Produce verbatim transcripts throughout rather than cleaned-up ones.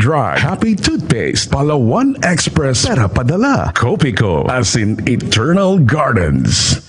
Dry Happy Toothpaste, Palawan Express, pera padala. Kopiko, as in Eternal Gardens.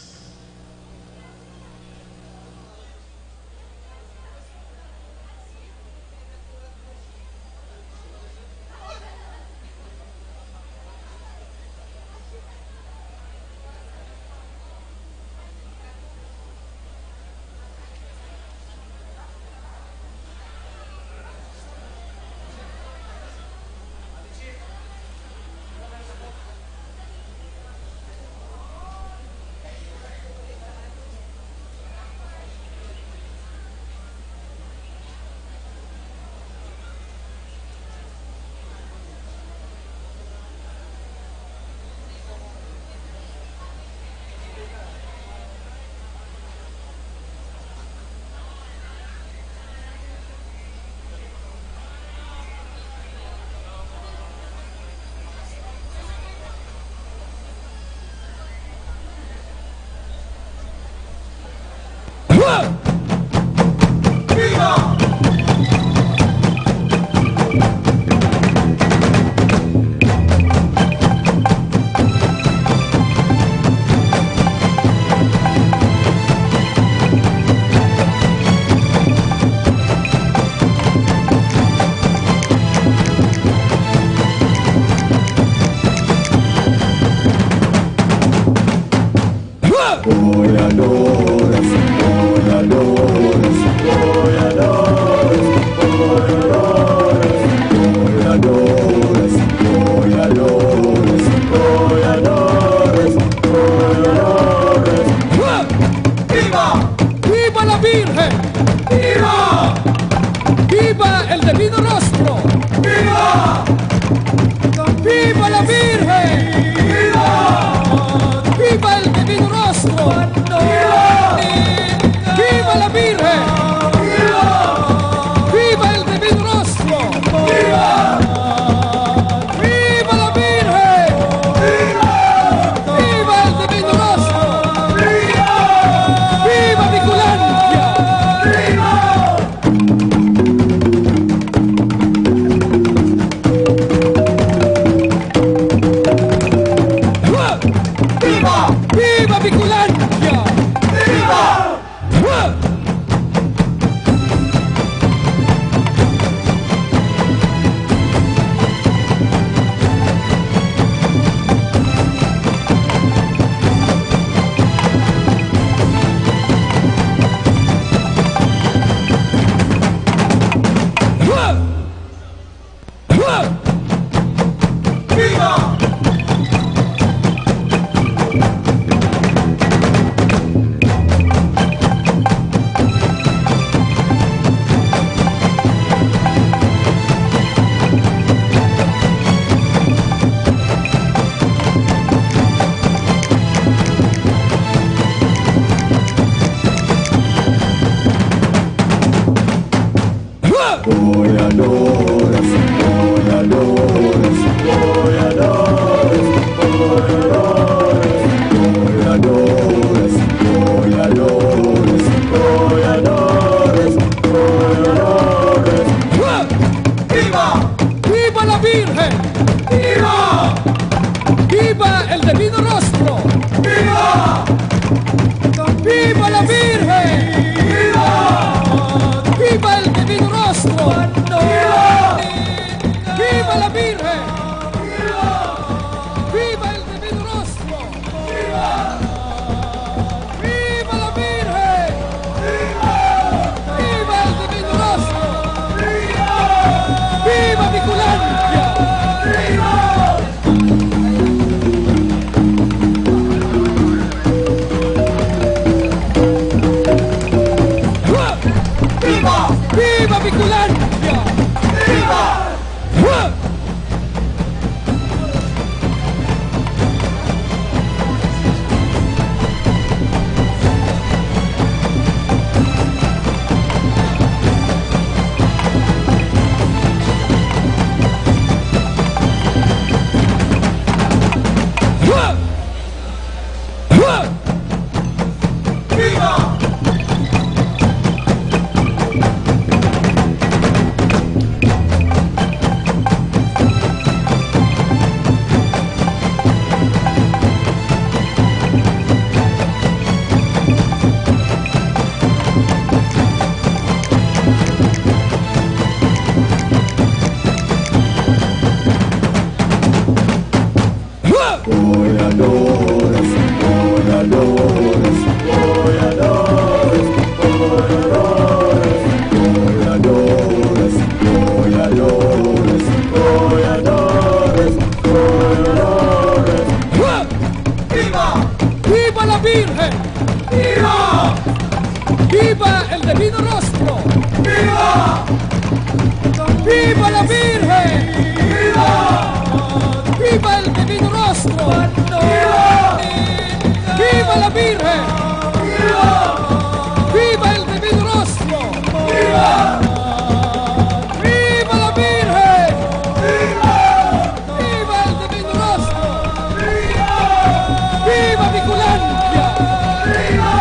¡Viva! ¡Viva la Virgen! ¡Viva! ¡Viva el Divino Rostro! ¡Viva! ¡Viva la Virgen! ¡Viva! ¡Viva el Divino Rostro! ¡Viva! ¡Viva la Virgen! ¡Viva! ¡Viva la Virgen! ¡Viva! ¡Viva el Divino Rostro! ¡Viva! ¡Viva la Virgen! ¡Viva! ¡Viva el Divino Rostro! ¡Viva! ¡Viva la Virgen! ¡Viva! ¡Viva el Divino Rostro! ¡Viva! ¡Viva la Virgen! ¡Viva! ¡Viva el Divino Rostro! ¡Viva! ¡Viva Bicolandia! ¡Viva!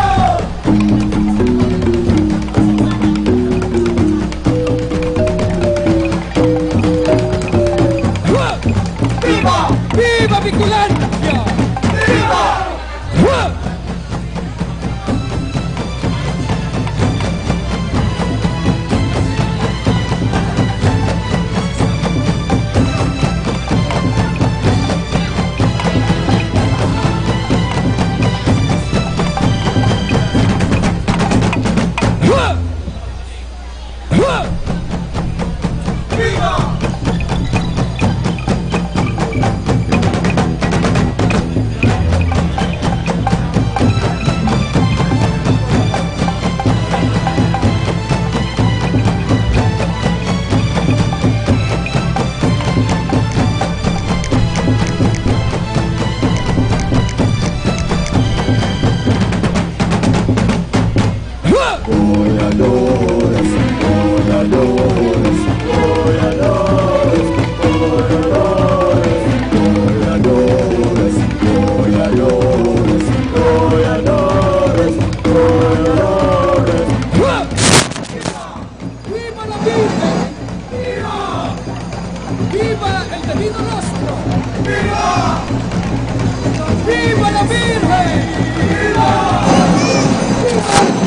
¡Viva! ¡Viva Bicolandia! ¡Viva! ¡Viva la Virgen! ¡Viva! ¡Viva el Divino Rostro! ¡Viva! ¡Viva la Virgen! ¡Viva! ¡Viva!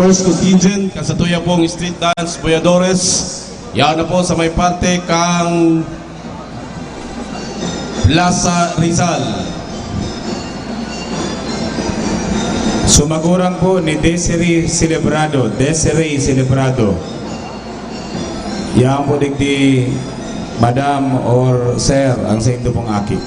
Contingent, kan satuya pong street dance boyadores, yaon na po sa may parte kang Plaza Rizal. Sumaguran po ni Desiree Celebrado. Desiree Celebrado. Yaon po digdi, madam or sir, ang saindo pong aki.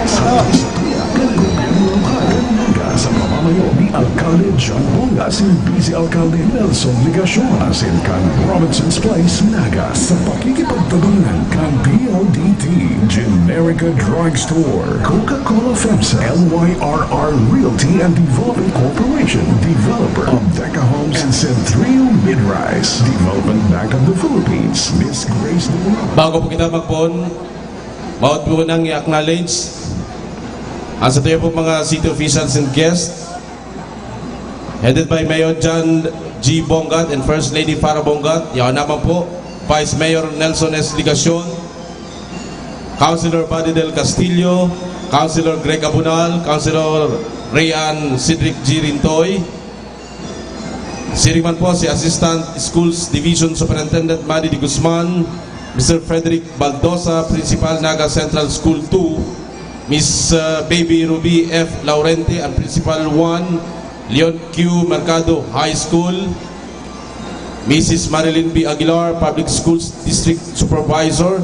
Sa pagsakuya kan gobyerno lokal kan Naga sa pamamayo ni Alkalde John Bonga, asin Vice Alkalde Nelson Legacion, asin kan Robinson's Place, Naga, sa pakikipagtabangan kan D L D T, Generica Drugstore, Coca-Cola FEMSA, L Y R R Realty and Development Corporation, developer of Deca Homes and Centrio Midrise, Development Bank of the Philippines, Miss Grace Duran. Bago po kita magpon, maot po nang i-acknowledge ang satuya po mga city officials and guests, headed by Mayor John G Bongat and First Lady Farah Bongat. Yaon naman po, Vice Mayor Nelson S Legacion, Councilor Buddy Del Castillo, Councilor Greg Abunal, Councilor Rayan Cedric G Rintoy, siring man po si Assistant Schools Division Superintendent Manny de Guzman, Mister Frederick Baldosa, Principal, Naga Central School two, Miss, uh, Baby Ruby F Laurente, ang Principal one, Leon Q Mercado High School, Missus Marilyn B Aguilar, Public Schools District Supervisor,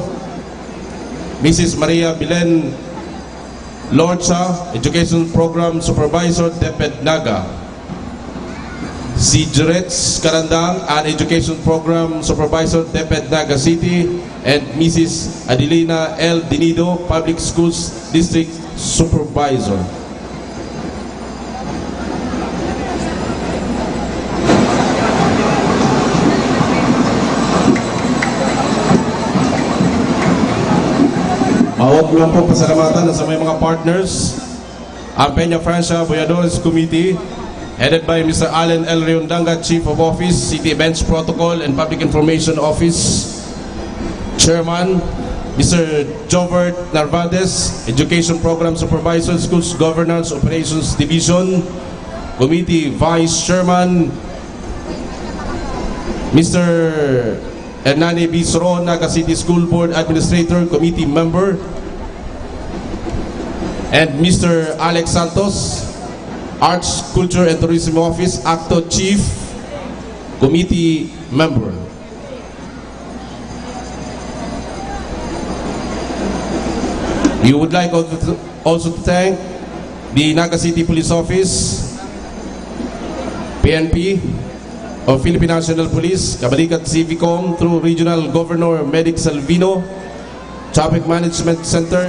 Missus Maria Belen Lorcha, Education Program Supervisor, DepEd Naga. Si Juretz Karandang, an Education Program Supervisor, DepEd Naga City, and Missus Adelina L Dinido, Public Schools District Supervisor. Maot man po pasalamatan sa may mga partners, ang Peña Francia Boyadores Committee, headed by Mister Allen L Riondanga, Chief of Office, City Events Protocol and Public Information Office, Chairman, Mister Jovert Narvaez, Education Program Supervisor, Schools Governance Operations Division, Committee Vice Chairman, Mister Hernani B Soro, Naga City School Board Administrator, Committee Member, and Mister Alex Santos, Arts, Culture and Tourism Office, ACTO Chief, Committee Member. We would like also to, also to thank the Naga City Police Office, P N P, of Philippine National Police, Kabalikat C V Com, through Regional Governor Medic Salvino, Traffic Management Center,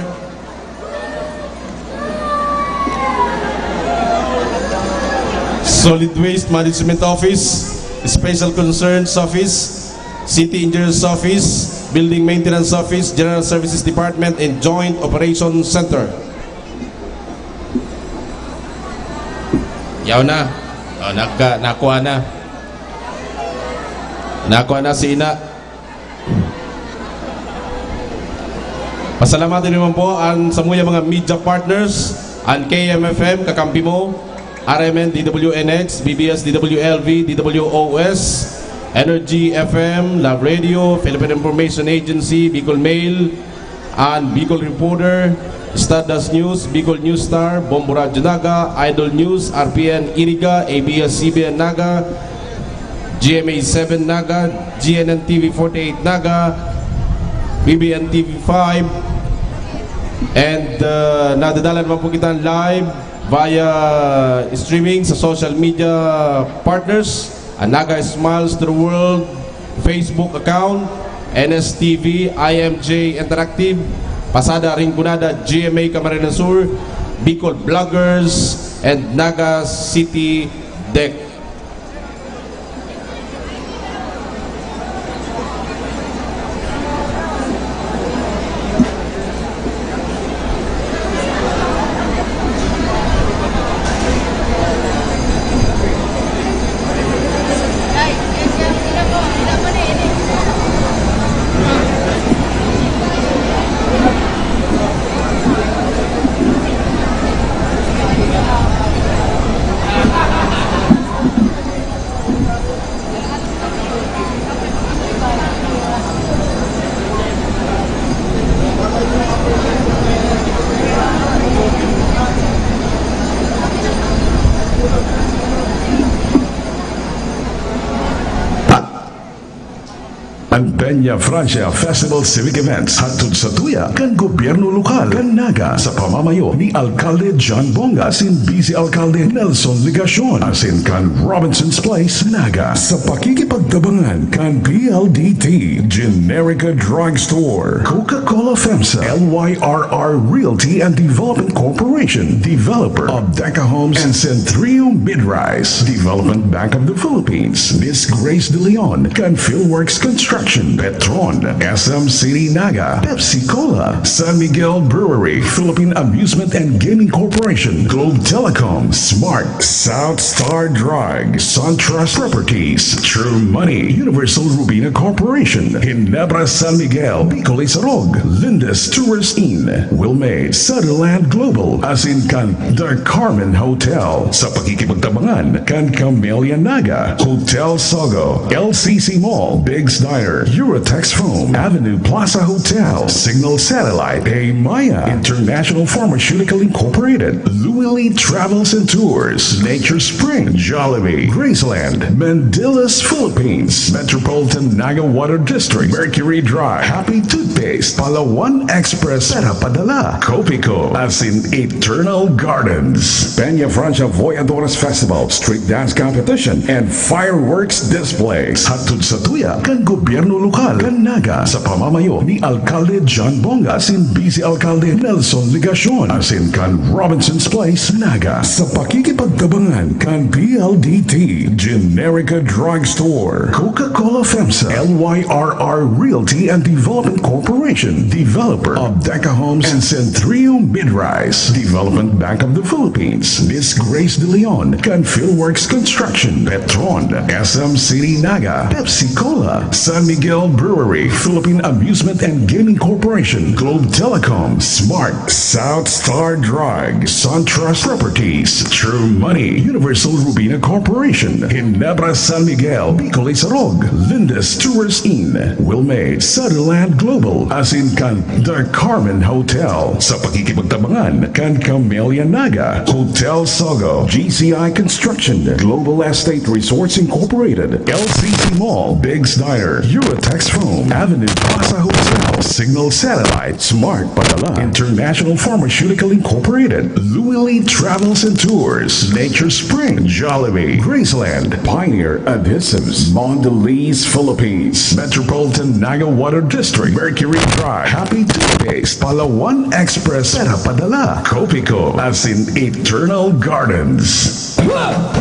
Solid Waste Management Office, Special Concerns Office, City Engineers Office, Building Maintenance Office, General Services Department, and Joint Operations Center. Yaw na. Oh, nagka-, nakuha na. Nakuha na si Ina. Pasalamatan naman po ang samuya mga media partners, ang K M F M, kakampi mo, R M N, D W N X, B B S, D W L V, D W O S, Energy F M, Love Radio, Philippine Information Agency, Bicol Mail, and Bicol Reporter, Stardust News, Bicol News Star, Bombo Radyo Naga, Idol News, R P N Iriga, A B S C B N Naga, G M A seven Naga, G N N T V forty-eight Naga, B B N T V five, and, uh, nadadala naman po kita live via streaming sa social media partners, ang Naga Smiles to the World Facebook account, N S T V, I M J Interactive, Pasada Rinconada, G M A Camarines Sur, Bicol Bloggers, and Naga City Deck. Ang Peña Francia Festival Civic Events, hatod sa tuya kan gobyerno lokal kan Naga, sa pamamayo ni Alkalde John Bonga, asin Vice Alkalde Nelson Legacion, asin kan Robinson's Place, Naga, sa pakikipagtabangan kan P L D T, Generica Drugstore, Coca-Cola FEMSA, L Y R R Realty and Development Corporation, developer of Deca Homes and Centrio Midrise, Development Bank of the Philippines, Miss Grace De Leon, kan Philworks Construction, Petron, S M City Naga, Pepsi Cola, San Miguel Brewery, Philippine Amusement and Gaming Corporation, Globe Telecom, Smart, South Star Drug, SunTrust Properties, True Money, Universal Rubina Corporation, Ginebra San Miguel, Bicol Isarog, Lindes Tourist Inn, Wilmay, Sutherland Global, asin kan The Carmen Hotel. Sa pakikipagtabangan kan Camellia Naga, Hotel Sogo, L C C Mall, Biggs Diner, Eurotex Foam, Avenue Plaza Hotel, Signal Satellite, Aymaya International Pharmaceutical Incorporated, Louis Lee Travels and Tours, Nature Spring, Jollibee, Graceland, Mandilas Philippines, Metropolitan Naga Water District, Mercury Drive, Happy Toothpaste, Palawan Express, Pera Padala, Copico, asin Eternal Gardens, Peña Francia Voyadores Festival, Street Dance Competition, and Fireworks Displays. Hatod sa tuya kan gobyerno lokal kan Naga, sa pamamayo ni Alkalde John Bonga asin Vice Alkalde Nelson Legacion, asin kan Robinson's Place, Naga, sa pakikipagtabangan kan P L D T, Generica Drugstore, Coca-Cola FEMSA, L Y R R Realty and Development Corporation, developer of Deca Homes and Centrio Midrise, Development Bank of the Philippines, Miss Grace De Leon, kan Philworks Construction, Petron, S M City Naga, Pepsi Cola, San Miguel Brewery, Philippine Amusement and Gaming Corporation, Globe Telecom, Smart, South Star Drug, SunTrust Properties, True Money, Universal Rubina Corporation, Ginebra San Miguel, Bicol Isarog, Lindes Tourist Inn, Wilmay, Sutherland Global, asin kan The Carmen Hotel. Sa pakikipagtabangan kan Camellia Naga, Hotel Sogo, G C I Construction, Global Estate Resorts Incorporated, L C C Mall, Biggs Diner, Eurotex Foam, Avenue Plaza Hotel, Signal Satellite, Smart Padala, International Pharmaceutical Incorporated, Louis Lee Travels and Tours, Nature Spring, Jollibee, Graceland, Pioneer Adhesives, Mondelez Philippines, Metropolitan Naga Water District, Mercury Drive, Happy Toothpaste, Palawan Express, Pera Padala, Copico, asin Eternal Gardens. ¡Viva!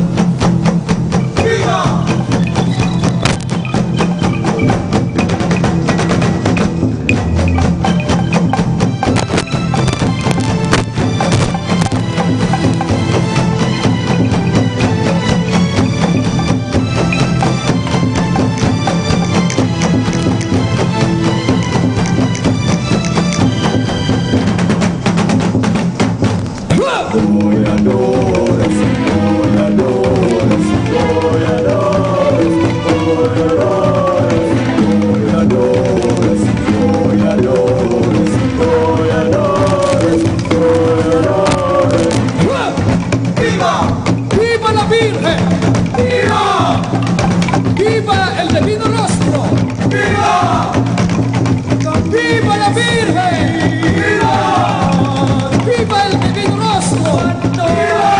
¡Viva la Virgen! ¡Viva! ¡Viva el Divino Rostro! ¡Viva! ¡Viva la Virgen! ¡Viva! ¡Viva el Divino Rostro! ¡Viva!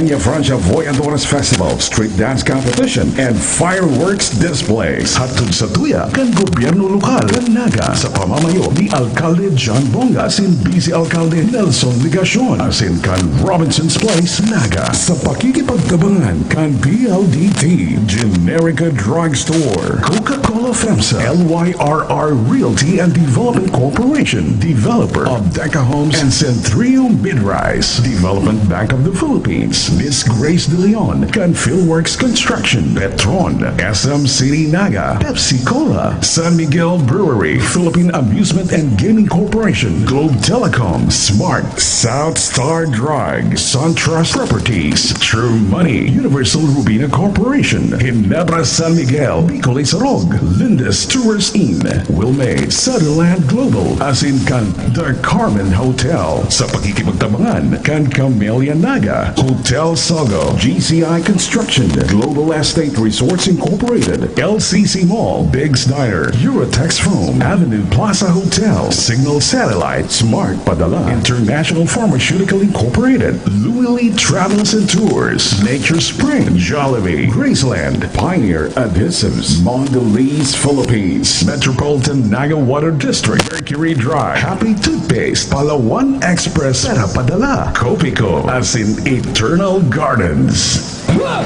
Peñafrancia Voyadores Festival, street dance competition, and fireworks displays. Hatod satuya kan gobyerno lokal kan Naga sa pamamayo ni Alkalde John Bonga asin Vice Alkalde Nelson Legacion, asin kan Robinson's Place, Naga, sa pakikipagtabangan kan P L D T, Generica Drugstore, Coca-Cola FEMSA, L Y R R Realty and Development Corporation, developer of Deca Homes and Centrio Midrise, Development Bank of the Philippines, Miss Grace De Leon, kan Philworks Construction, Petron, S M City Naga, Pepsi Cola, San Miguel Brewery, Philippine Amusement and Gaming Corporation, Globe Telecom, Smart, South Star Drug, SunTrust Properties, True Money, Universal Rubina Corporation, Ginebra San Miguel, Bicol Isarog, Lindes Tourist Inn, Wilmade, Sutherland Global, asin kan The Carmen Hotel. Sa pakikipagtabangan kan Camellia Naga, Hotel Sogo, G C I Construction, Global Estate Resorts Incorporated, L C C Mall, Biggs Diner, Eurotex Foam, Avenue Plaza Hotel, Signal Satellite, Smart Padala, International Pharmaceutical Incorporated, Louis Travels and Tours, Nature Spring, Jollibee, Graceland, Pioneer Adhesives, Mondelez Philippines, Metropolitan Naga Water District, Mercury Drive, Happy Toothpaste, Palawan Express, Sera Padala, Copico, asin Eternal Gardens. ¡Viva!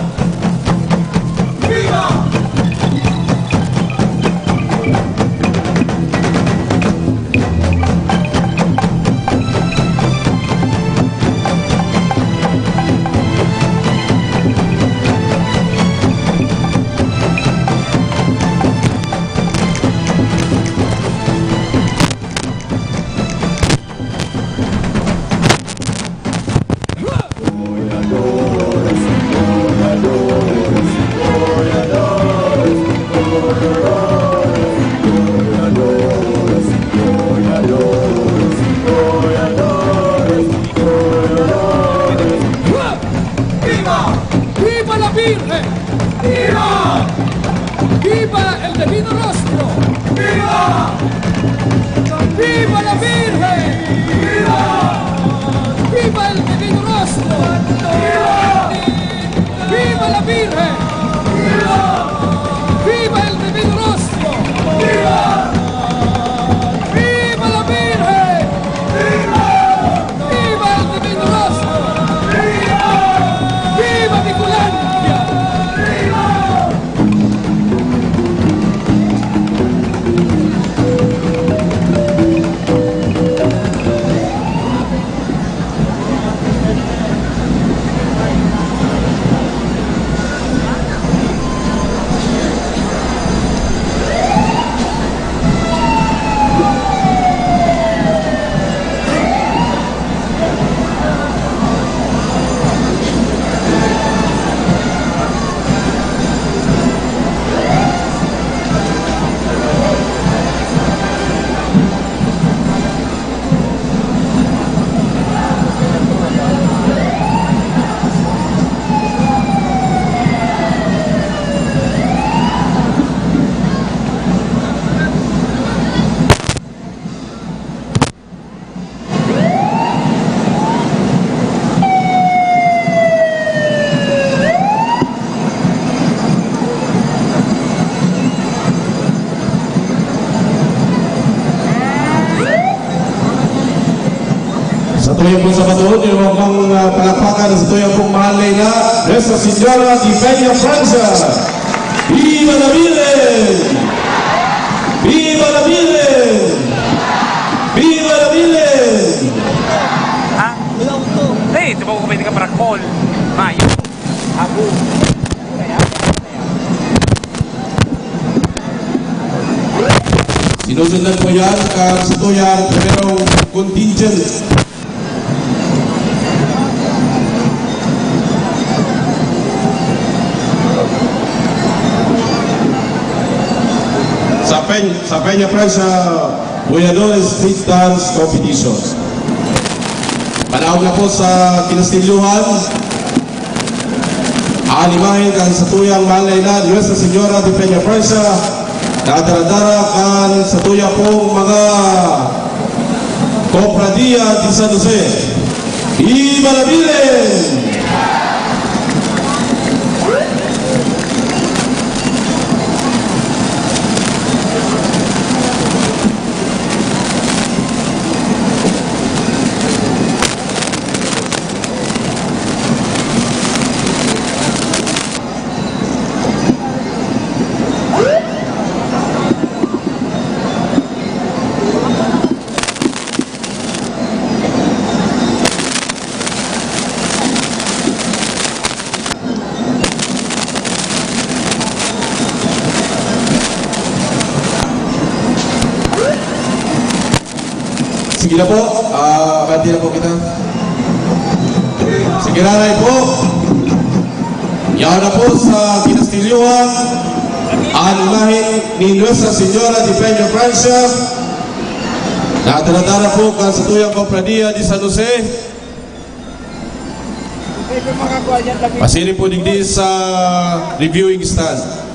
¡Viva la Virgen! ¡Viva! ¡Viva el Divino Rostro! ¡Viva! ¡Viva la Virgen! ¡Viva! ¡Viva el Divino Rostro! ¡Viva! ¡Viva la Virgen! ¡Viva! ¡Viva el Divino Rostro! ¡Viva! ¡Viva la Virgen! ¡Viva! ¡Viva el Divino Rostro! ¡Viva! ¡Viva Bicolandia! ¡Viva! Sa tuyo pong sabaton, yung mga, ah, palakpakan sa tuyo pong mahal na ina, Nuestra Señora de Peñafrancia. Viva la Virgen! Viva la Virgen! Viva la Virgen! Ha? Hey, ito ba ko pwede ka para call? Mayo. Ako. Sinusundan po yan ang satuyang primerong contingent. Sa Pen-, sa Peñafrancia Voyadores Street Dance Competition. Panahon na po sa kinastilyohan. An imahen kan satuyang mahal na ina, Nuestra Señora de Peñafrancia, na daradara kan satuya pong mga Cofradia de San Jose. Viva la Virgen! Sige na po, ah, abante na po kita. Sige, nanay po. Yaon na po sa Kinastilyohan an imahen ni Nuestra Señora de Peña Francia, na dara-dara po kan satuyang Cofradia de San Jose. Pasiring po digdi sa reviewing stand.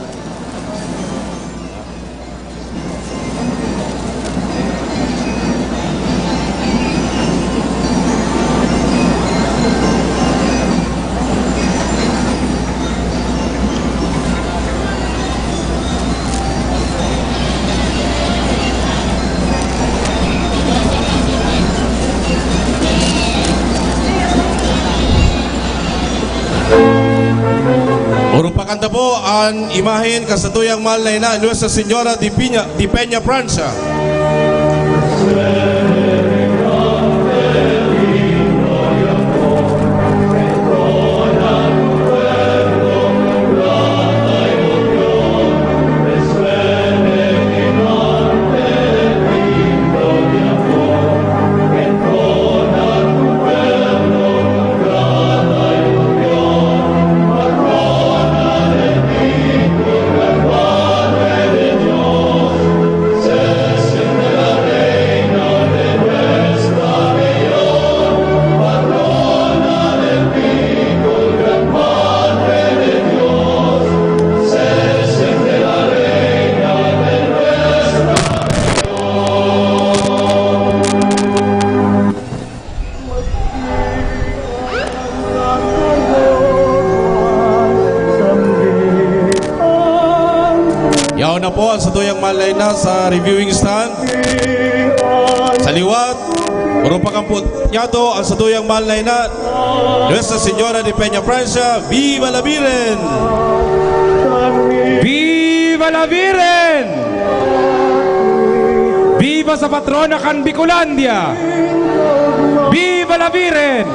Urupakan ta po an imahen kan satuyang mahal na ina, Nuestra Señora de Piña, de Peña Francia. Yaon na po ang satuyang mahal na ina sa reviewing stand. Sa liwat, urupakan po niyato ang satuyang mahal na ina, Nuestra Señora de Peña Francia. Viva la Virgen! Viva la Virgen! Viva sa patrona kan Bicolandia! Viva la Virgen!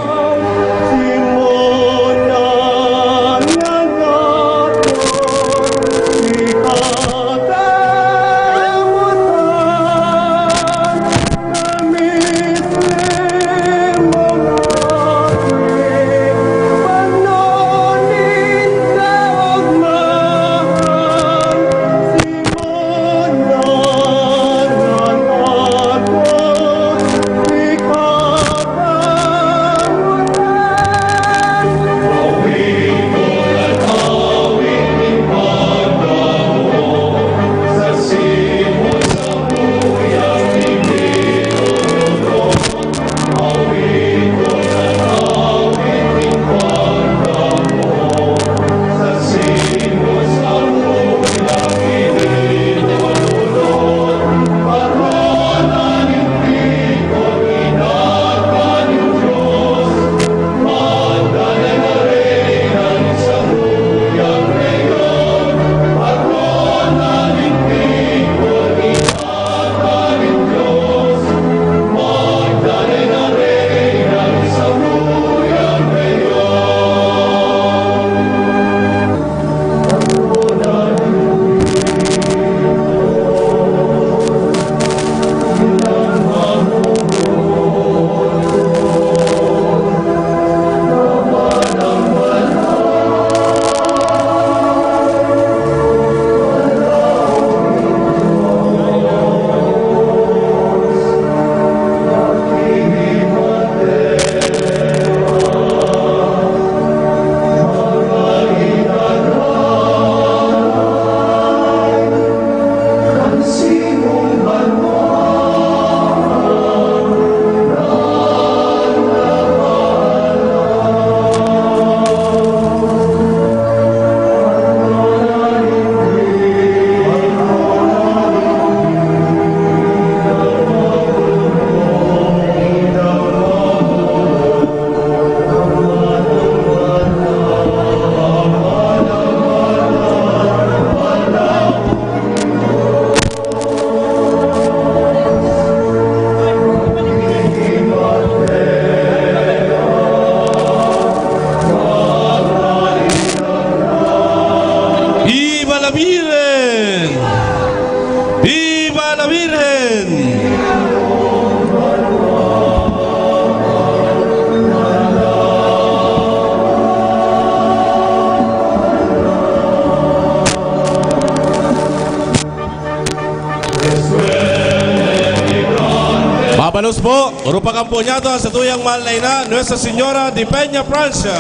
Abalos po, urupakan po niyato an satuyang mahal na ina, Nuestra Señora de Peña Francia.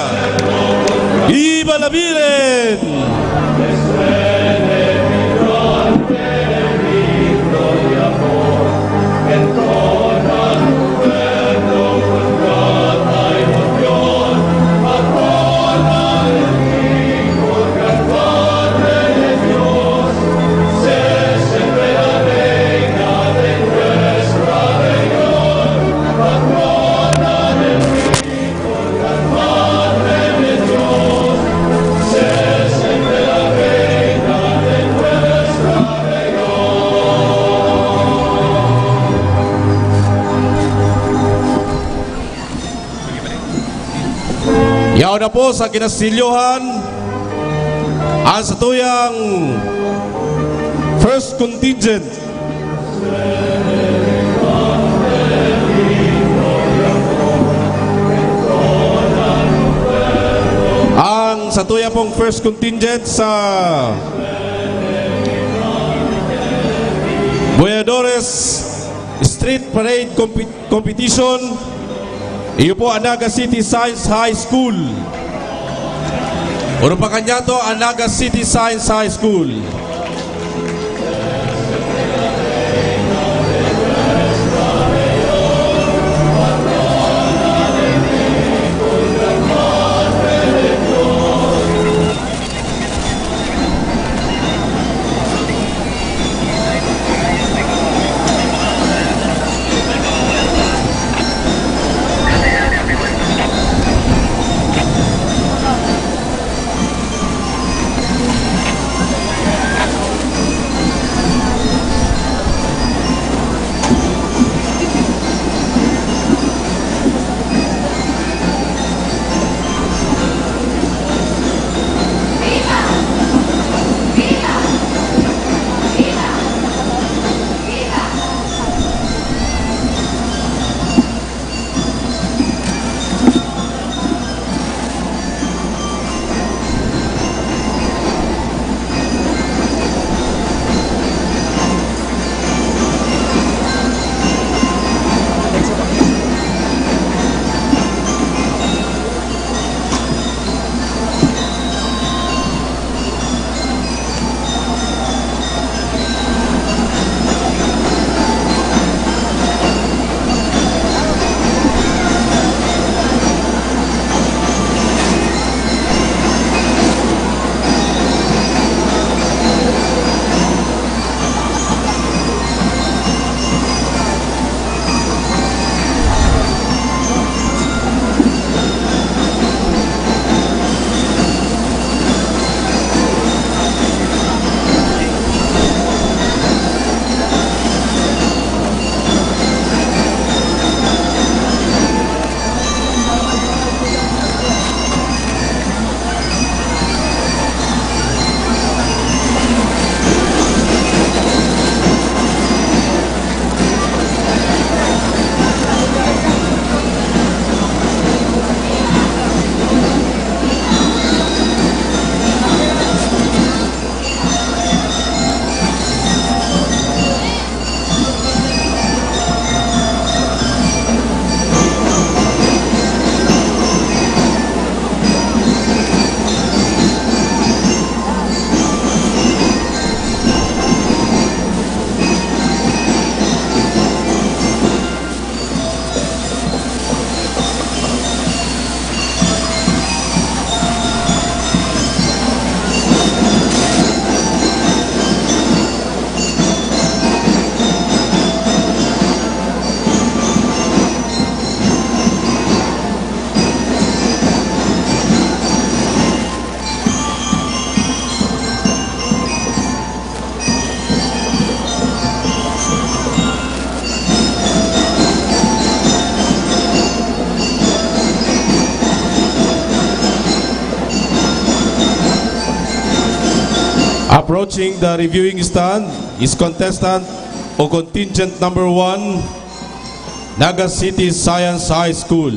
Viva la Virgen! Yaon na po sa kinastilyohan an satuyang first contingent. Ang satuya pong first contingent sa Boyadores Street Parade Compet- Competition, iyo po an Naga City Science High School. Urupakan niyato an Naga City Science High School. Approaching the reviewing stand is contestant o contingent number one, Naga City Science High School.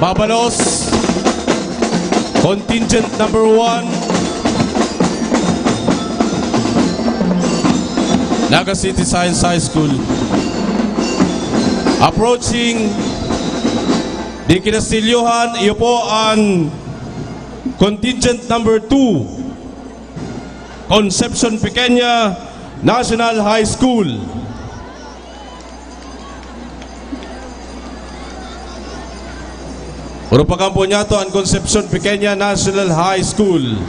Abalos, contingent number one, Naga City Science High School. Approaching the kinastilyohan, iyo po ang contingent number two, Concepcion Pequeña National High School. Urupakan po niyato ang Concepcion Pequeña National High School.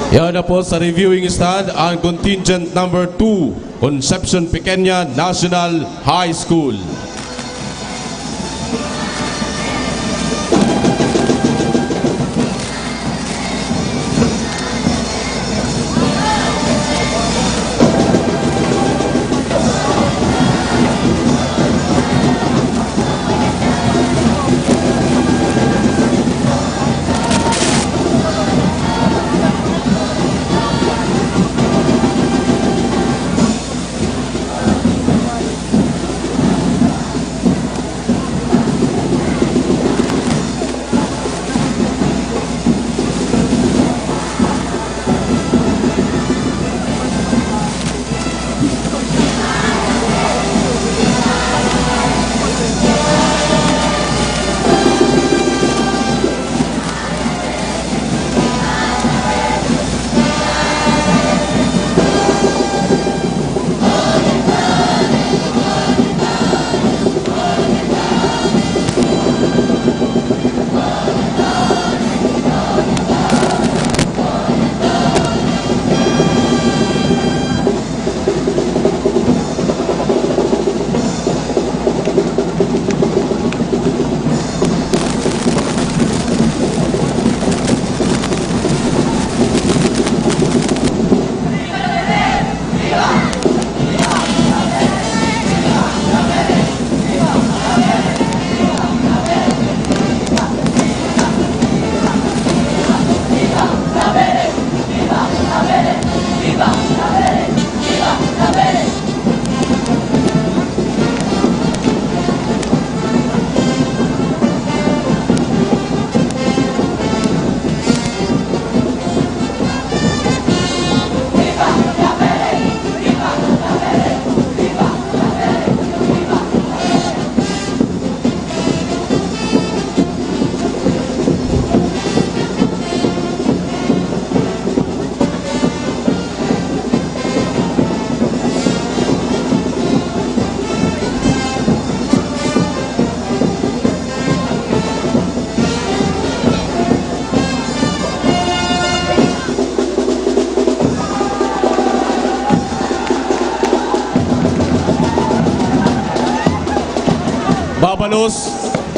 Yan na po sa reviewing stand ang contingent number two, Concepcion Pequeña National High School.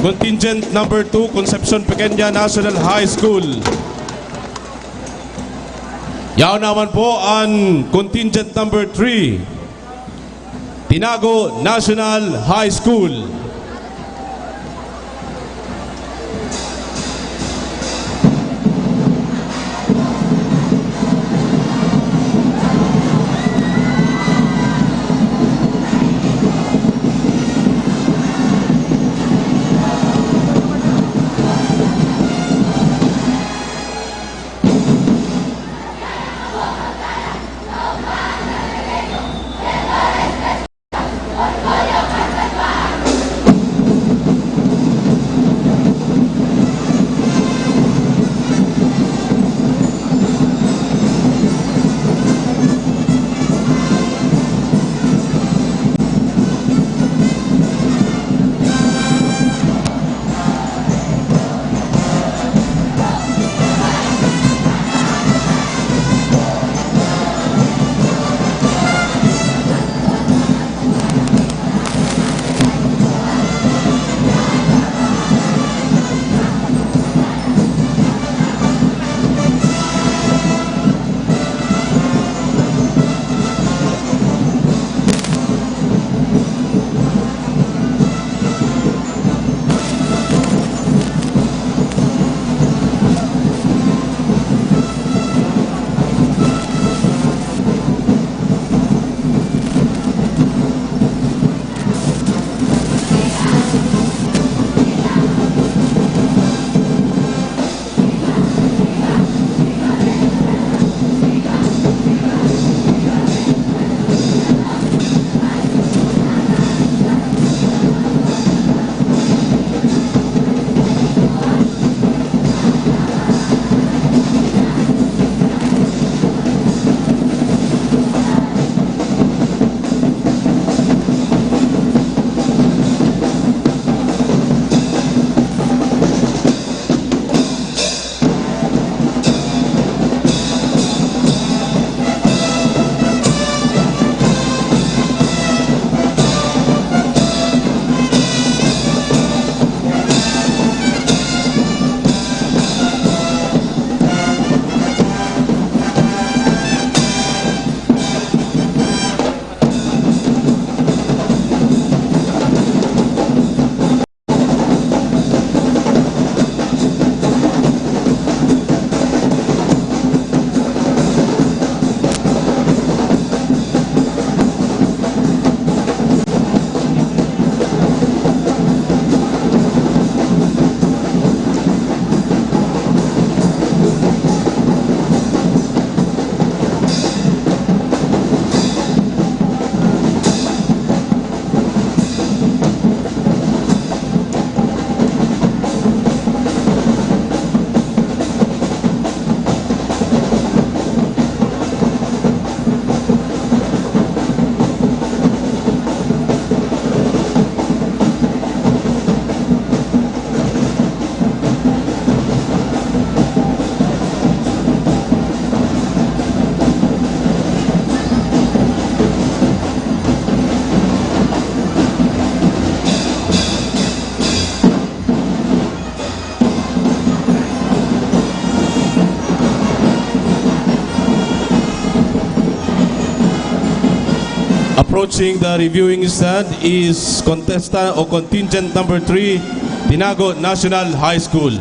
Contingent number two, Concepcion Pequeña National High School. Yaon naman po an contingent number three, Tinago National High School. Approaching the reviewing stand is contestant or contingent number three, Tinago National High School.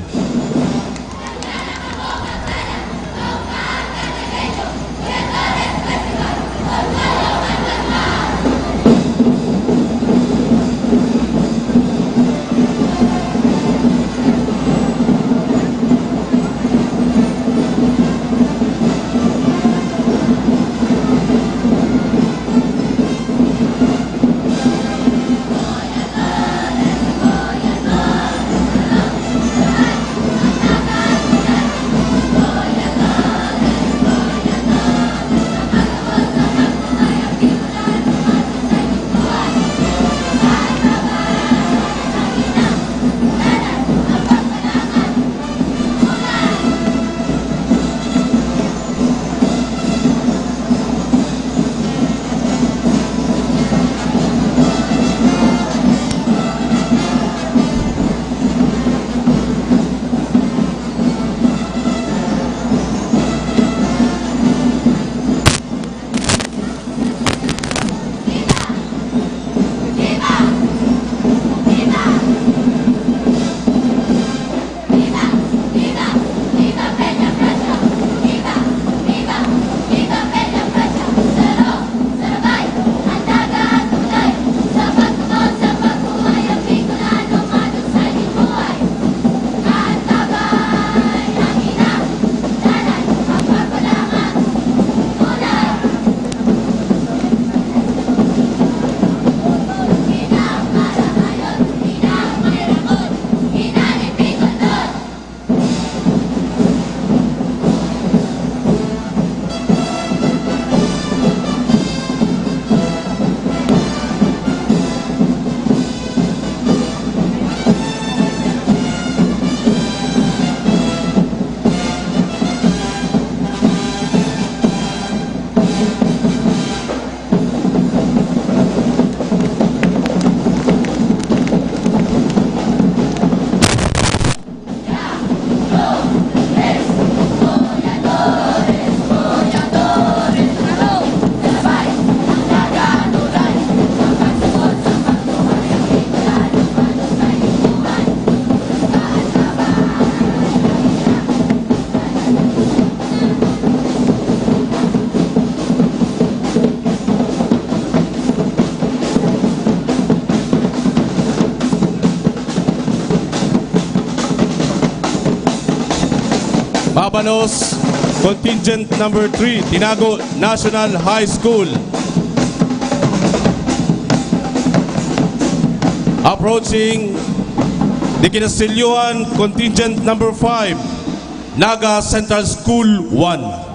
Mabanos, contingent number three, Tinago National High School. Approaching the Kinastilyohan, contingent number five, Naga Central School one.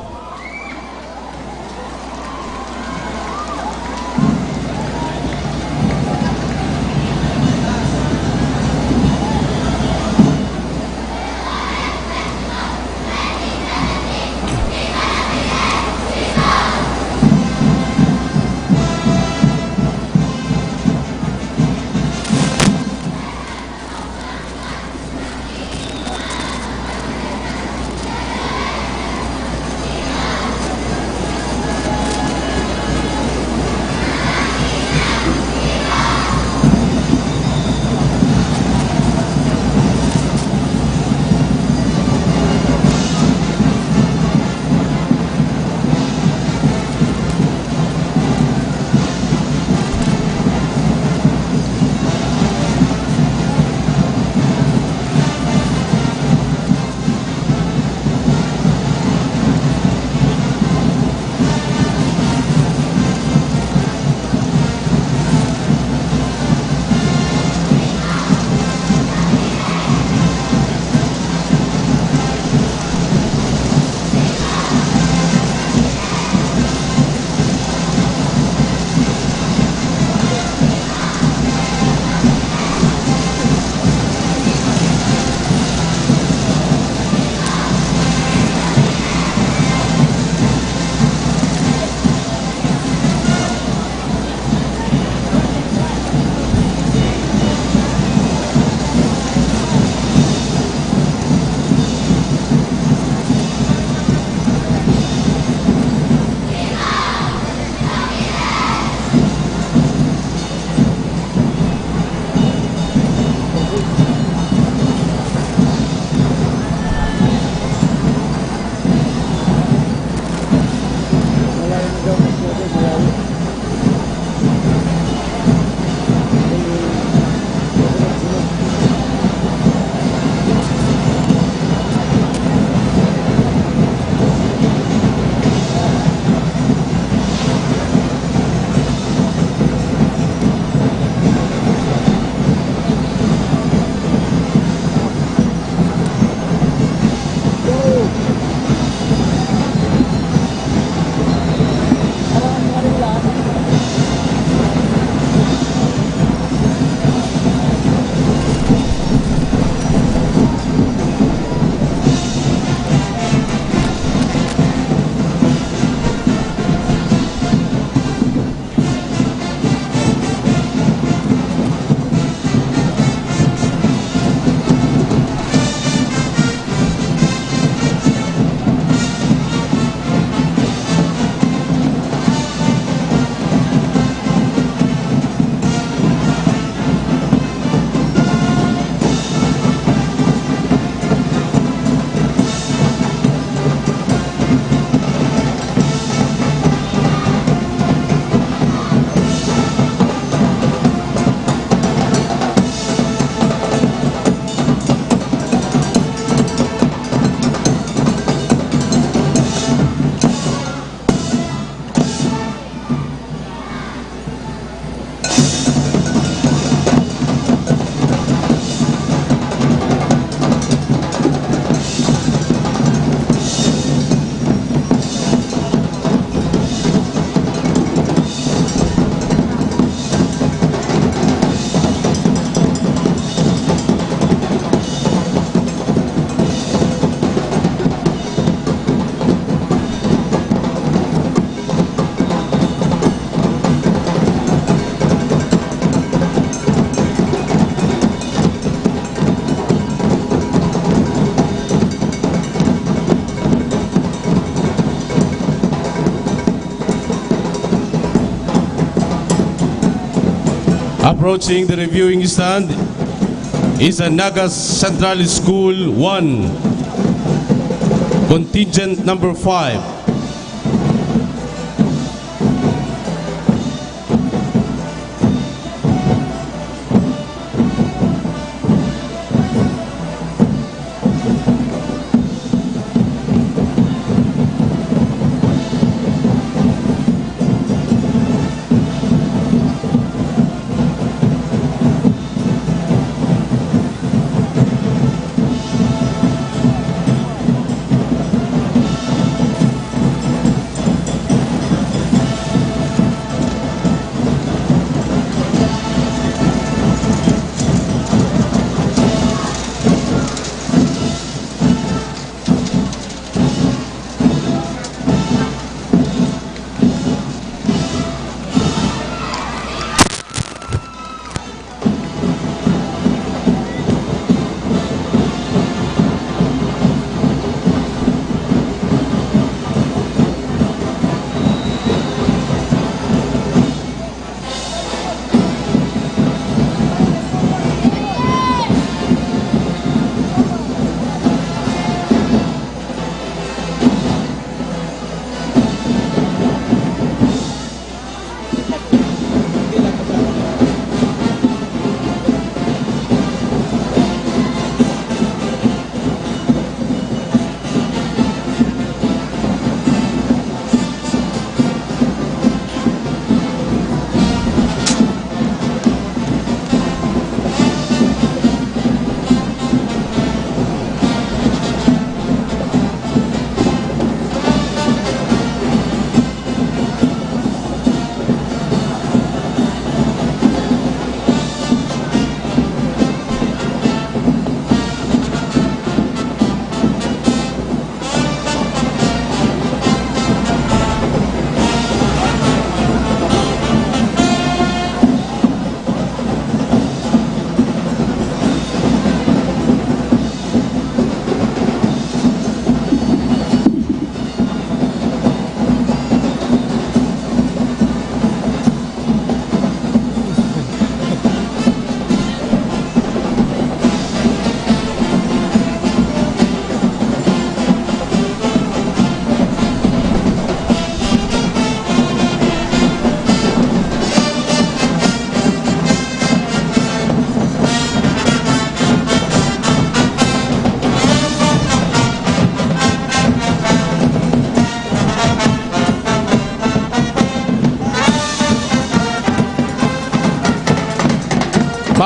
Approaching the reviewing stand is a Naga Central School one, contingent number five.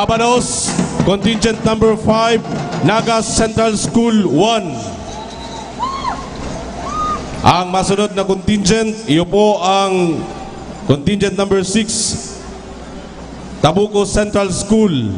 Panos, contingent number five, Naga Central School one. Ang masunod na contingent, iyo po ang contingent number six, Tabuco Central School.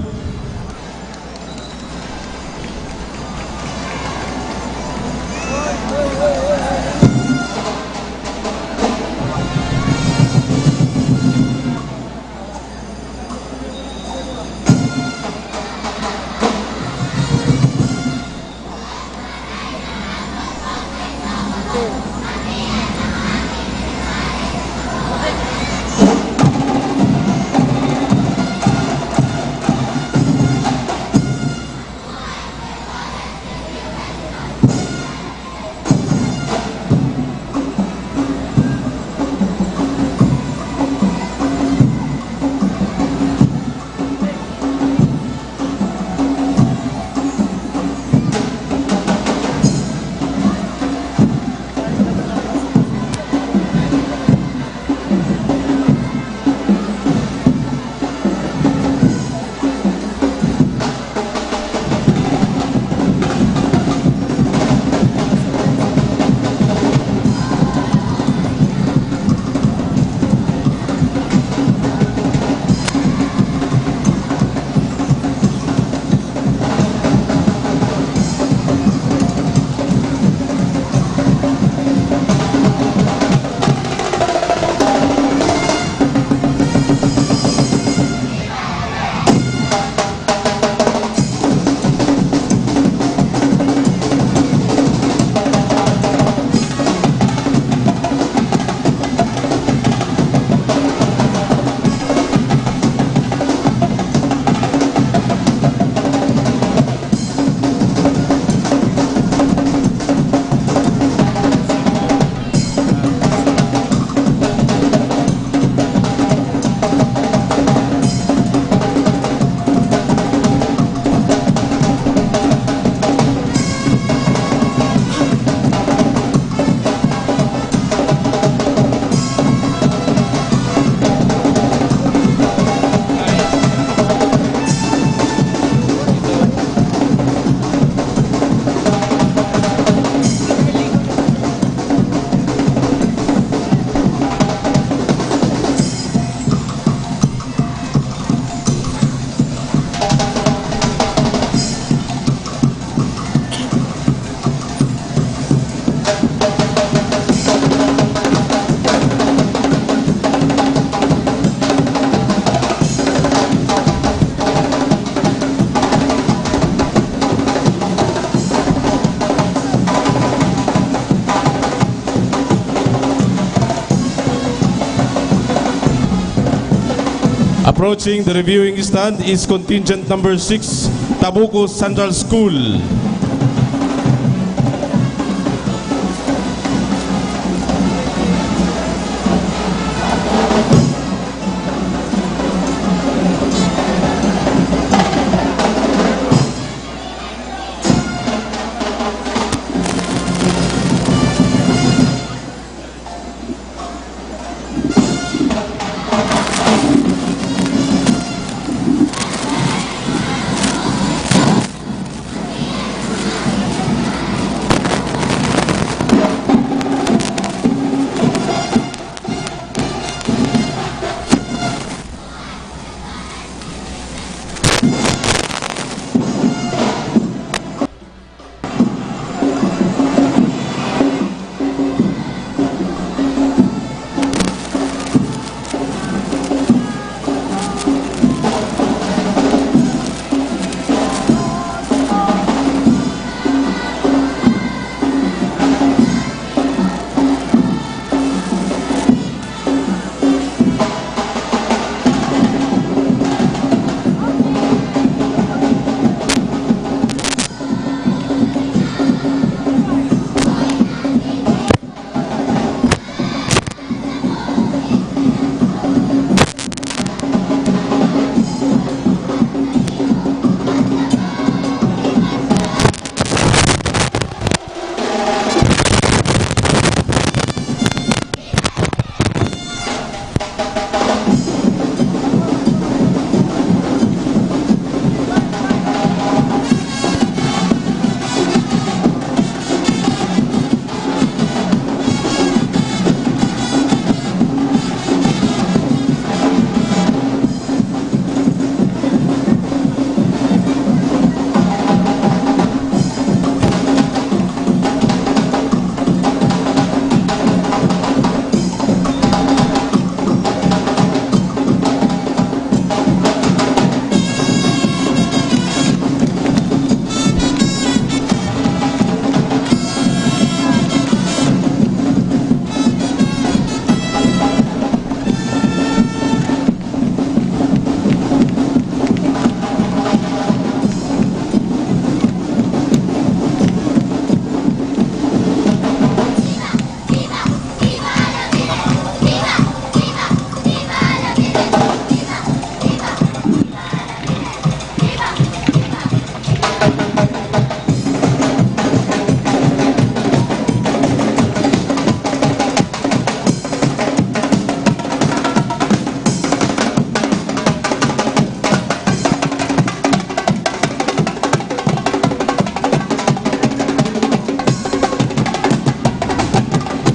Approaching the reviewing stand is contingent number six, Tabuco Central School.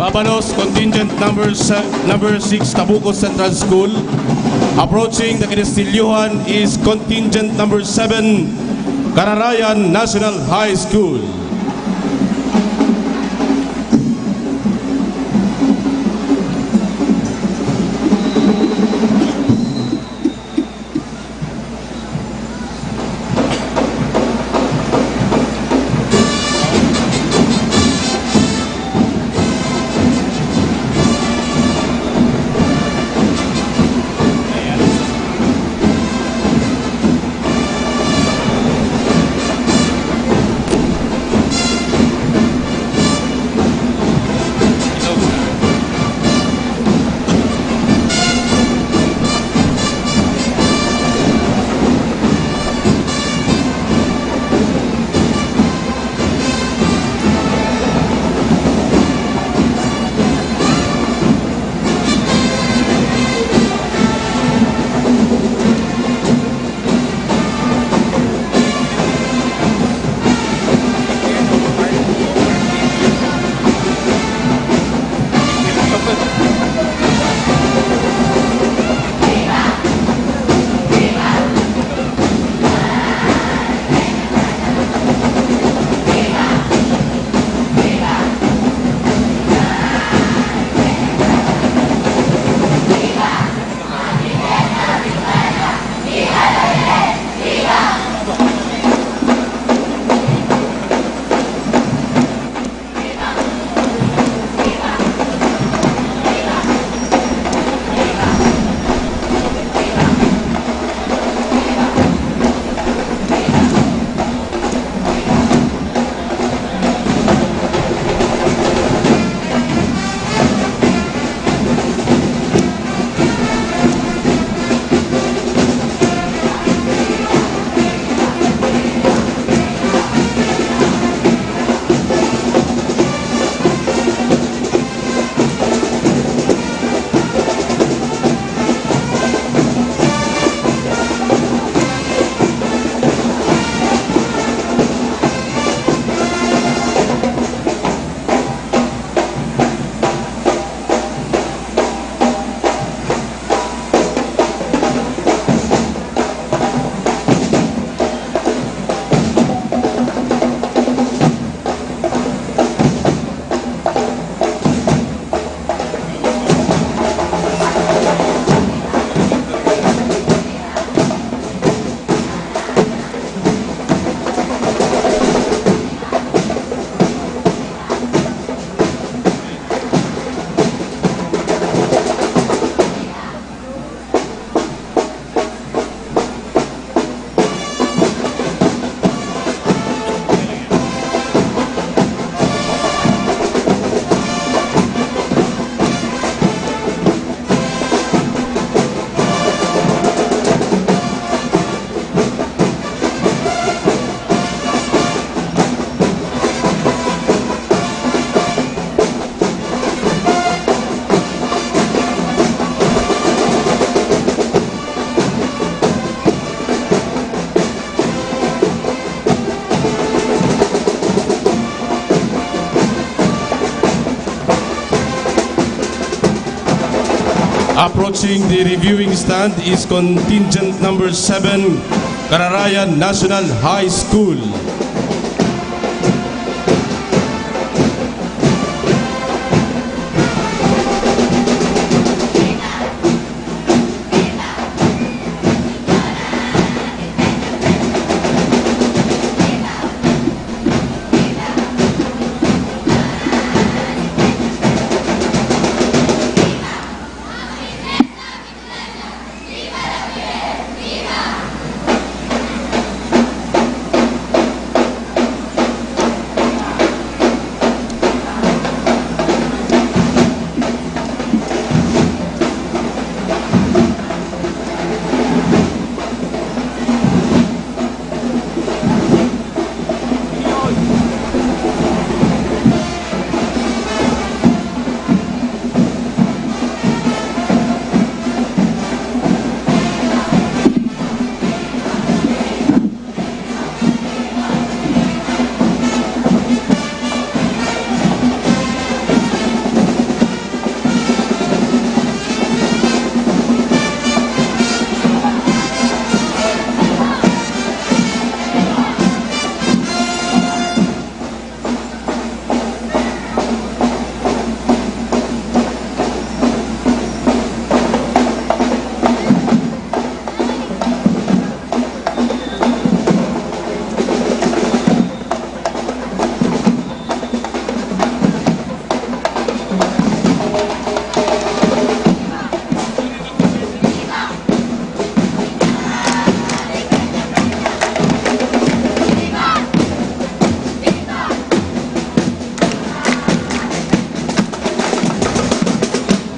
Abalos, contingent number se-, number six, Tabuco Central School. Approaching the kinistilyohan is contingent number seven, Kararayan National High School. Approaching the reviewing stand is contingent number seven, Kararayan National High School.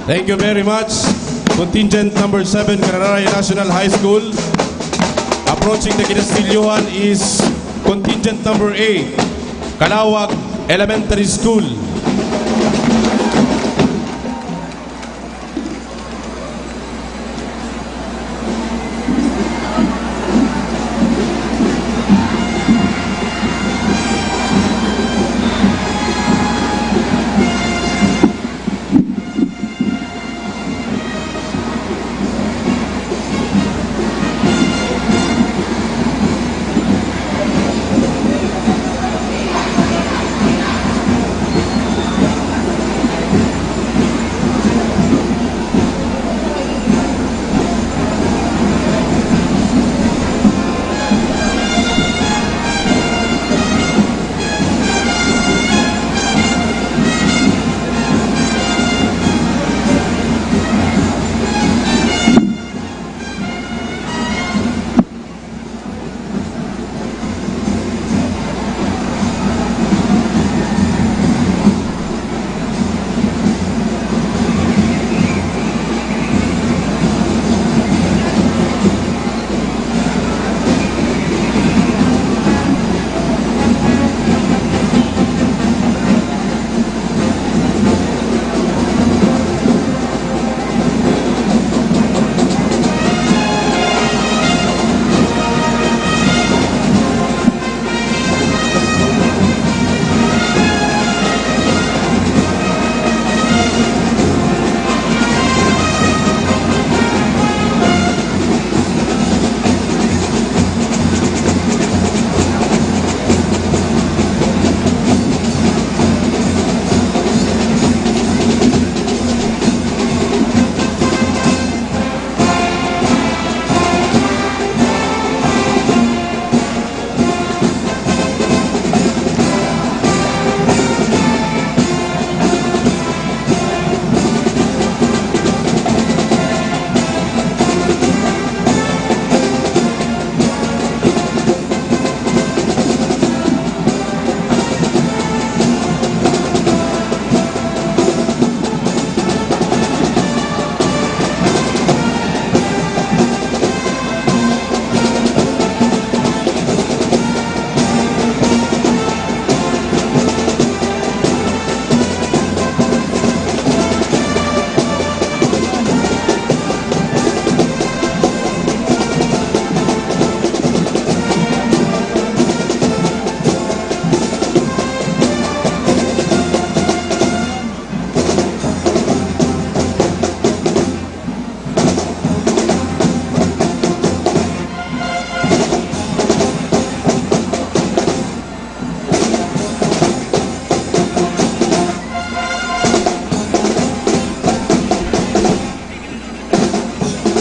Thank you very much. Contingent number seven, Cararaya National High School. Approaching the kinastilyohan is contingent number eight, Calawag Elementary School.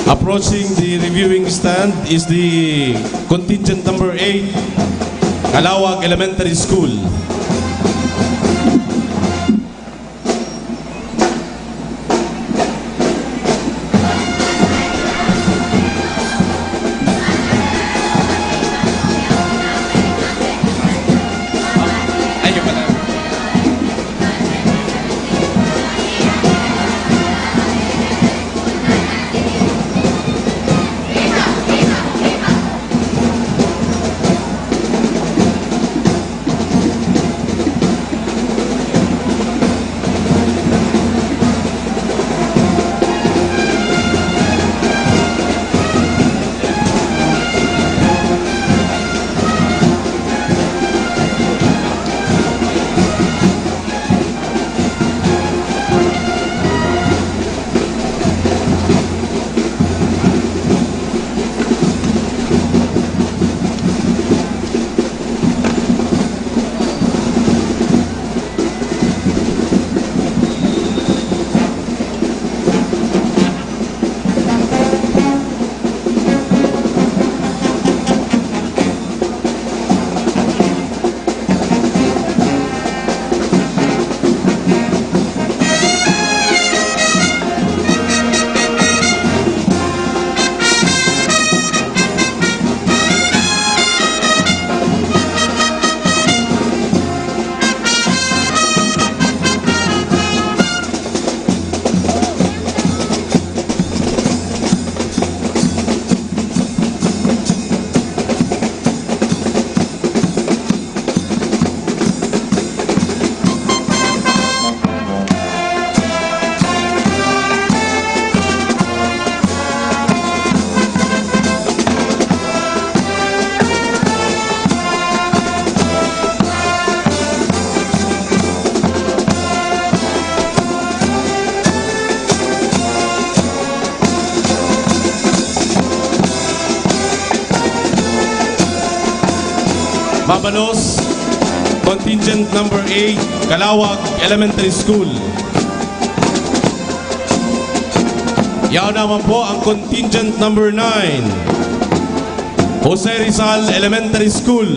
Approaching the reviewing stand is the contingent number eight, Calawag Elementary School. Los, contingent number eight, Calawag Elementary School. Yaon naman po ang contingent number nine, Jose Rizal Elementary School.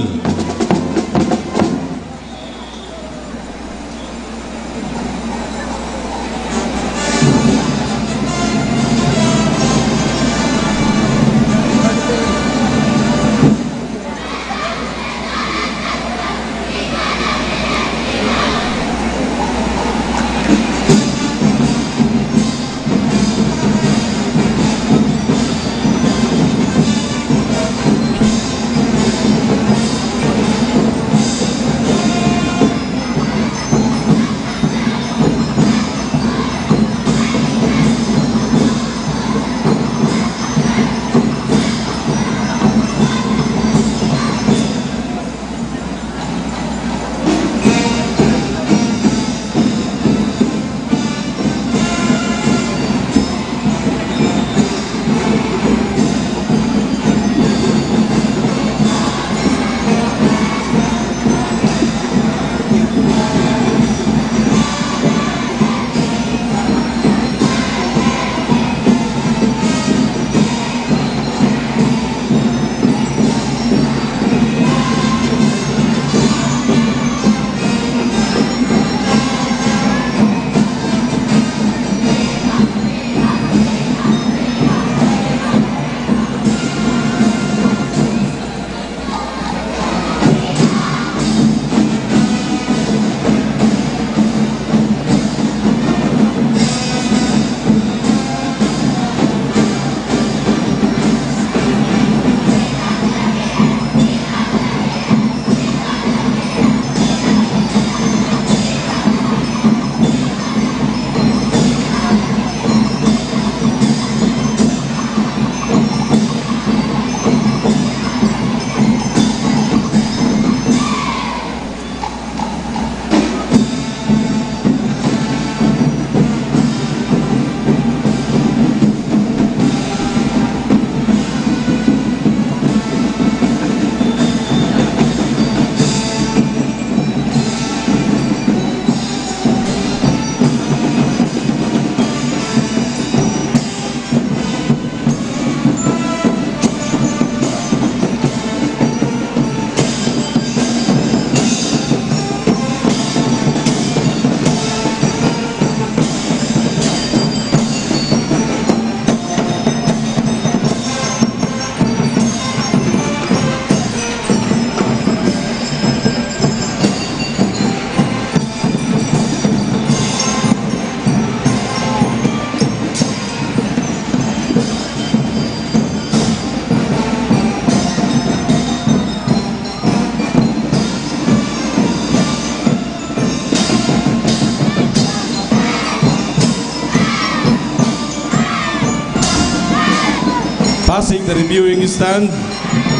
Passing the reviewing stand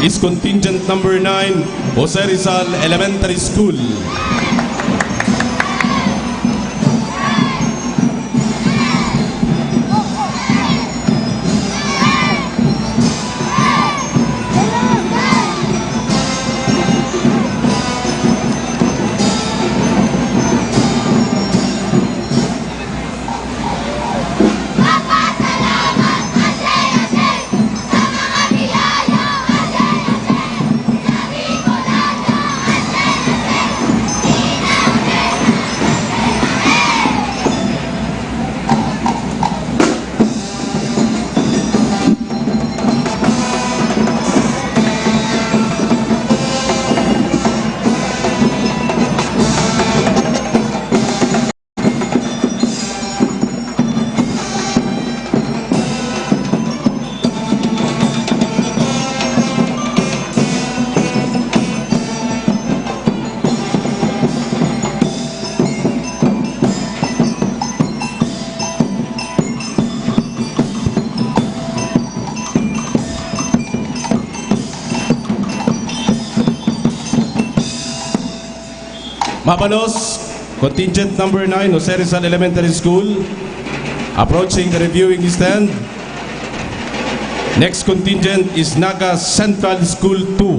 is contingent number nine, Jose Rizal Elementary School. Mabalos, contingent number nine, Jose Rizal Elementary School, approaching the reviewing stand. Next contingent is Naga Central School two.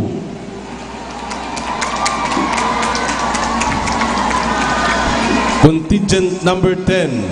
Contingent number ten.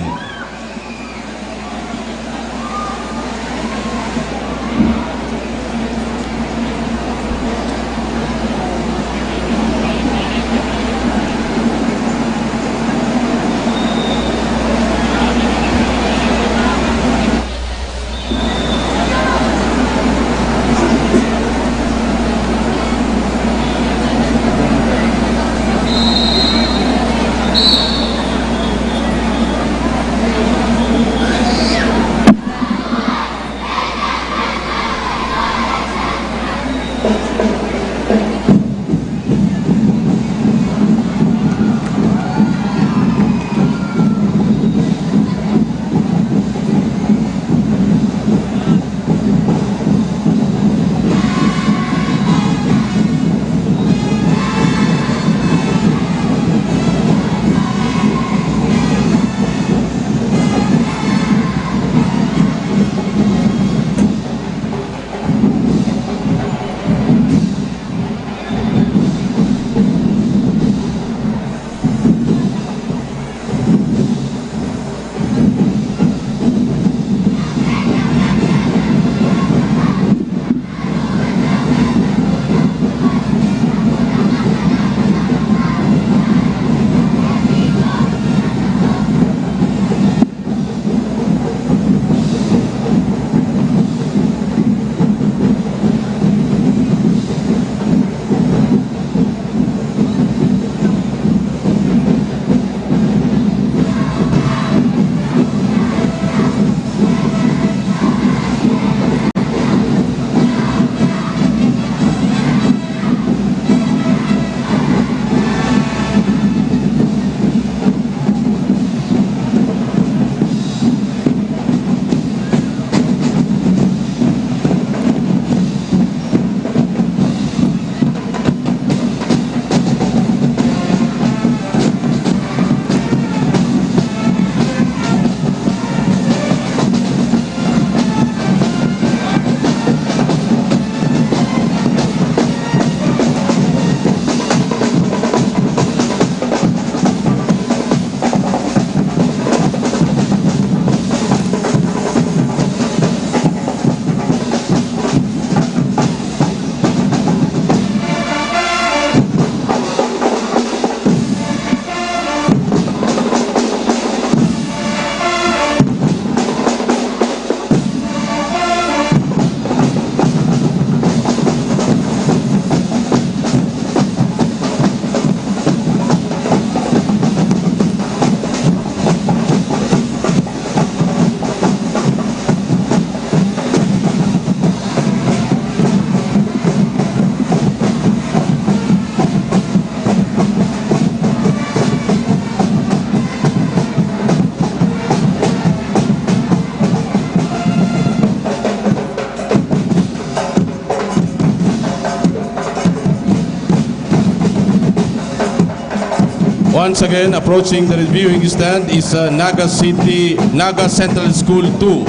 Once again, approaching the reviewing stand is, uh, Naga City, Naga Central School two,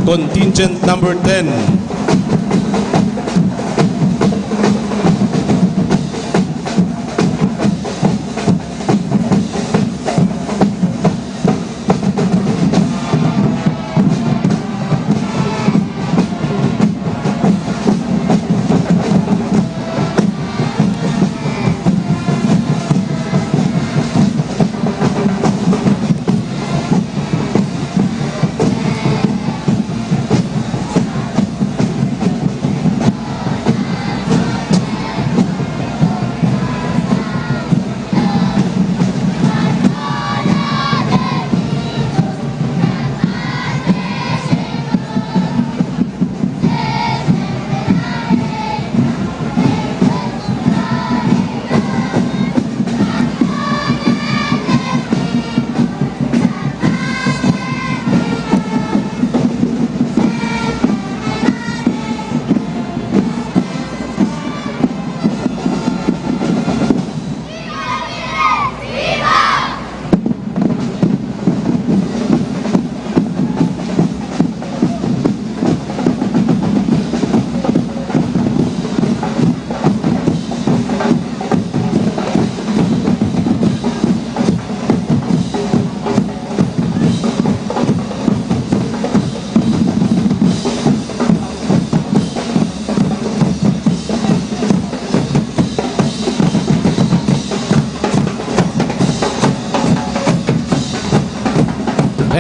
contingent number ten.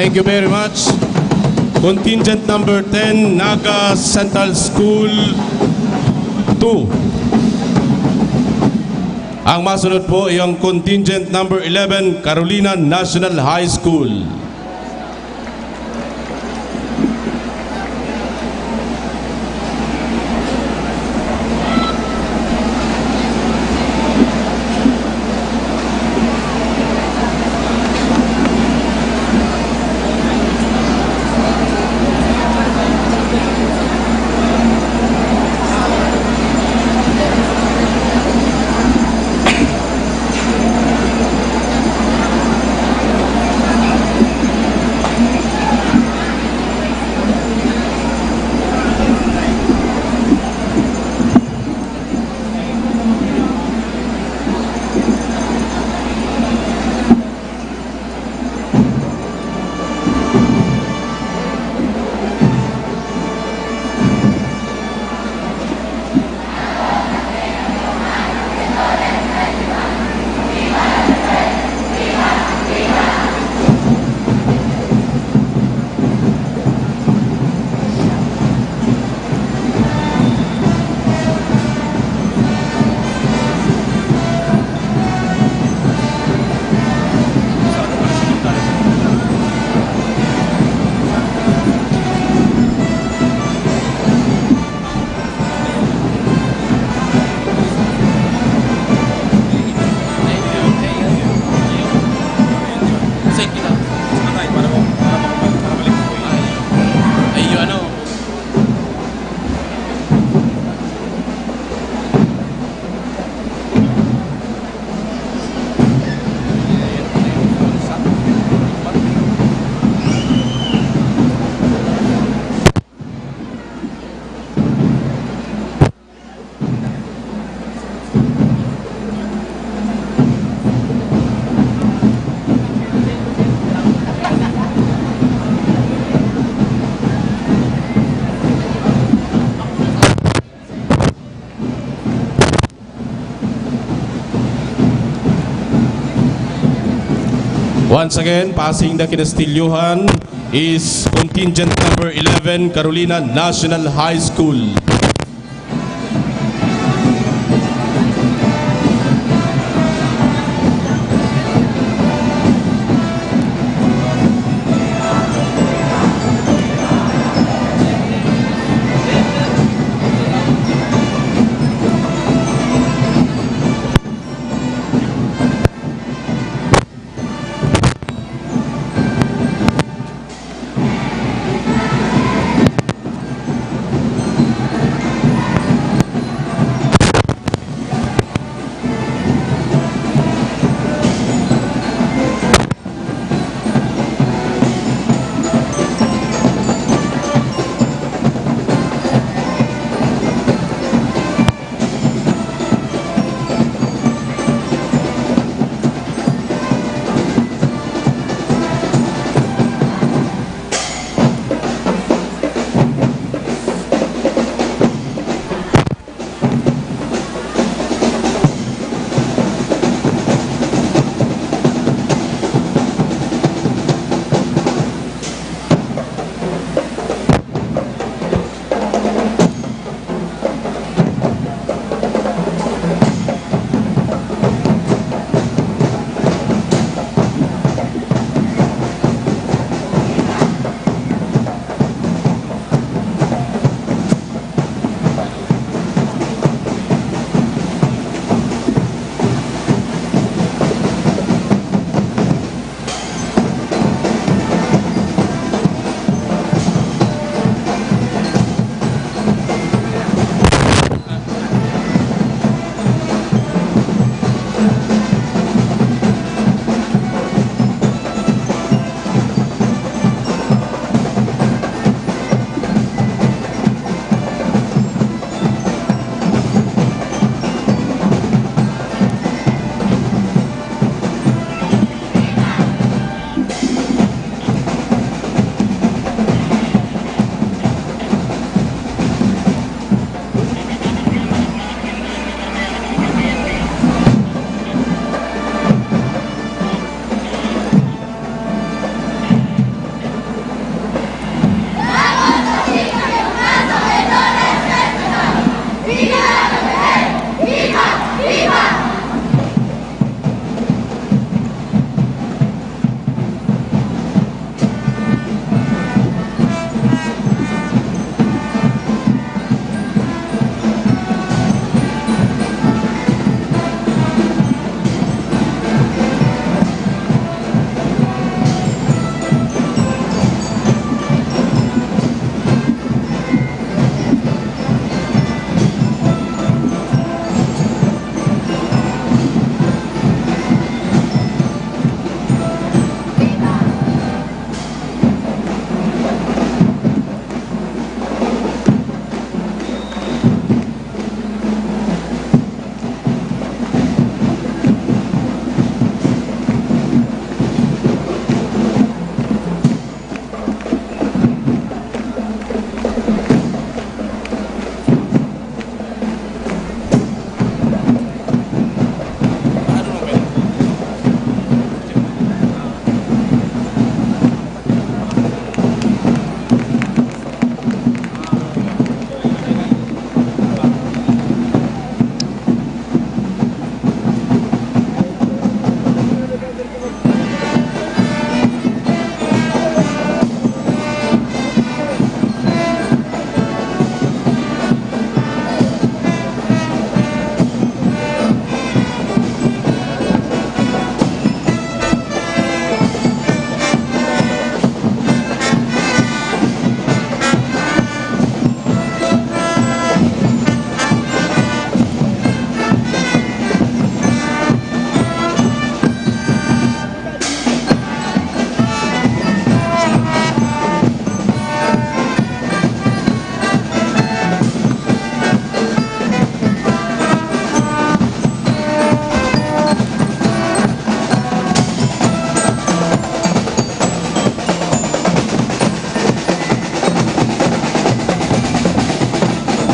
Thank you very much. Contingent number ten, Naga Central School two. Ang masunod po ay ang contingent number eleven, Carolina National High School. Once again, passing the Kinastilyohan is contingent number eleven, Carolina National High School.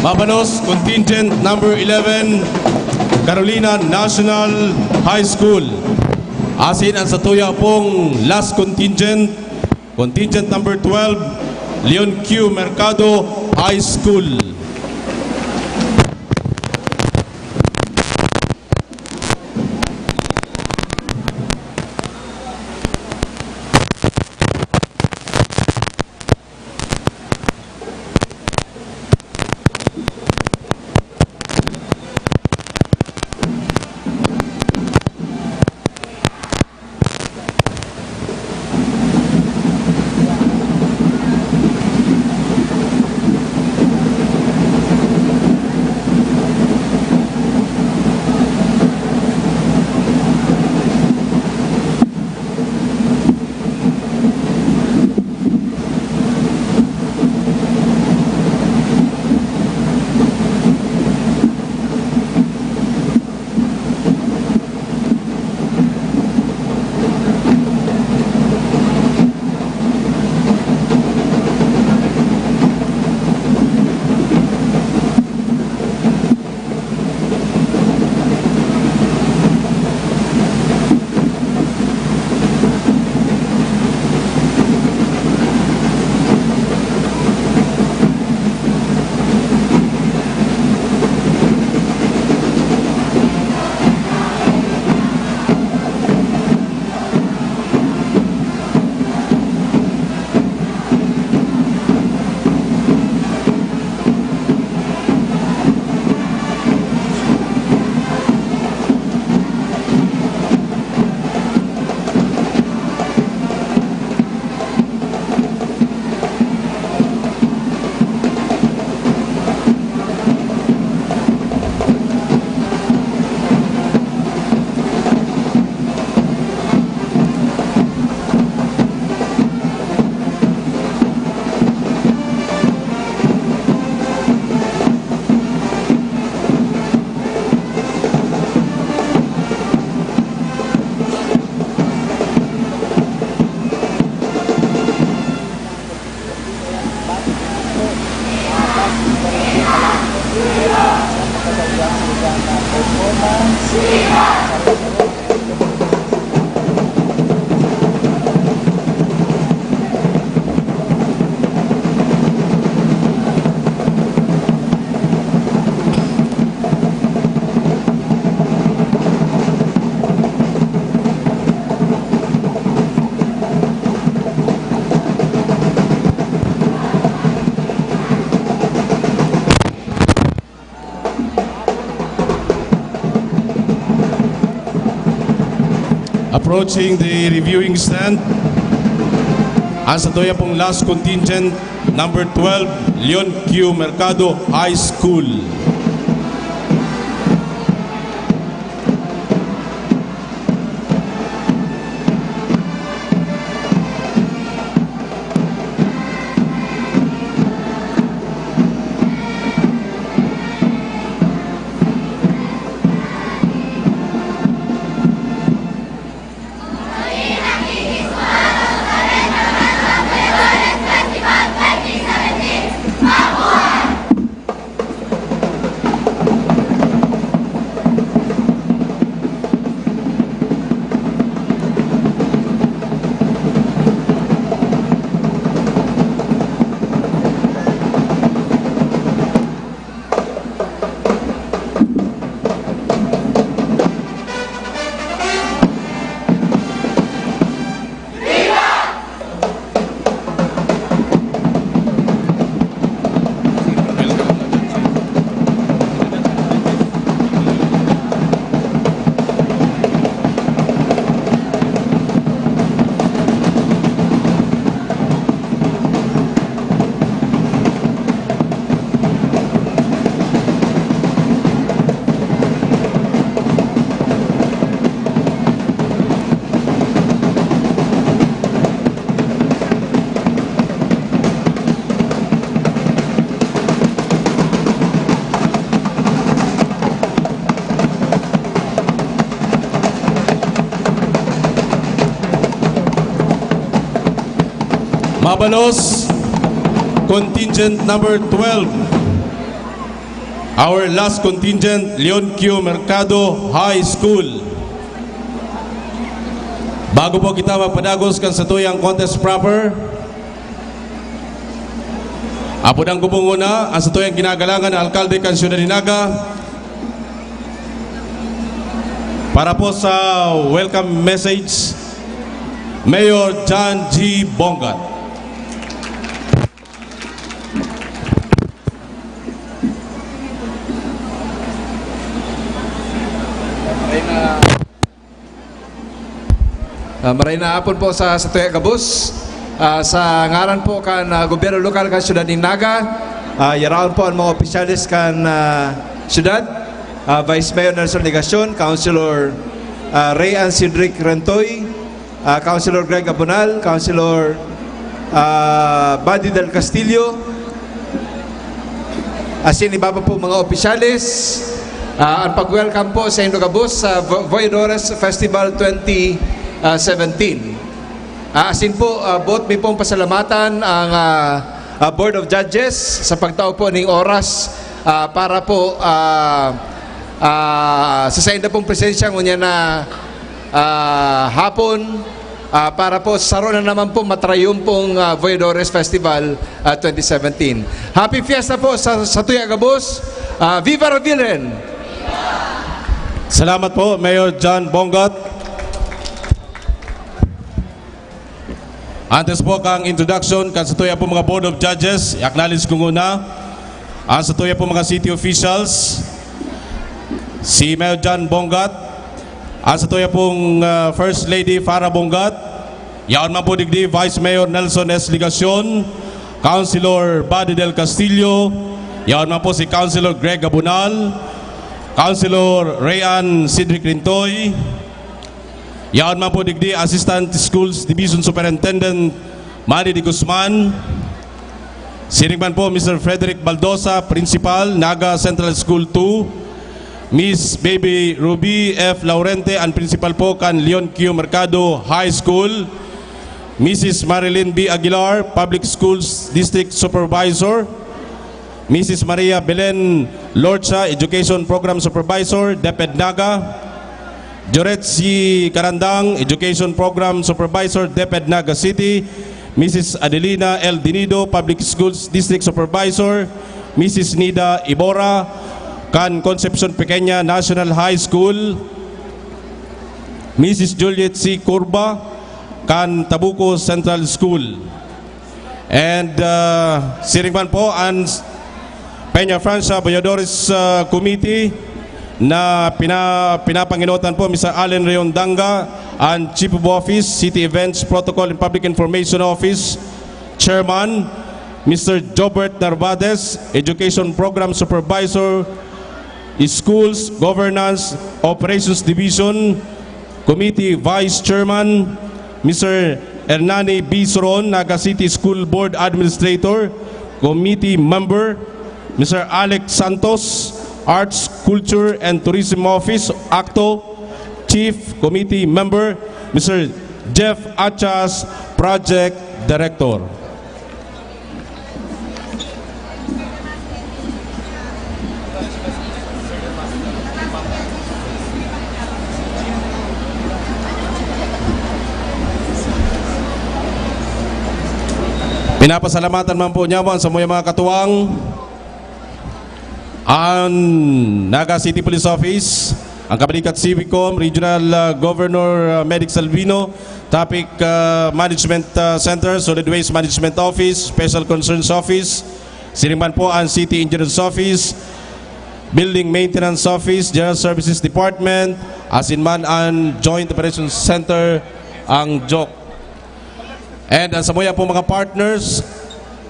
Mabalos, contingent number eleven, Carolina National High School. Asin an satuya pong last contingent, contingent number twelve, Leon Q Mercado High School. Approaching the reviewing stand, ang satuya pong last contingent, number twelve, Leon Q Mercado High School. Mabalos, contingent number twelve. Our last contingent, Leon Q Mercado High School. Bago po kita magpadagos kan satuyang contest proper, apodan ko po muna ang satuyang ginagalangan na alkalde kan Siyudad ni Naga para po sa welcome message, Mayor John G Bongat. Ah, maray na hapon po sa satuya gabos. Ah, sa ngaran po kan ah, gobyerno lokal kan siyudad nin Naga, ah, yaraon po ang mga opisyales kan ah, siyudad, ah, Vice Mayor Nelson Legacion, Councilor ah, Ray Ann Cedric Rentoy, ah, Councilor Greg Abonal, Councilor ah, Buddy Del Castillo, asin iba pa po mga opisyales. Ah, ang pag-welcome po sa indo gabos sa Vo- Voyadores Festival twenty seventeen. Ah, asin po, ah, buot mi pong pasalamatan ang ah, ah, Board of Judges sa pagtao po ning oras ah, para po ah, ah, sa sainda pong presensya ngunyan na ah, hapon ah, para po saro na naman po matrayumpong ah, Voyadores Festival ah, twenty seventeen. Happy Fiesta po sa, sa Tuya Gabos. Ah, Viva Ravilren! Salamat po, Mayor John Bongat. Antes po kang introduction kan satuya po mga Board of Judges, i-acknowledge ko muna ang satuya po mga city officials, si Mayor John Bongat, ang satuya pong ah, First Lady Farah Bongat, yaon man po digdi Vice Mayor Nelson S. Legacion, Councilor Buddy Del Castillo, yaon man po si Councilor Greg Abunal, Councilor Rayan Cedric Rintoy, yaon man po digdi Assistant Schools Division Superintendent Manny de Guzman. Siring man po Mister Frederick Baldosa, Principal, Naga Central School two. Miss Baby Ruby F. Laurente, ang principal po kan Leon Q. Mercado High School. Missus Marilyn B. Aguilar, Public Schools District Supervisor. Missus Maria Belen Lorcha, Education Program Supervisor, DepEd Naga. Joret C. Karandang, Education Program Supervisor, DepEd Naga City. Missus Adelina L. Dinido, Public Schools District Supervisor. Missus Nida Ibora, kan Concepcion Pequeña National High School. Missus Juliet C. Curba, kan Tabuco Central School. And uh, siring man po ang Peña Francia Voyadores uh, Committee na pina, pinapanginotan po Mister Allen Reondanga, ang Chief of Office, City Events, Protocol and Public Information Office, Chairman, Mister Jobert Narvaez, Education Program Supervisor, Schools, Governance, Operations Division, Committee Vice Chairman, Mister Hernani B. Soron, Naga City School Board Administrator, Committee Member, Mister Alex Santos, Arts, Culture, and Tourism Office, ACTO, Chief Committee Member, Mister Jeff Achas, Project Director. Pinapasalamatan man po niya man sa mga katuwang ang Naga City Police Office, ang Kabalikat Civicom, Regional uh, Governor uh, Medic Salvino, Traffic uh, Management uh, Center, Solid Waste Management Office, Special Concerns Office, siring man po ang City Engineers Office, Building Maintenance Office, General Services Department, asin man ang Joint Operations Center, ang joke. And ang samuya pong mga partners,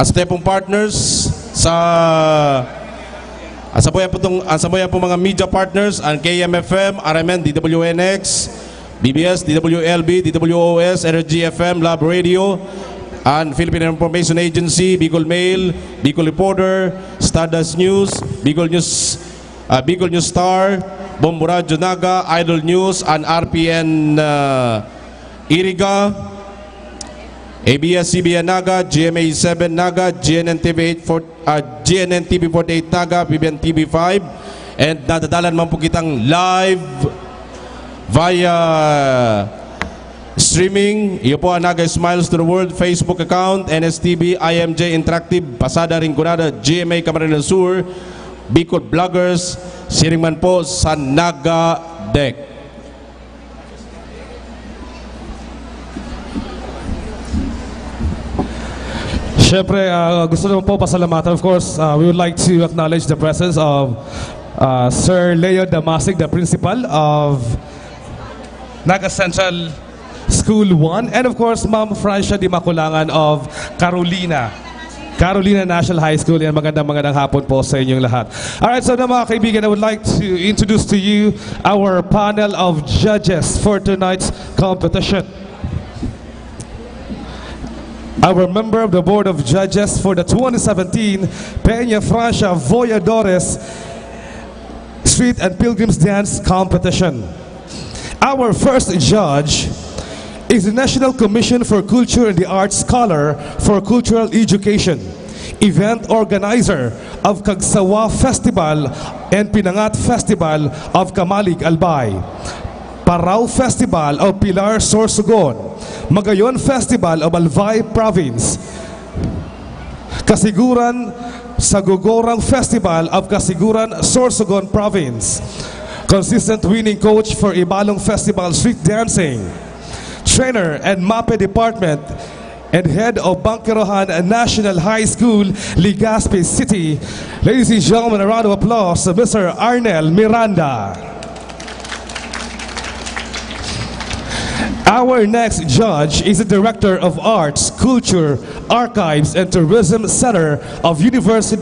ang samuya pong partners sa ang samuya po tong ang samuya pong mga media partners, ang K M F M, R M N, D W N X, B B S, D W L B, D W O S, Energy F M, Love Radio, and Philippine Information Agency, Bicol Mail, Bicol Reporter, Stardust News, Bicol News, uh, Bicol News Star, Bombo Radyo Naga, Idol News, and R P N uh, Iriga. A B S C B N Naga, G M A seven Naga, G N N T V eight four, ah, G N N T V forty-eight Naga, P B N T V five, and nadadalan man po kitang live via streaming. Iyo po ang Naga Smiles to the World Facebook account, N S T V, I M J Interactive, Pasada Rinconada, G M A Camarines Sur, Bicol Vloggers, siring man po sa Naga Deck. Siyempre, ah, gusto naman po pasalamatan. Of course, ah, we would like to acknowledge the presence of, ah, Sir Leo Damasig, the principal of Naga Central School one. And of course, Ma'am Francia Di Maculangan of Carolina. Carolina National High School. Yan, magandang, magandang hapon po sa inyong lahat. Alright, so na, mga kaibigan, I would like to introduce to you our panel of judges for tonight's competition. Our member of the Board of Judges for the twenty seventeen Peña Francia Voyadores Street and Pilgrims Dance Competition. Our first judge is the National Commission for Culture and the Arts Scholar for Cultural Education, event organizer of Kagsawa Festival and Pinangat Festival of Camalig, Albay, Parao Festival of Pilar, Sorsogon, Magayon Festival of Albay Province, Kasiguran Sagogorang Festival of Kasiguran, Sorsogon Province. Consistent winning coach for Ibalong Festival Street Dancing. Trainer and MAPEH Department and head of Bangkerohan National High School, Legazpi City. Ladies and gentlemen, a round of applause to Mister Arnel Miranda. Our next judge is the Director of Arts, Culture, Archives, and Tourism Center of Universi-,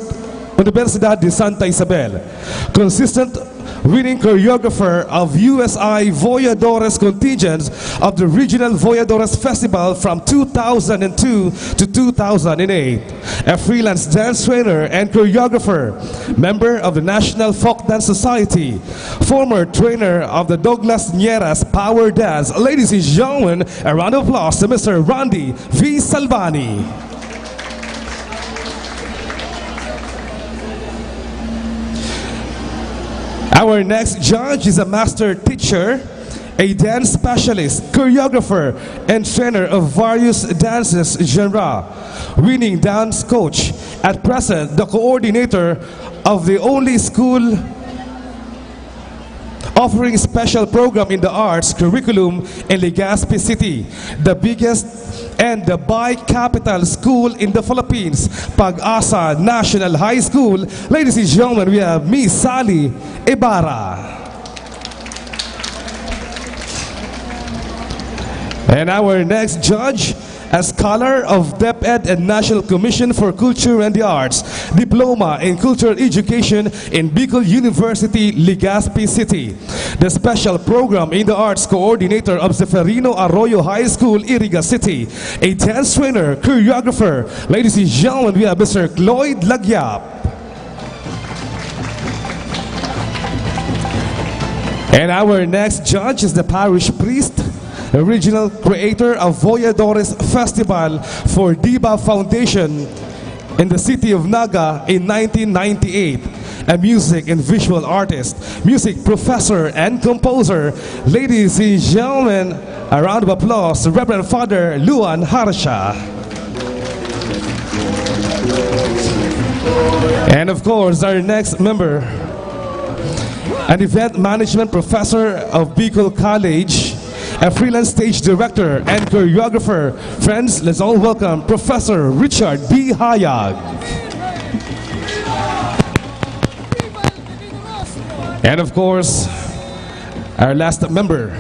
Universidad de Santa Isabel. Consistent winning choreographer of U S I Voyadores contingents of the Regional Voyadores Festival from two thousand two to two thousand eight. A freelance dance trainer and choreographer, member of the National Folk Dance Society, former trainer of the Douglas Nieras Power Dance. Ladies and gentlemen, a round of applause to Mister Randy V Salvani. Our next judge is a master teacher, a dance specialist, choreographer, and trainer of various dances genre, winning dance coach, at present the coordinator of the only school offering special program in the arts curriculum in Legazpi City, the biggest and the bi-capital school in the Philippines, Pag-asa National High School. Ladies and gentlemen, we have Miss Sally Ibarra. And our next judge, a scholar of DepEd and National Commission for Culture and the Arts, Diploma in Cultural Education in Bicol University, Legazpi City. The special program in the arts coordinator of Seferino Arroyo High School, Iriga City. A dance trainer, choreographer. Ladies and gentlemen, we have Mister Cloyd Lagyap. And our next judge is the parish priest, original creator of Voyadores Festival for Diba Foundation in the city of Naga in nineteen ninety-eight, a music and visual artist, music professor and composer. Ladies and gentlemen, a round of applause, Reverend Father Luan Harsha. And of course, our next member, an event management professor of Bicol College, a freelance stage director and choreographer. Friends, let's all welcome Professor Richard B. Hayag. And of course, our last member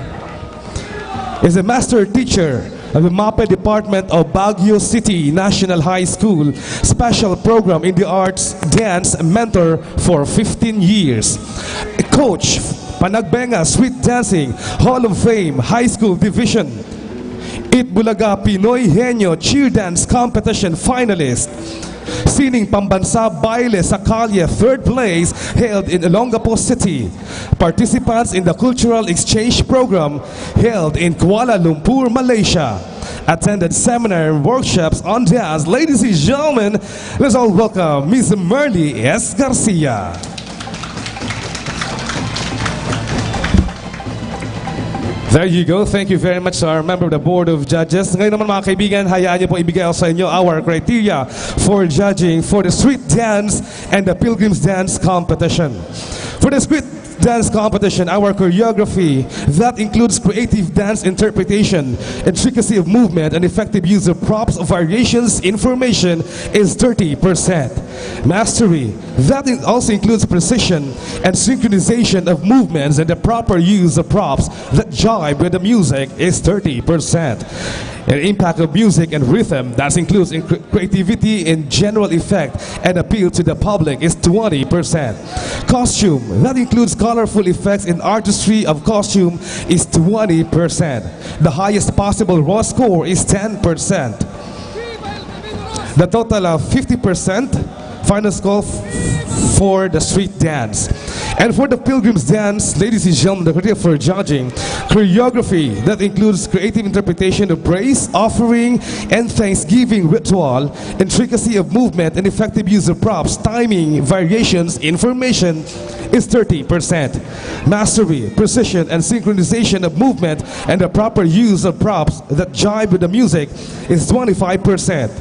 is a master teacher of the MAPEH Department of Baguio City National High School Special Program in the Arts, dance mentor for fifteen years. Coach, Panagbenga Street Dancing Hall of Fame High School Division. Itbulaga Pinoy Henyo Cheer Dance Competition finalist. Sining Pambansa Baile sa Kalye, third place, held in Olongapo City. Participants in the Cultural Exchange Program held in Kuala Lumpur, Malaysia. attended seminar and workshops on jazz. Ladies and gentlemen, let's all welcome Miss Merly S. Garcia. There you go. Thank you very much to our member of the Board of Judges. Ngayon naman, mga kaibigan, hayaan niyo po ibigay ako sa inyo our criteria for judging for the street dance and the pilgrims dance competition. For the street dance competition, our choreography that includes creative dance interpretation, intricacy of movement, and effective use of props, variations, information is thirty percent. Mastery that in- also includes precision and synchronization of movements and the proper use of props that jibe with the music is thirty percent. An impact of music and rhythm that includes in cre- creativity and general effect and appeal to the public is twenty percent. Costume that includes colorful effects and artistry of costume is twenty percent. The highest possible raw score is ten percent. The total of fifty percent final score f- for the street dance. And for the pilgrim's dance, ladies and gentlemen, the criteria for judging, choreography that includes creative interpretation of praise, offering, and thanksgiving ritual, intricacy of movement, and effective use of props, timing, variations, information is thirty percent. Mastery, precision, and synchronization of movement and the proper use of props that jibe with the music is twenty-five percent.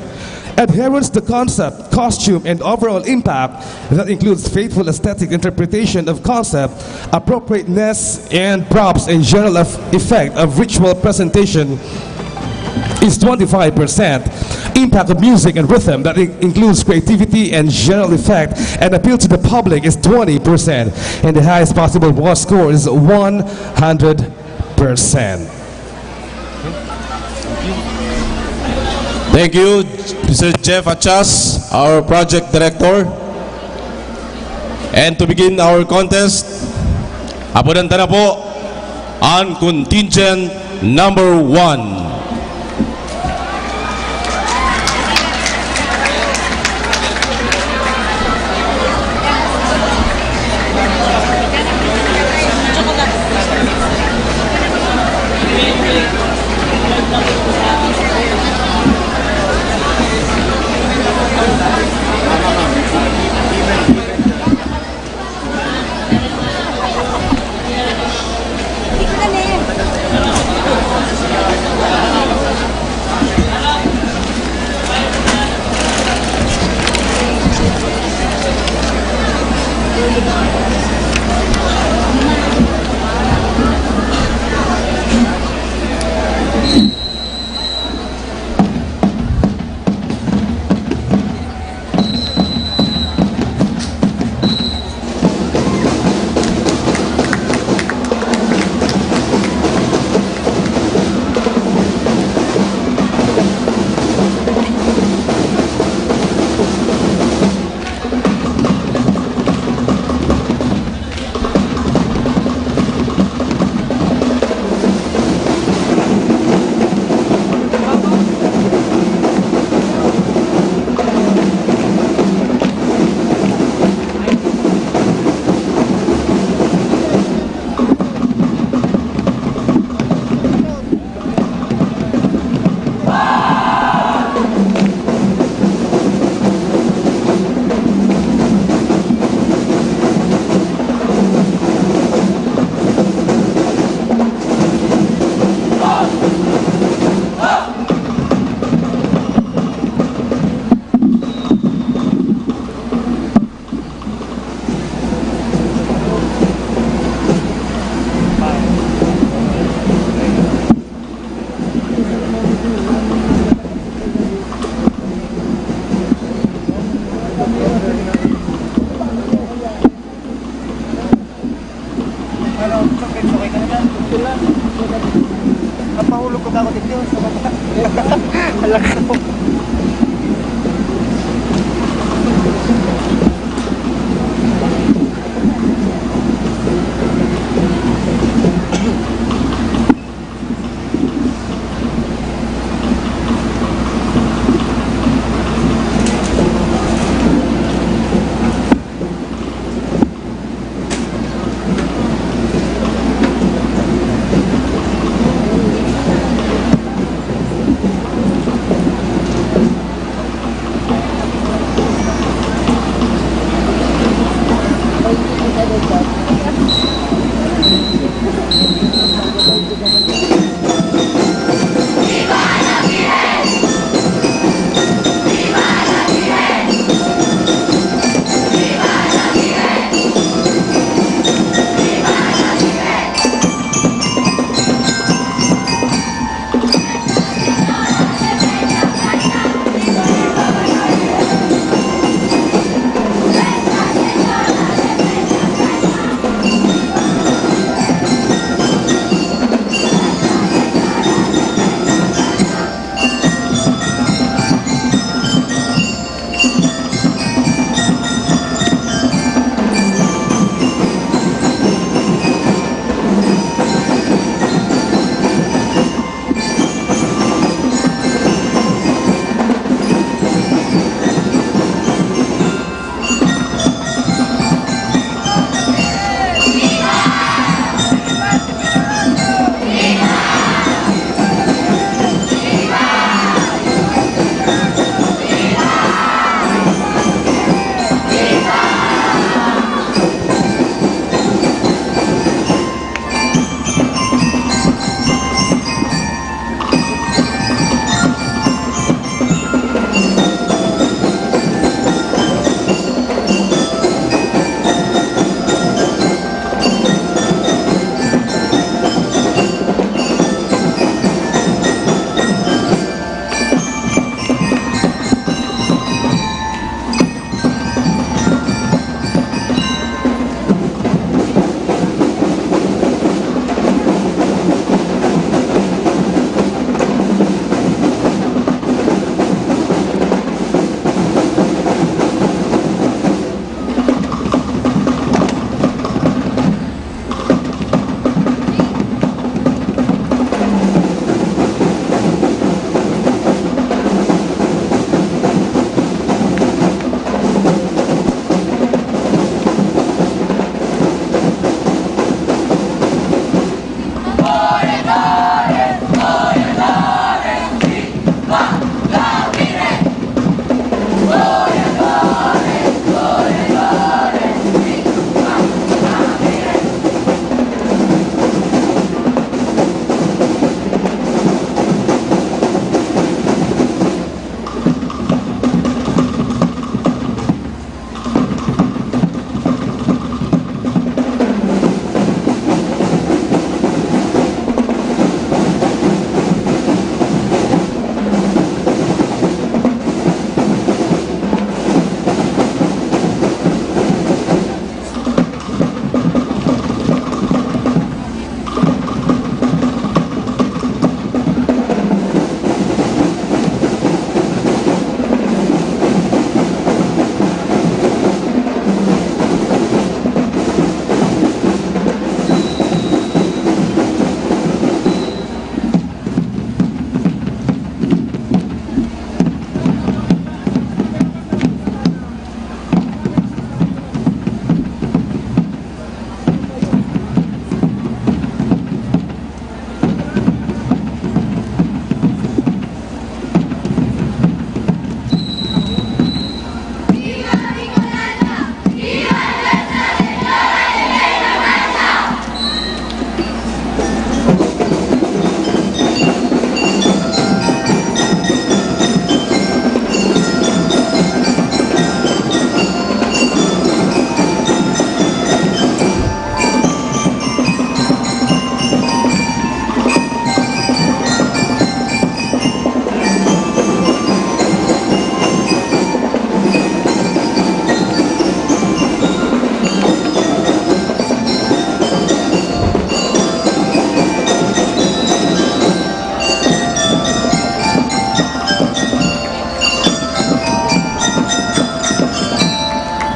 Adherence to concept, costume, and overall impact that includes faithful aesthetic interpretation of concept, appropriateness, and props and general eff- effect of ritual presentation is twenty-five percent. Impact of music and rhythm that in- includes creativity and general effect and appeal to the public is twenty percent. And the highest possible raw score is one hundred percent. Thank you, Mister Jeff Achas, our project director. And to begin our contest, apodan ta na po ang contingent number one. Napahulog ko na ako dito sa baba. Alam ko.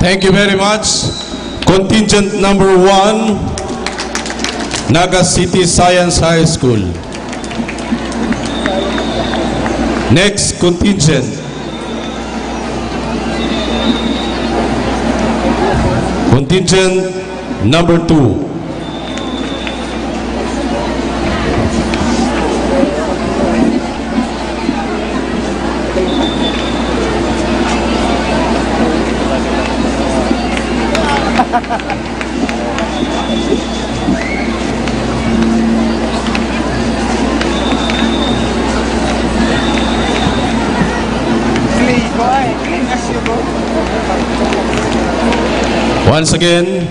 Thank you very much. Contingent number one, Naga City Science High School. Next contingent. Contingent number two. Once again,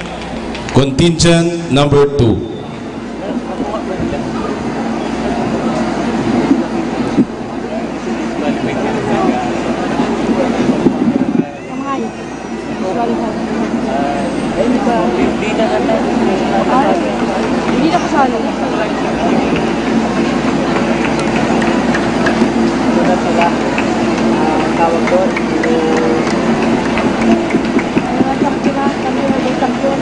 contingent number two. Hindi na kasali. Ito na sila. Ah, tawag doon. Ang champion na, kami na may champion.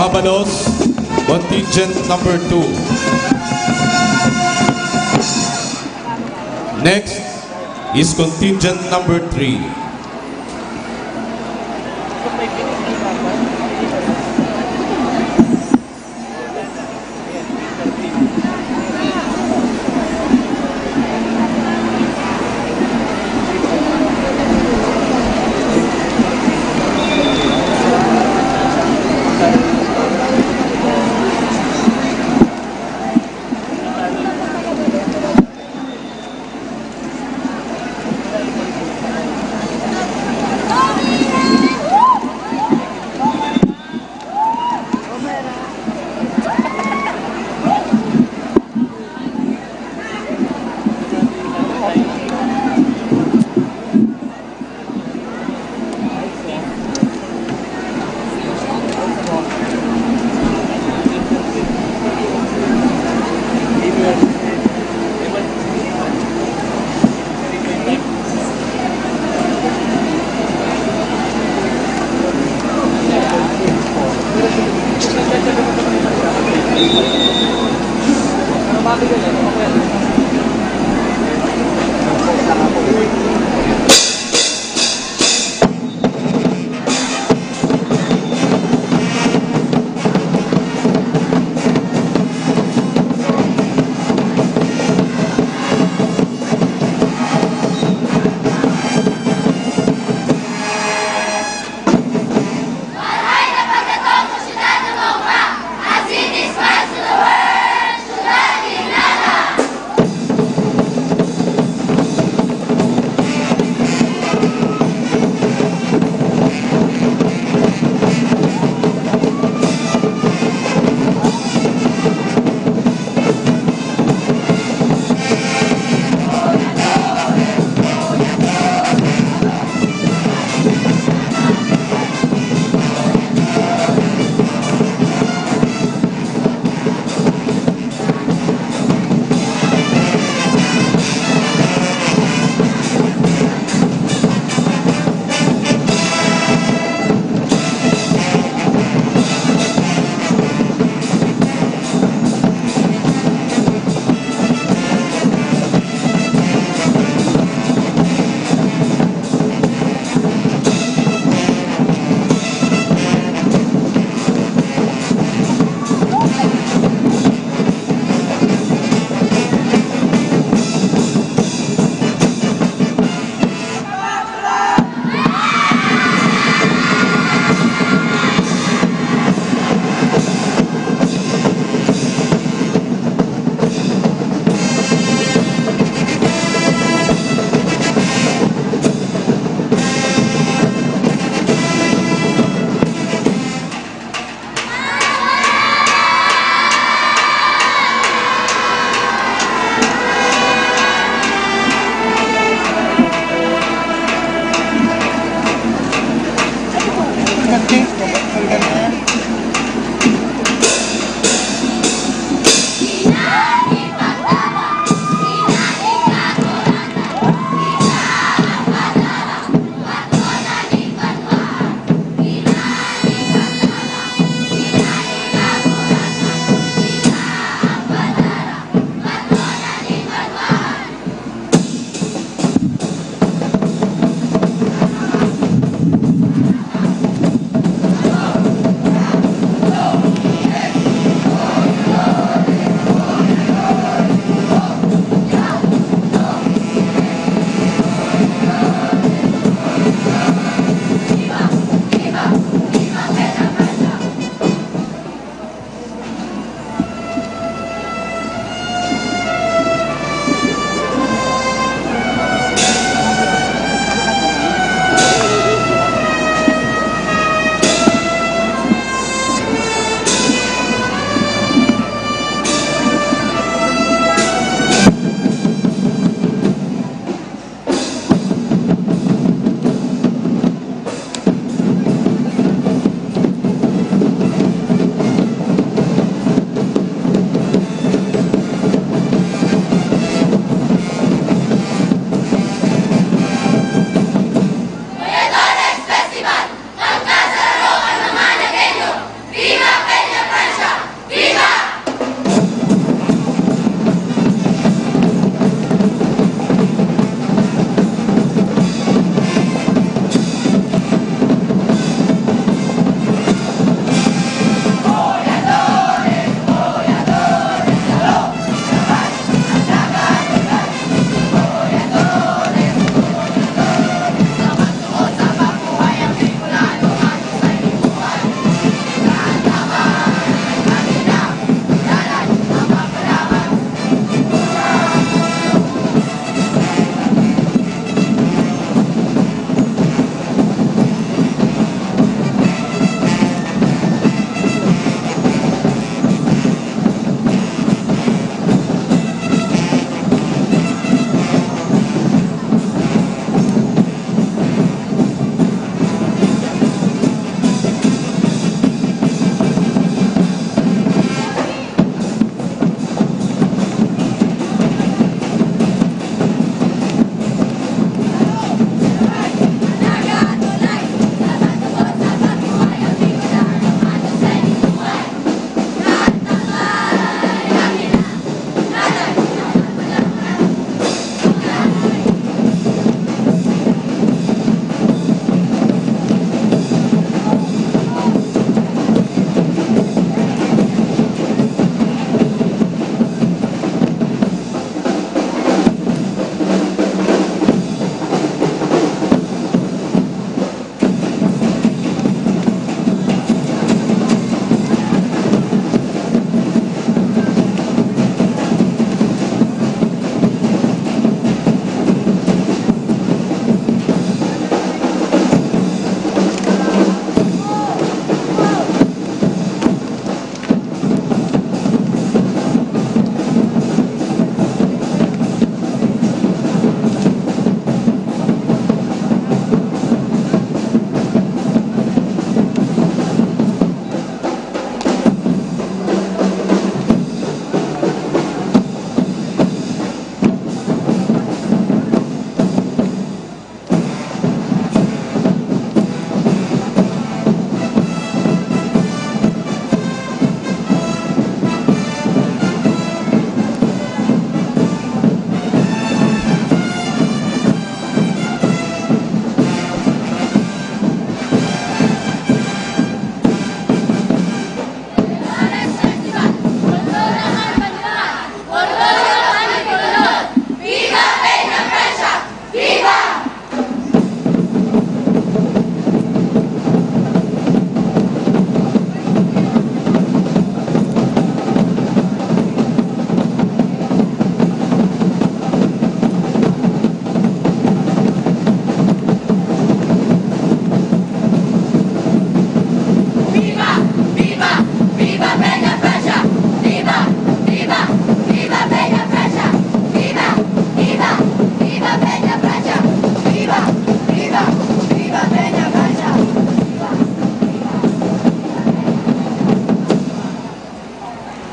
Abalos, contingent number two. Next is contingent number three. Maray na pagkatao sa syudad na maogma, as it is Spice to the World, Syudad Ginala!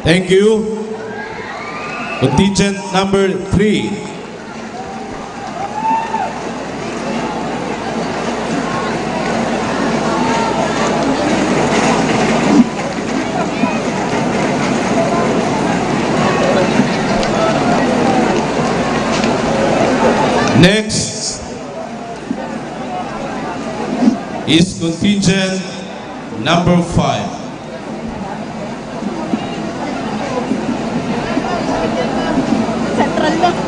Thank you. Contingent number three. Next is contingent number five. Central na.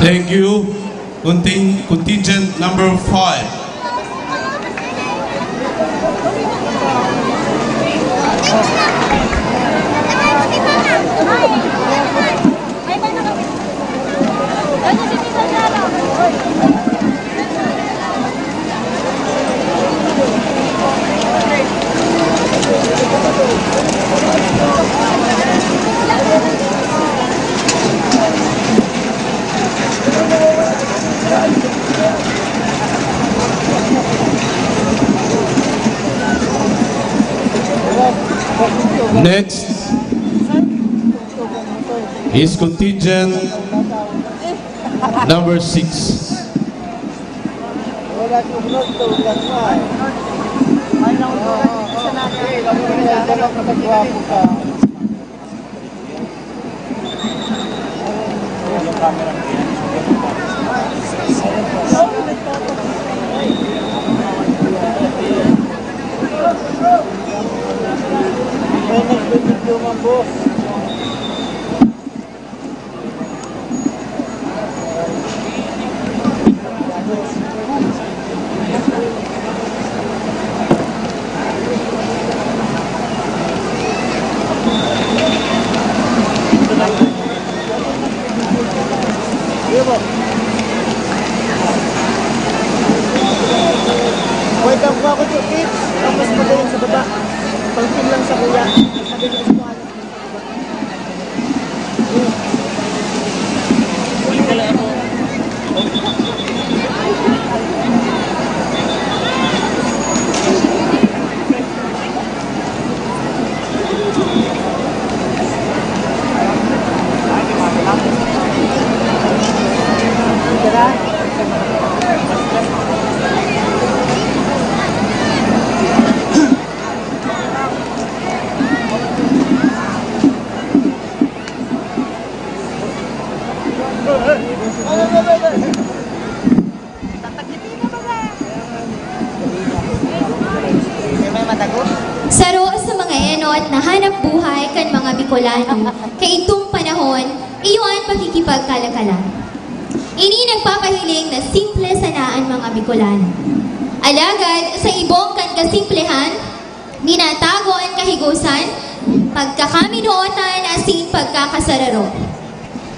Thank you. Contin-, contingent number five. Next is contingent number six. Wait lang, kuha ko yung tips. Tapos magaling sa baba. Pagpil lang sa kuya. Magaling sa kuya. Saro sa mga enot na hanap buhay kan mga Bicolano kaidtong panahon, iyo an pakikipagkalakalan. Ini nagpapahiling na simple sana an mga Bicolano. Alagad sa ibong kan kasimplehan, minatago an kahigosan, pagkakaminootan asin pagkakasararo.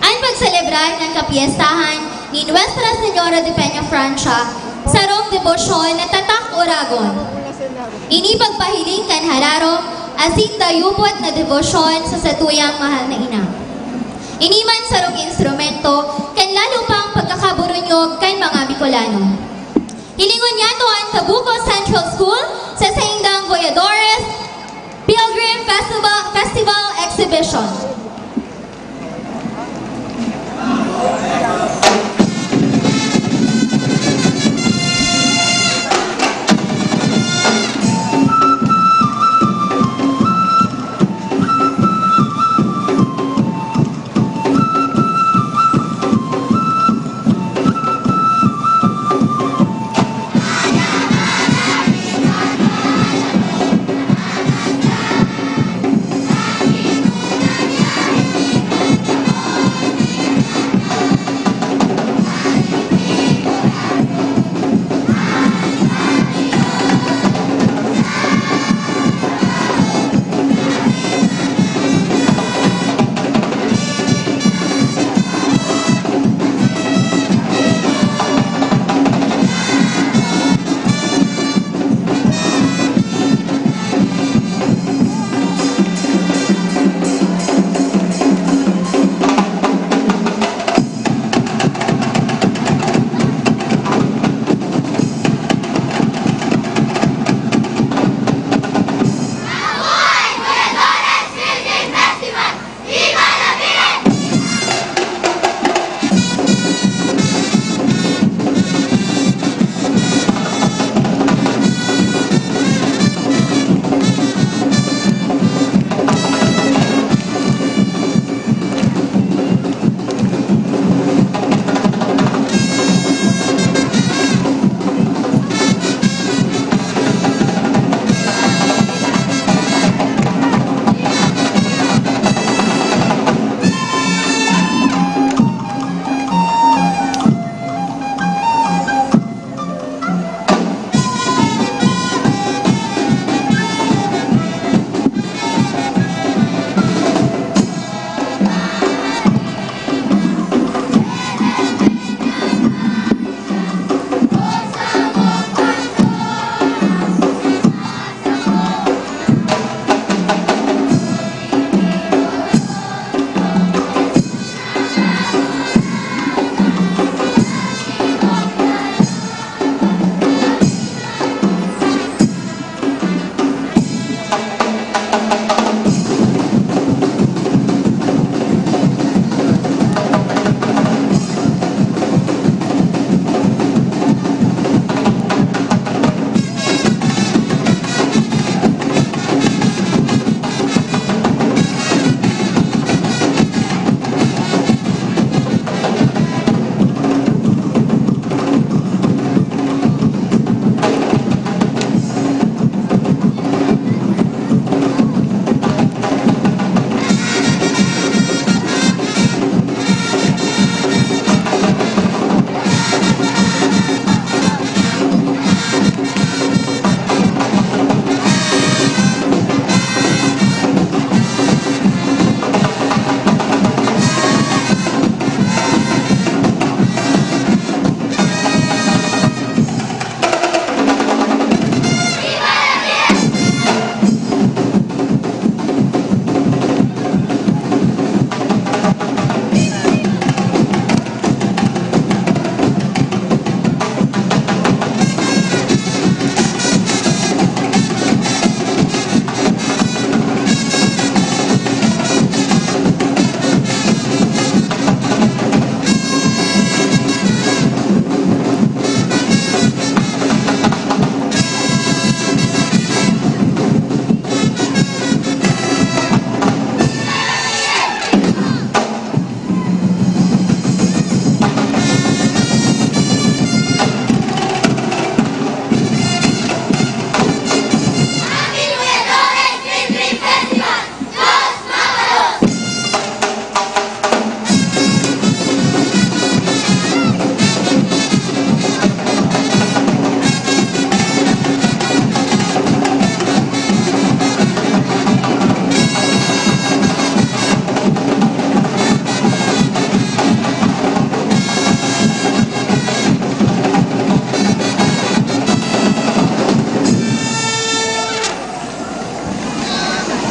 An pagselebrar kan kapyestahan ni Nuestra Señora de Peñafrancia sarong debosyon na tatak o ragon. Ini pagpahiling kan hararo asin dayupot na debosyon sa satuyang mahal na ina. Ini man sarong instrumento kan lalo pang pagkakaburunyog kan mga Bicolano. Hilingon niyato an Tabuco Central School sa saindang Voyadores Pilgrim Festival, Festival Exhibition.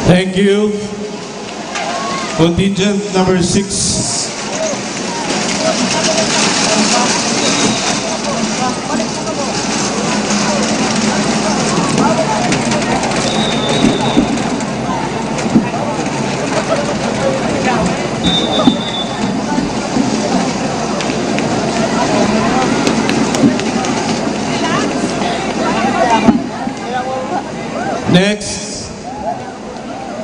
Thank you. Contingent number six. Next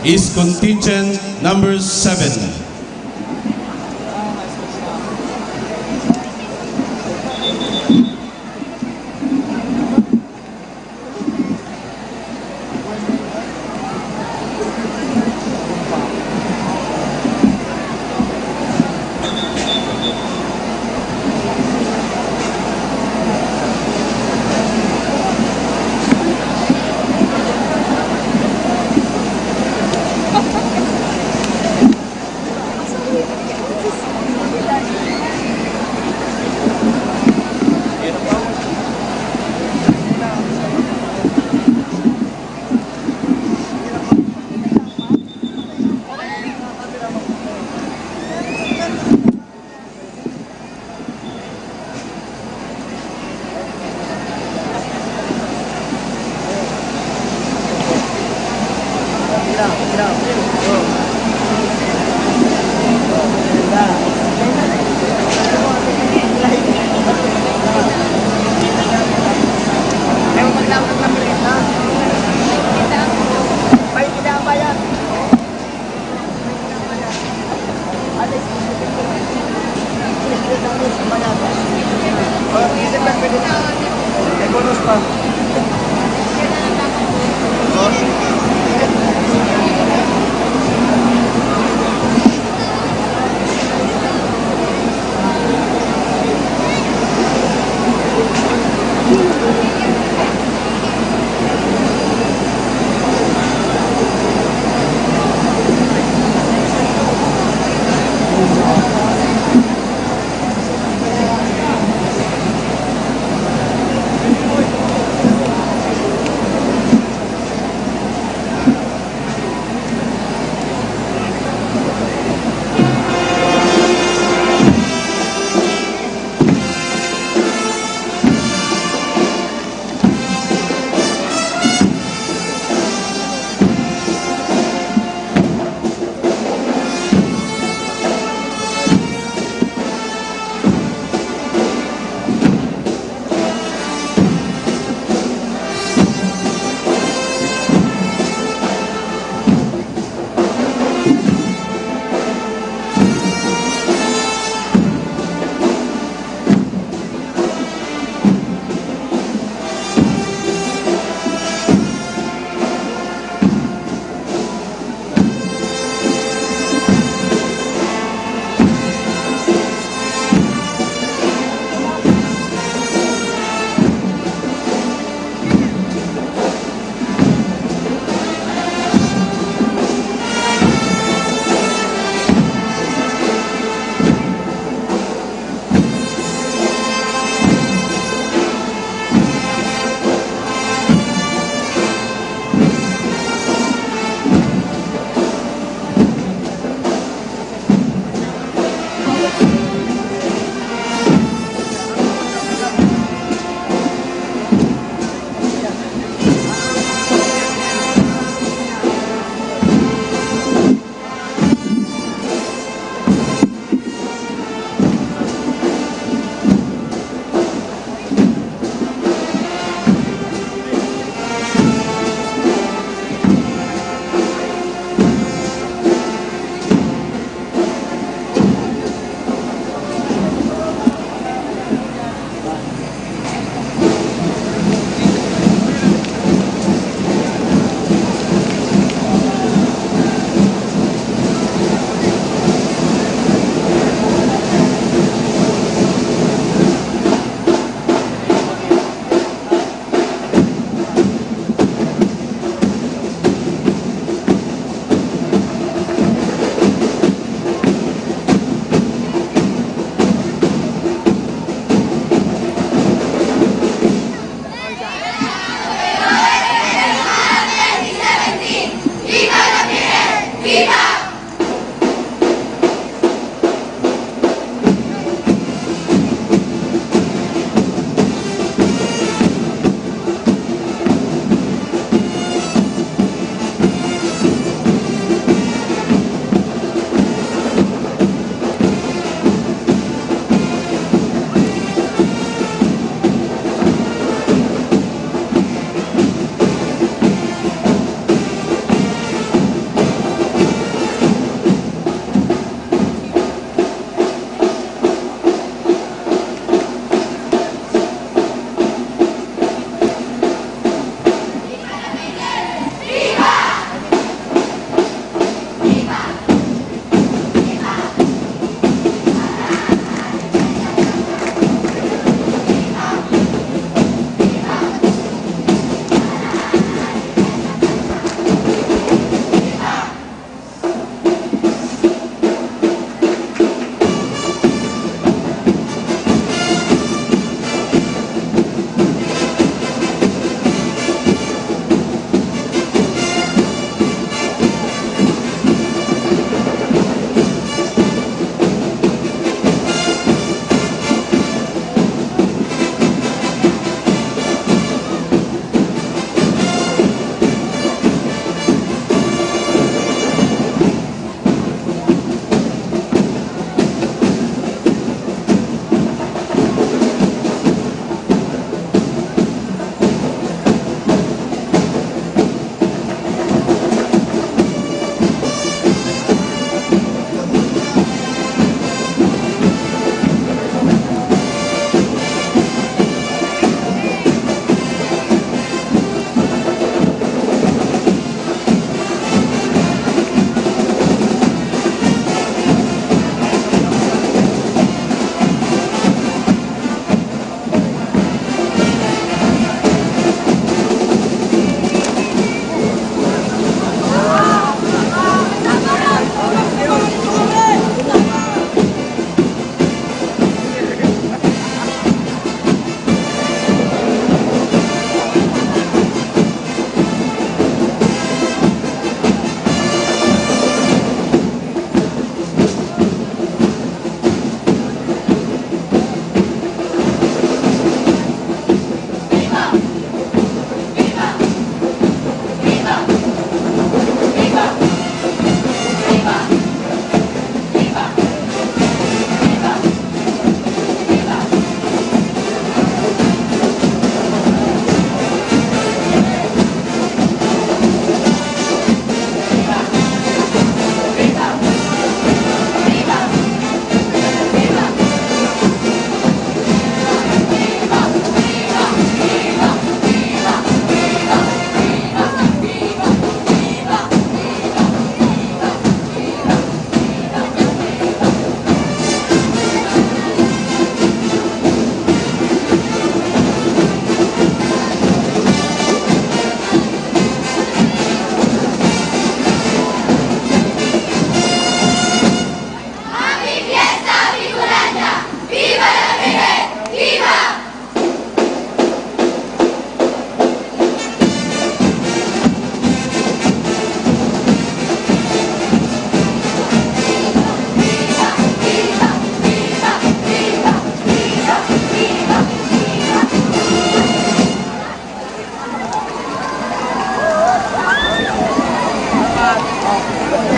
is contingent number seven.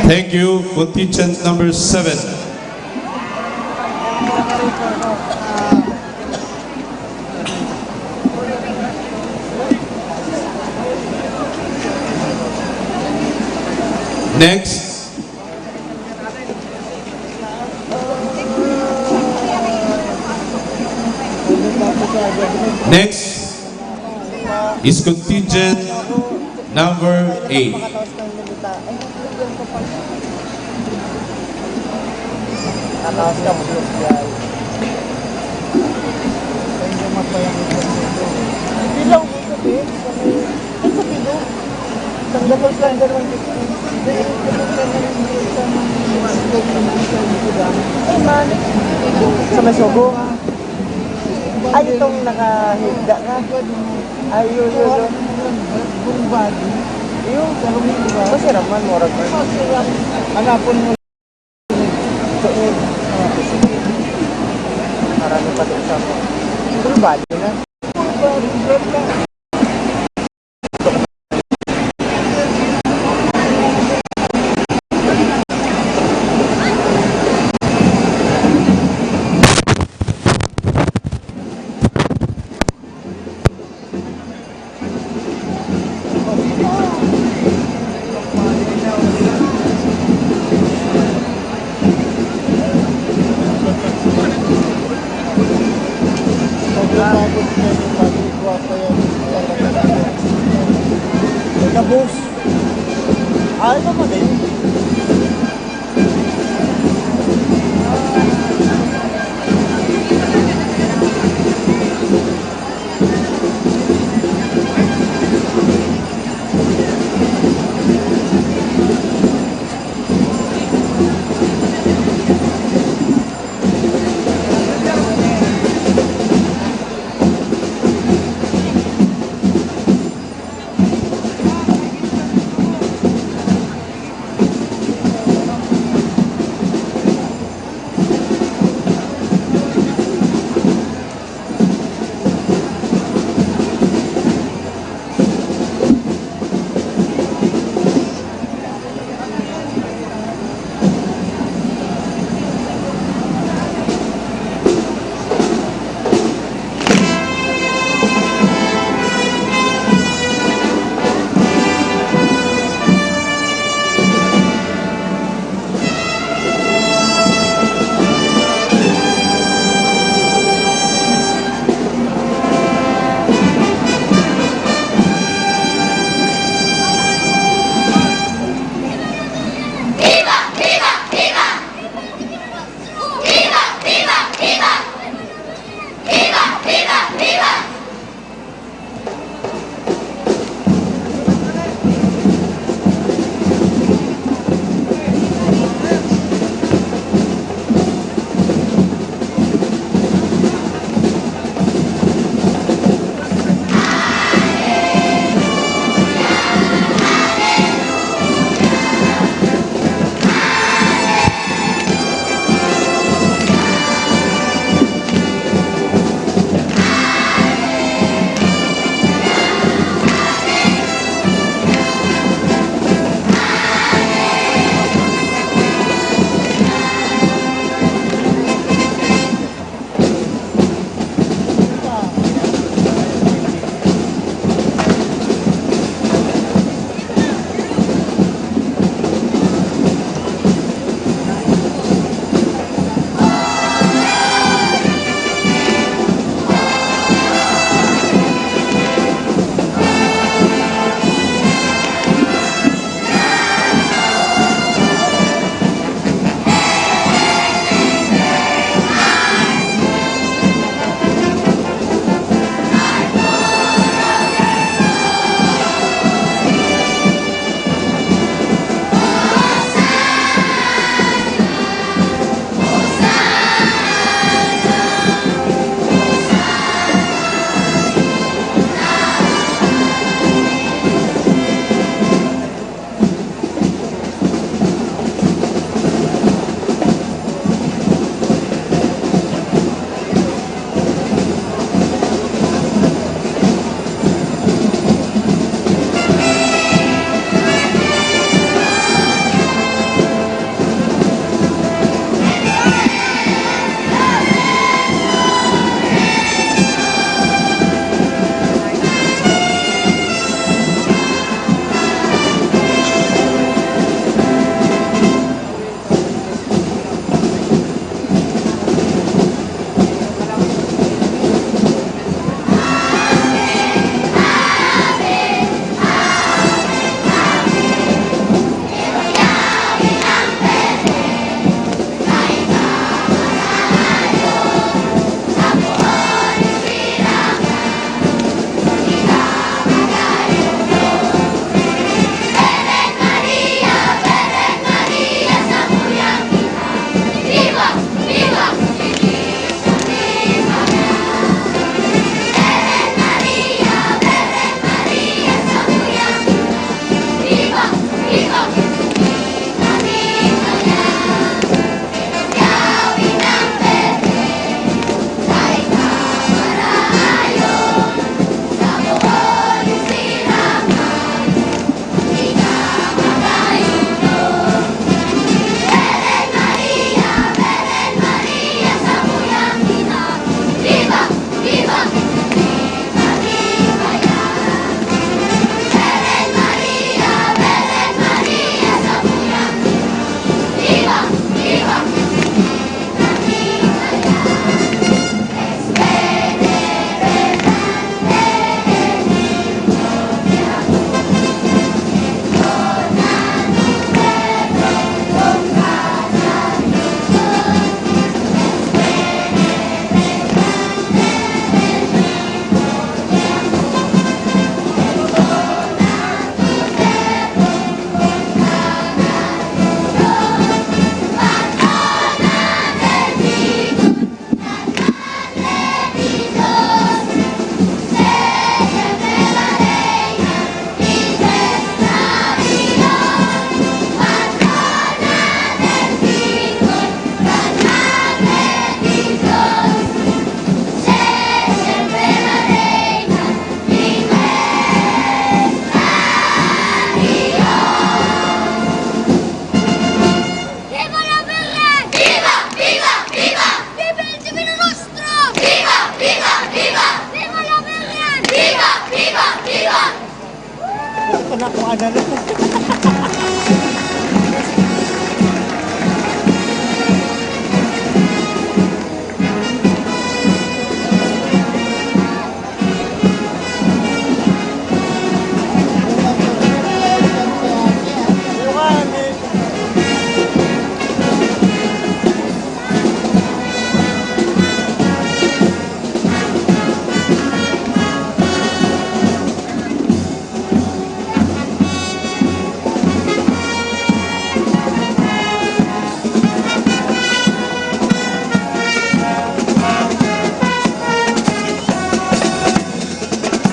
Thank you, contingent number seven. Next. Next is contingent number eight. Nakakaos ka, mag-close the eye. Bilang ko sabi, sa may, ay, sa pilo. Tanggal lang, tanggal lang. Ay, man. Sa may sugo. Ay, itong nakahigda ka. Ay, yun, yun, yun. Yung, masarap man, murag man. Hanapon mo. Marami pa din sa mga. Full body na. Tapos, ah, ito pa din.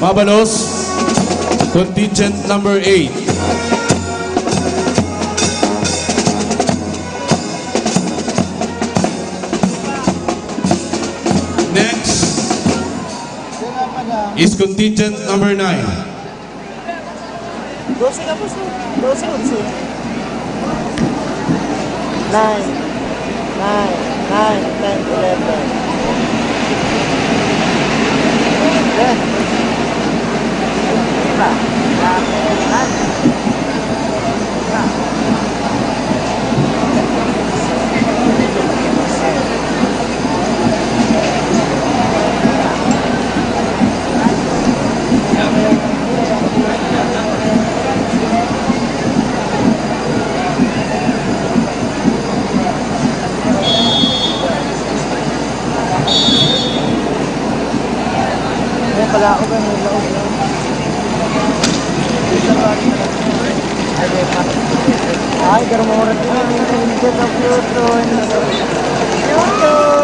Mabalos, contingent number eight. Next is contingent number nine. Doce na po, sir. Doce, onse. Nine. Nine. Nine, ten, eleven. Ten. Diba? Nine. May palaog, may laog na. Ay, garumura din. Ang init sa Pluton. Pluton!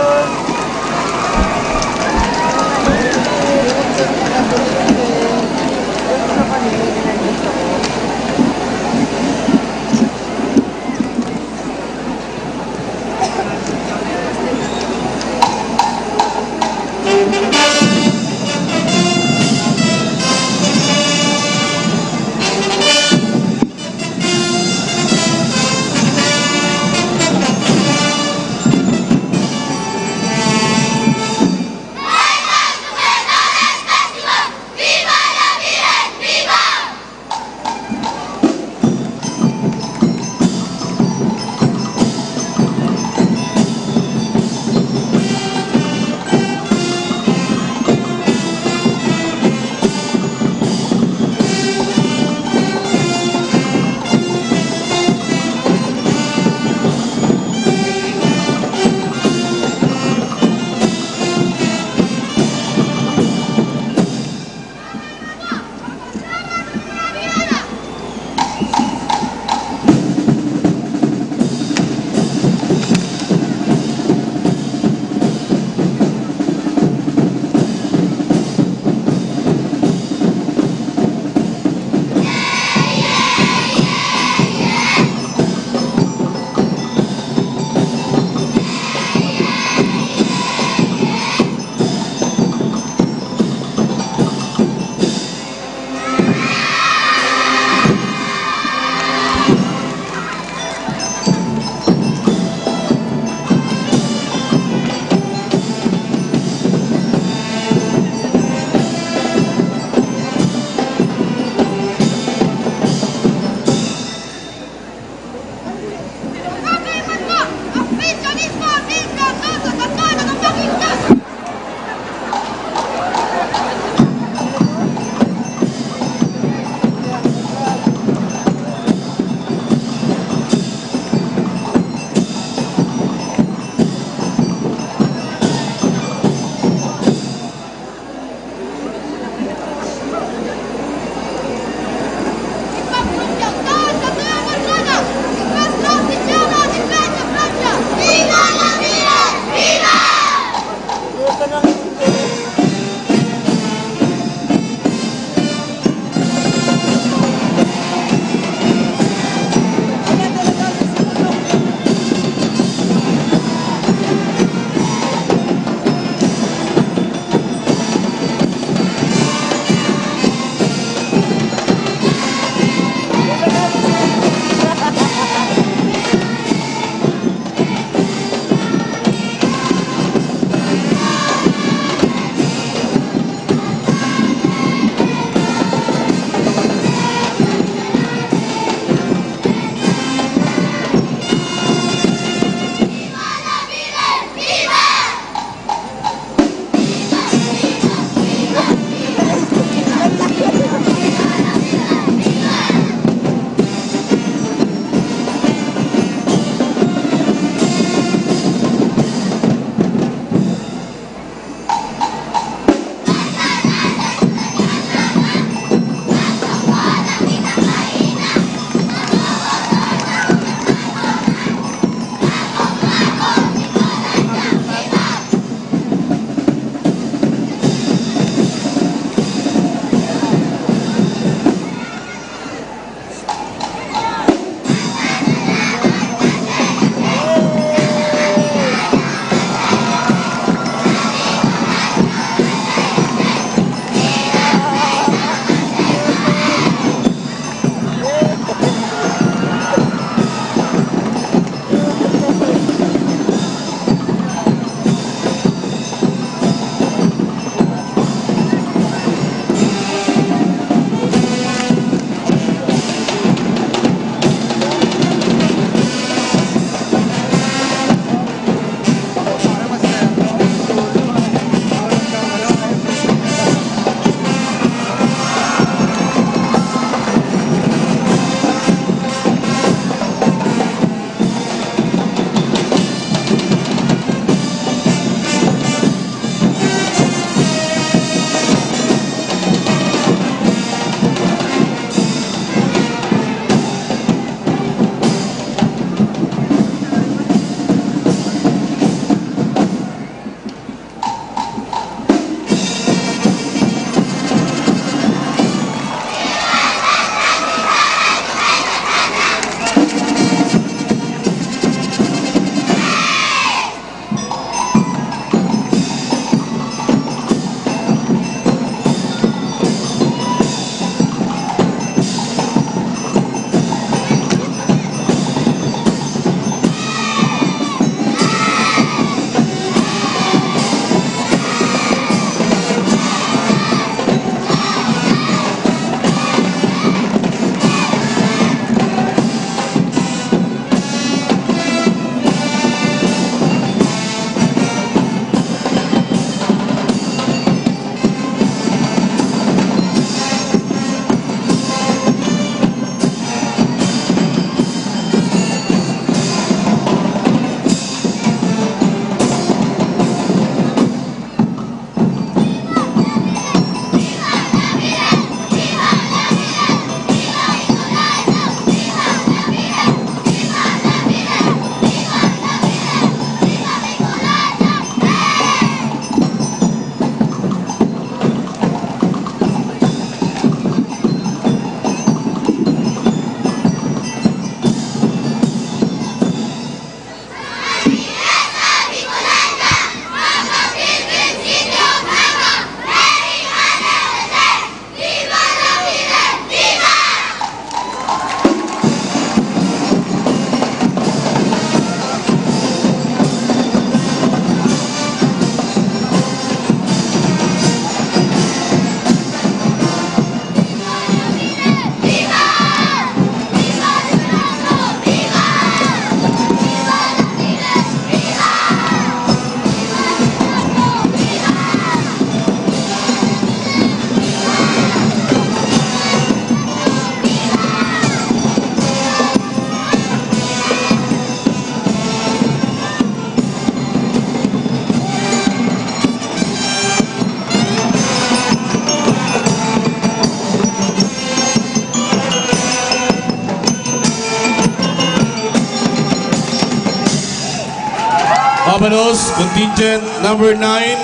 Palos, contingent number nine.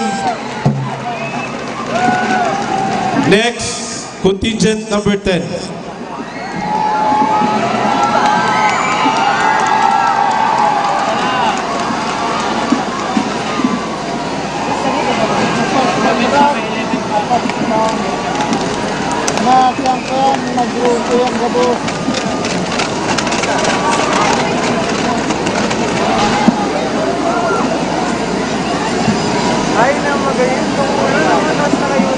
Next, contingent number ten. Na siyang kan, nagrupo yang gabos. Ay, na magayon. Kung ulo na, mataas na kayo.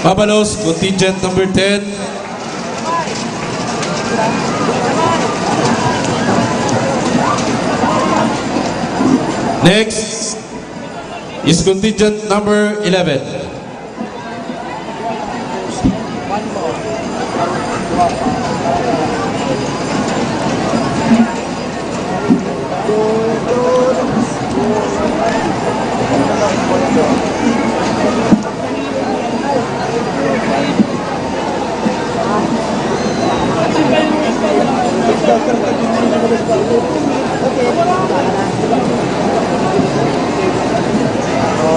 Abalos, contingent number ten. Next is contingent number eleven.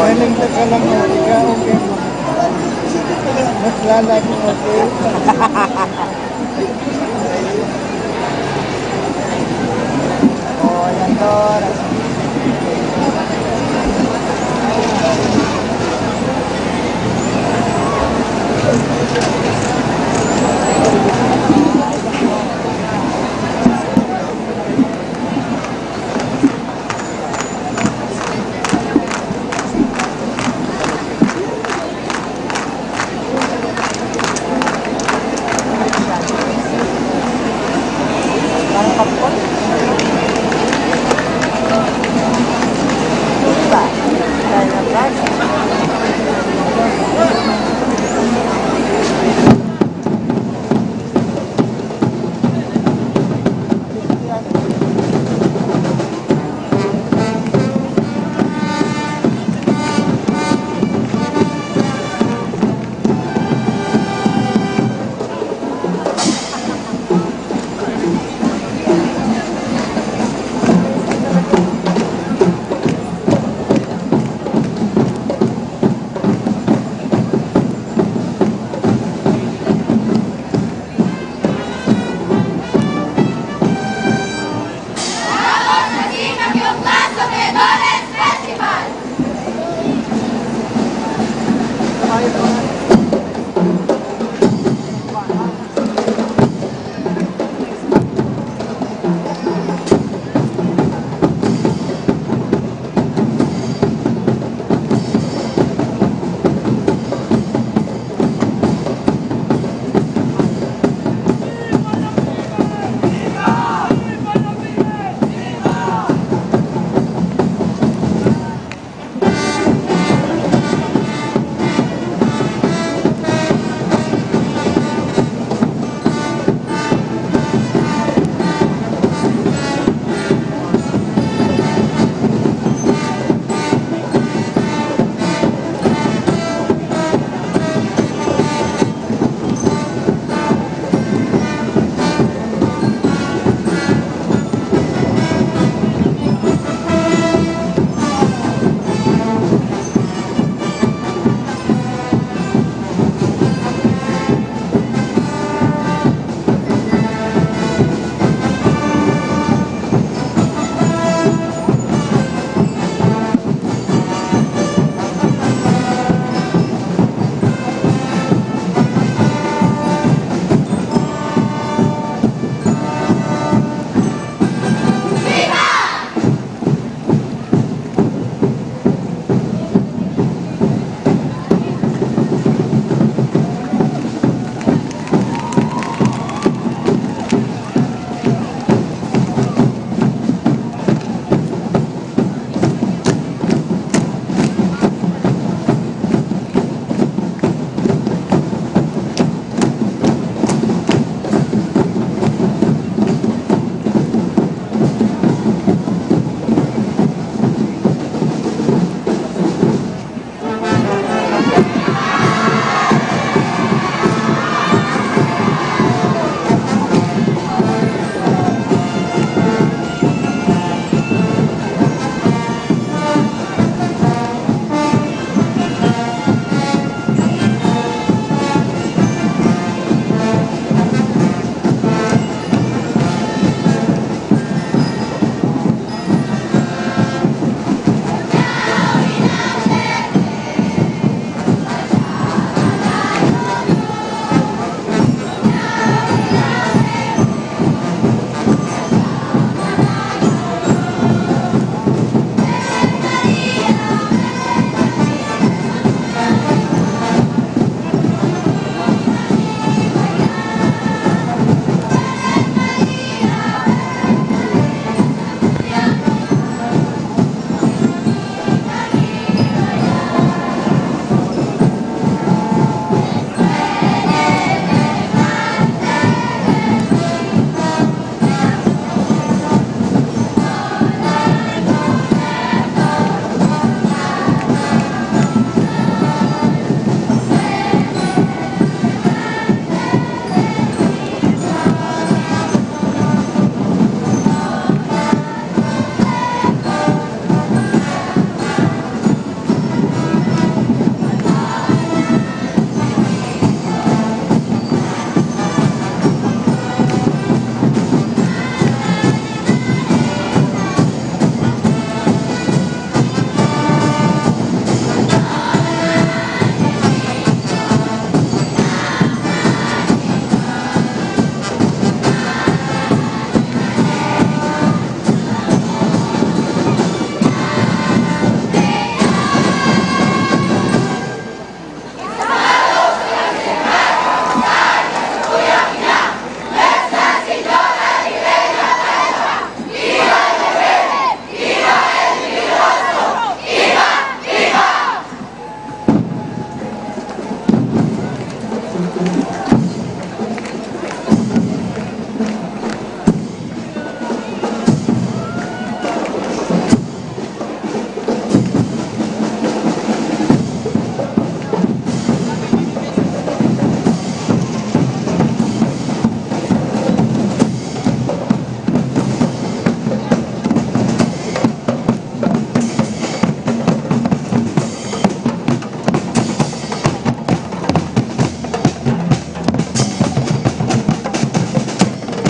Galing ka lang, ikaw, okay. Mas lalaki, okay.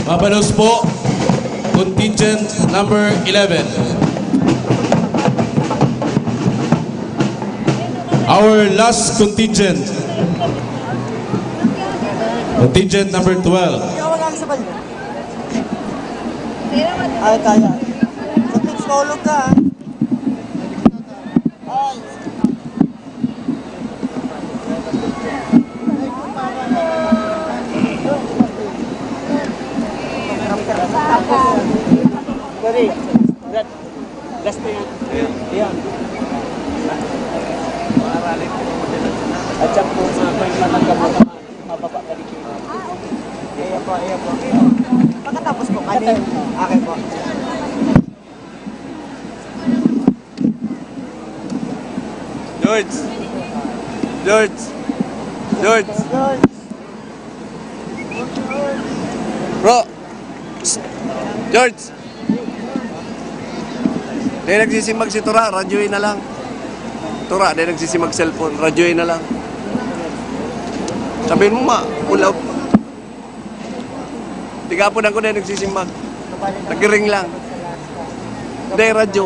Mabalos po, contingent number eleven. Our last contingent. Contingent number twelve. Ay, kaya. Sa tips, mahulog ka, ah. Ay. Pare, Brad, last na yan. Ayan. At siya po, sa may mga nagkabuta, mababa ka dito. Ayan po, ayan po. Pagkatapos po, kanin. Okay po. George! George! George! Bro! Psst! George! Di nagsisimbag si Tura, radyoin na lang. Tura, di nagsisimbag cellphone, radyoin na lang. Sabihin mo ma, pull out. Tigapon ako na nagsisimbag. Nagiring lang. Hindi, radyo.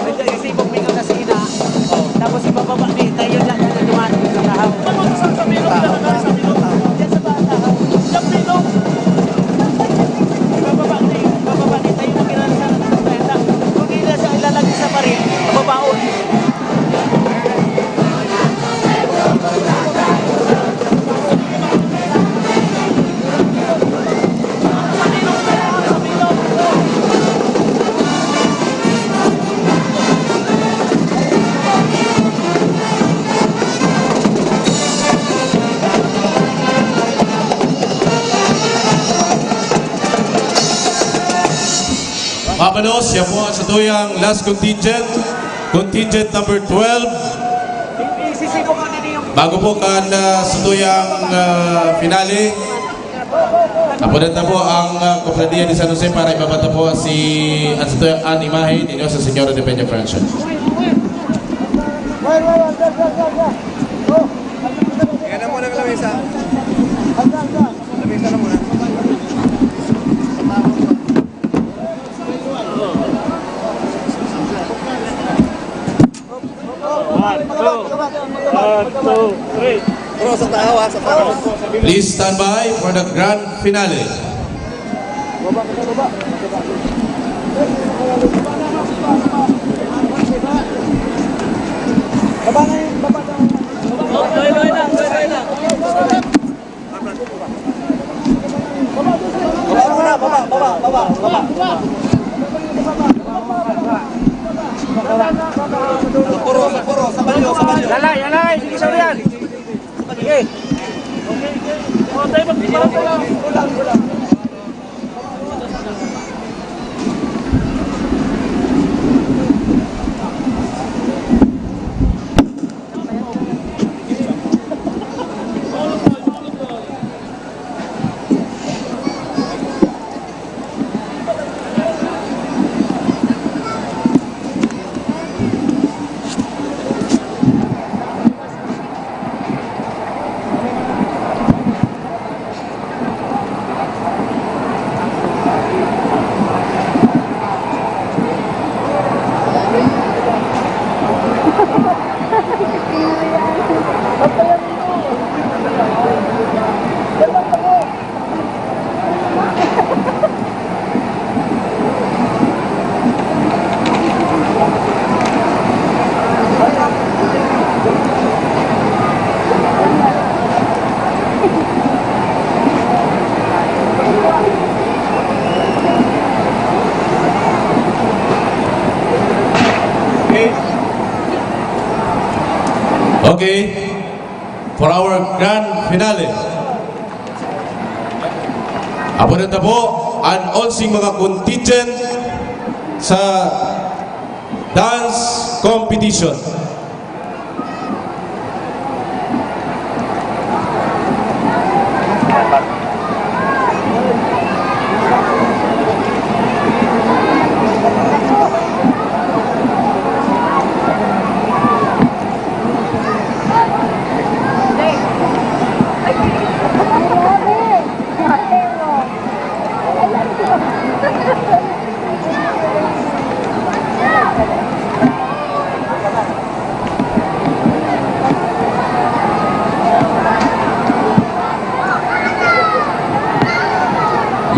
Nag-iisipag may kakasina. Tapos ibababa ni, tayo lang na dumaan sa tahaw. Ano sa, sa bilog na, sa bilog? Diyan sa bata. Sa bilog. Ibababa ni, ibababa ni, tayo na kinalasan ng bata. Kung hindi na siya ilalagay sa baril, babaon. Mabalos, siya po ang satuyang last contingent, contingent number twelve. Bago po kan, ah, satuyang, ah, finale, apunan ta po ang, ah, Cofradia de San Jose para ibabata po si, ang satuyang, ang imahe ninyo sa Señora de Peña Francia. Yan na muna ang lamesa. Lamesa na muna. One, two. One, two, three. Bro, sa tao ha, sa tao. Please stand by for the grand finale. Baba na yun, baba na. Baba na. Baba muna, baba, baba, baba, baba. Puro, puro, sa balyo, sa balyo. Lalay, lalay, sige, sa yan. Sige. Okay. Okay. For our grand finale. Apunan ta po an onseng mga contingent sa dance competition.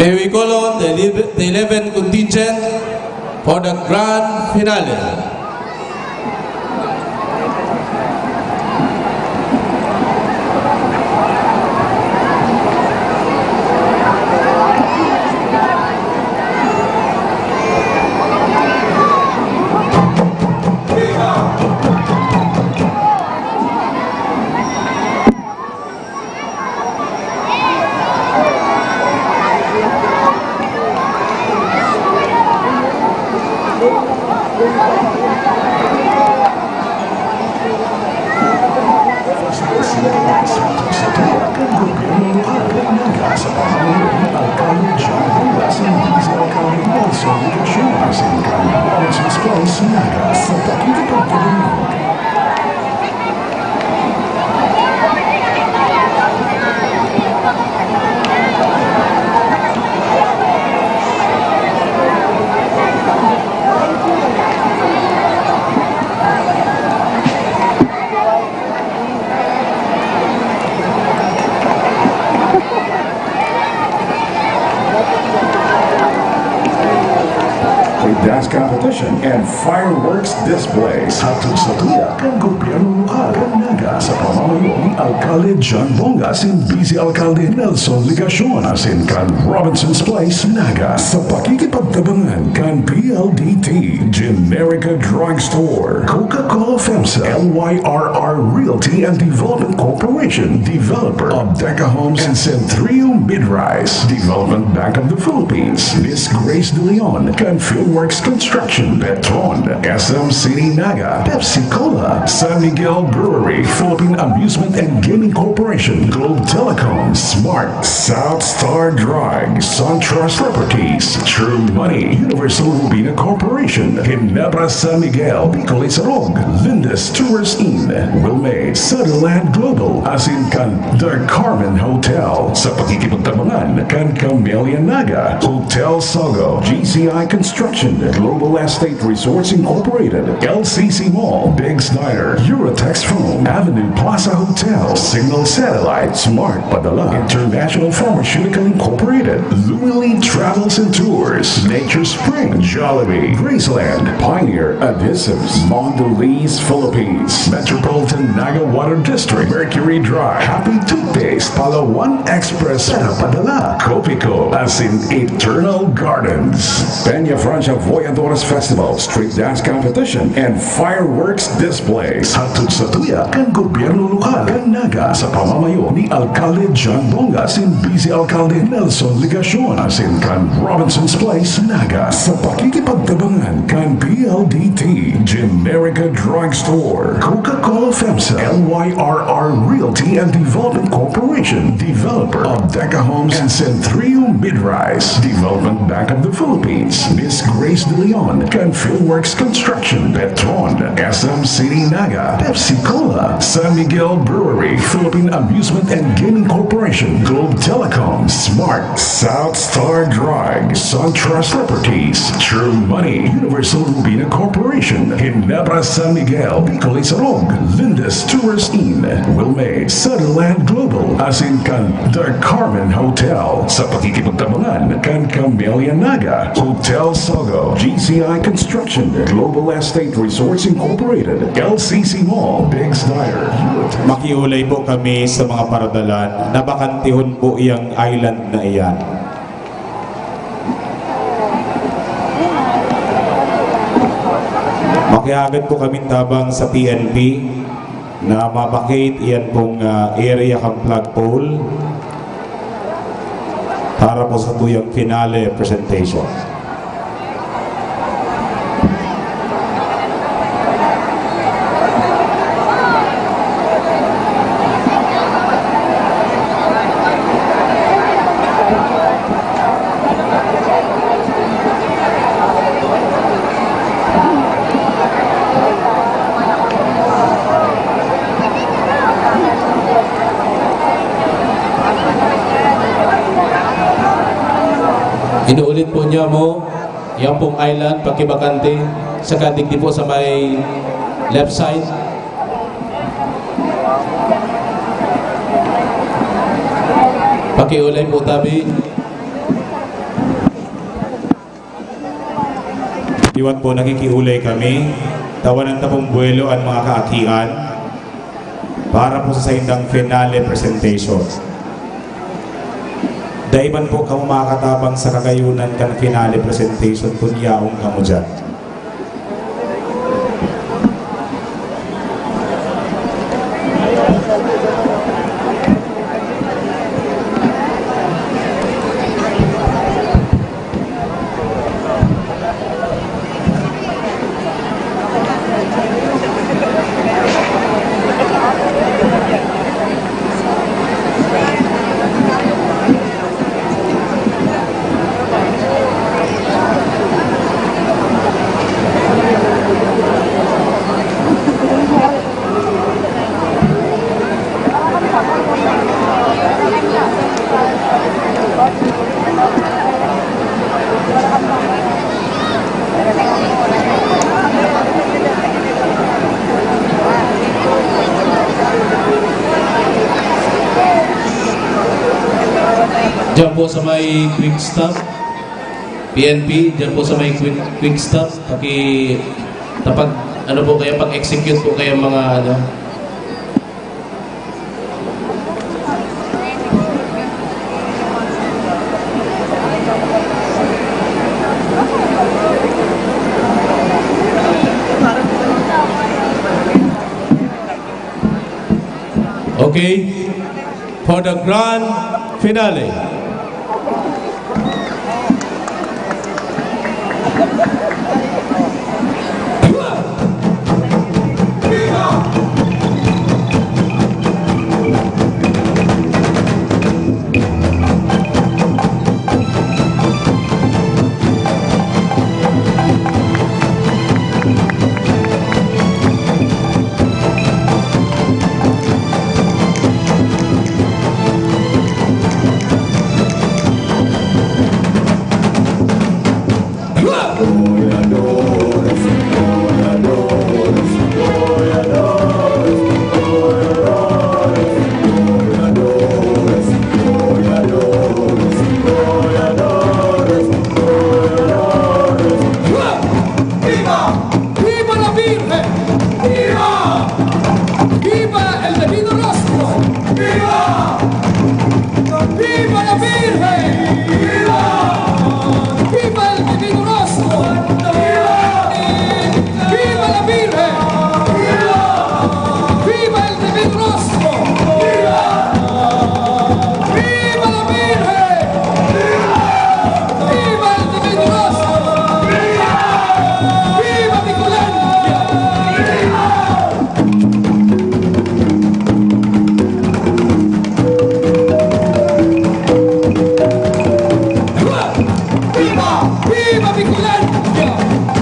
May we call on the elev-, the eleven contingent for the grand finale. dance competition, and fireworks displays. Hatod sa tuya kan gobyerno lokal kan Naga sa pamamayo ni Alkalde John Bonga asin Vice Alkalde Nelson Legacion asin kan Robinson's Place, Naga, sa pakikipagtabangan kan P L D T, Generica Drugstore, Coca-Cola FEMSA, L Y R R Realty and Development Corporation, developer of Deca Homes and Centrio Midrise, Development Bank of the Philippines, Miss Grace De Leon, kan Fieldworks Construction, Petron, S M City Naga, Pepsi Cola, San Miguel Brewery, Philippine Amusement and Gaming Corporation, Globe Telecom, Smart, South Star Drug, SunTrust Properties, True Money, Universal Robina Corporation, Ginebra San Miguel, Bicol Isarog, Linda's Tourist Inn, Wilmade, Sutherland Global, asin kan The Carmen Hotel. Sa pakikipagtabangan kan Camellia Naga, Hotel Sogo, G C I Construction, Global Estate Resorts Incorporated, L C C Mall, Big's Diner, Eurotex Phone, Avenue Plaza Hotel, Signal Satellite, Smart Padala, International Pharmaceutical Incorporated, Lumili Travels and Tours, Nature Spring, Jollibee, Graceland, Pioneer Adhesives, Mondelez Philippines, Metropolitan Naga Water District, Mercury Drive, Happy Toothpaste, Palawan Express, Sara Padala, Copico, asin Eternal Gardens, Peña Francia Voyadores Festival, Street Dance Competition, and Fireworks Displays. Hatod sa tuya kan gobyerno lokal kan Naga sa pamamayo ni Alkalde John Bonga asin Vice Alkalde Nelson Legacion asin kan Robinson's Place, Naga, sa pakikipagtabangan kan P L D T, Generica Drugstore, Coca-Cola FEMSA, L Y R R Realty and Development Corporation, developer of Deca Homes and Centrio Midrise, Development Bank of the Philippines, Miss Grace De Leon, kan Fieldworks Construction, Petron, S M City Naga, Pepsi Cola, San Miguel Brewery, Philippine Amusement and Gaming Corporation, Globe Telecom, Smart, South Star Drug, SunTrust Properties, True Money, Universal Robina Corporation, Ginebra San Miguel, Bicol Isarog, Linda's Tourist Inn, Wilmade, Sutherland Global, asin kan The Carmen Hotel. Sa pakikipagtabangan kan Camellia Naga, Hotel Sogo, G C I Construction, Global Estate Resorts Incorporated, L C C Mall, Big's Diner, Eurotex. Makiulay po kami sa mga paradalan na bakantihon po iyang island na iyan. Makihagad po kami tabang sa P N P na ma-vacate iyan pong, ah, area kan flagpole para po sa tuyang finale presentation. Inuulit po niya mo, yan pong island, pakibakante, saka digdi po sa may left side. Pakiulay po tabi. Liwat po, nakikiulay kami. Tawanan ta pong buwelo an mga kaakian para po sa saindang finale presentation. Dai man po kamo makakatabang sa kagayunan kan finale presentation kun yaon kamo diyan. Diyan po sa may quick stop. P N P, dyan po sa may quick, quick stop, paki, tapag, ano po kayo, pag-execute po kayo mga, ano. Okay, for the grand finale. ¡Viva! ¡Viva la Virgen! ¡Viva! ¡Viva el Divino Rostro! ¡Viva! ¡Viva la Virgen! ¡Viva! ¡Viva el Divino Rostro! ¡Viva! ¡Viva la Virgen! ¡Viva! ¡Viva el Divino Rostro! ¡Viva! ¡Viva la Virgen! ¡Viva! ¡Viva el Divino Rostro! ¡Viva! ¡Viva Bicolandia! ¡Viva! ¡Viva! ¡Viva Bicolandia!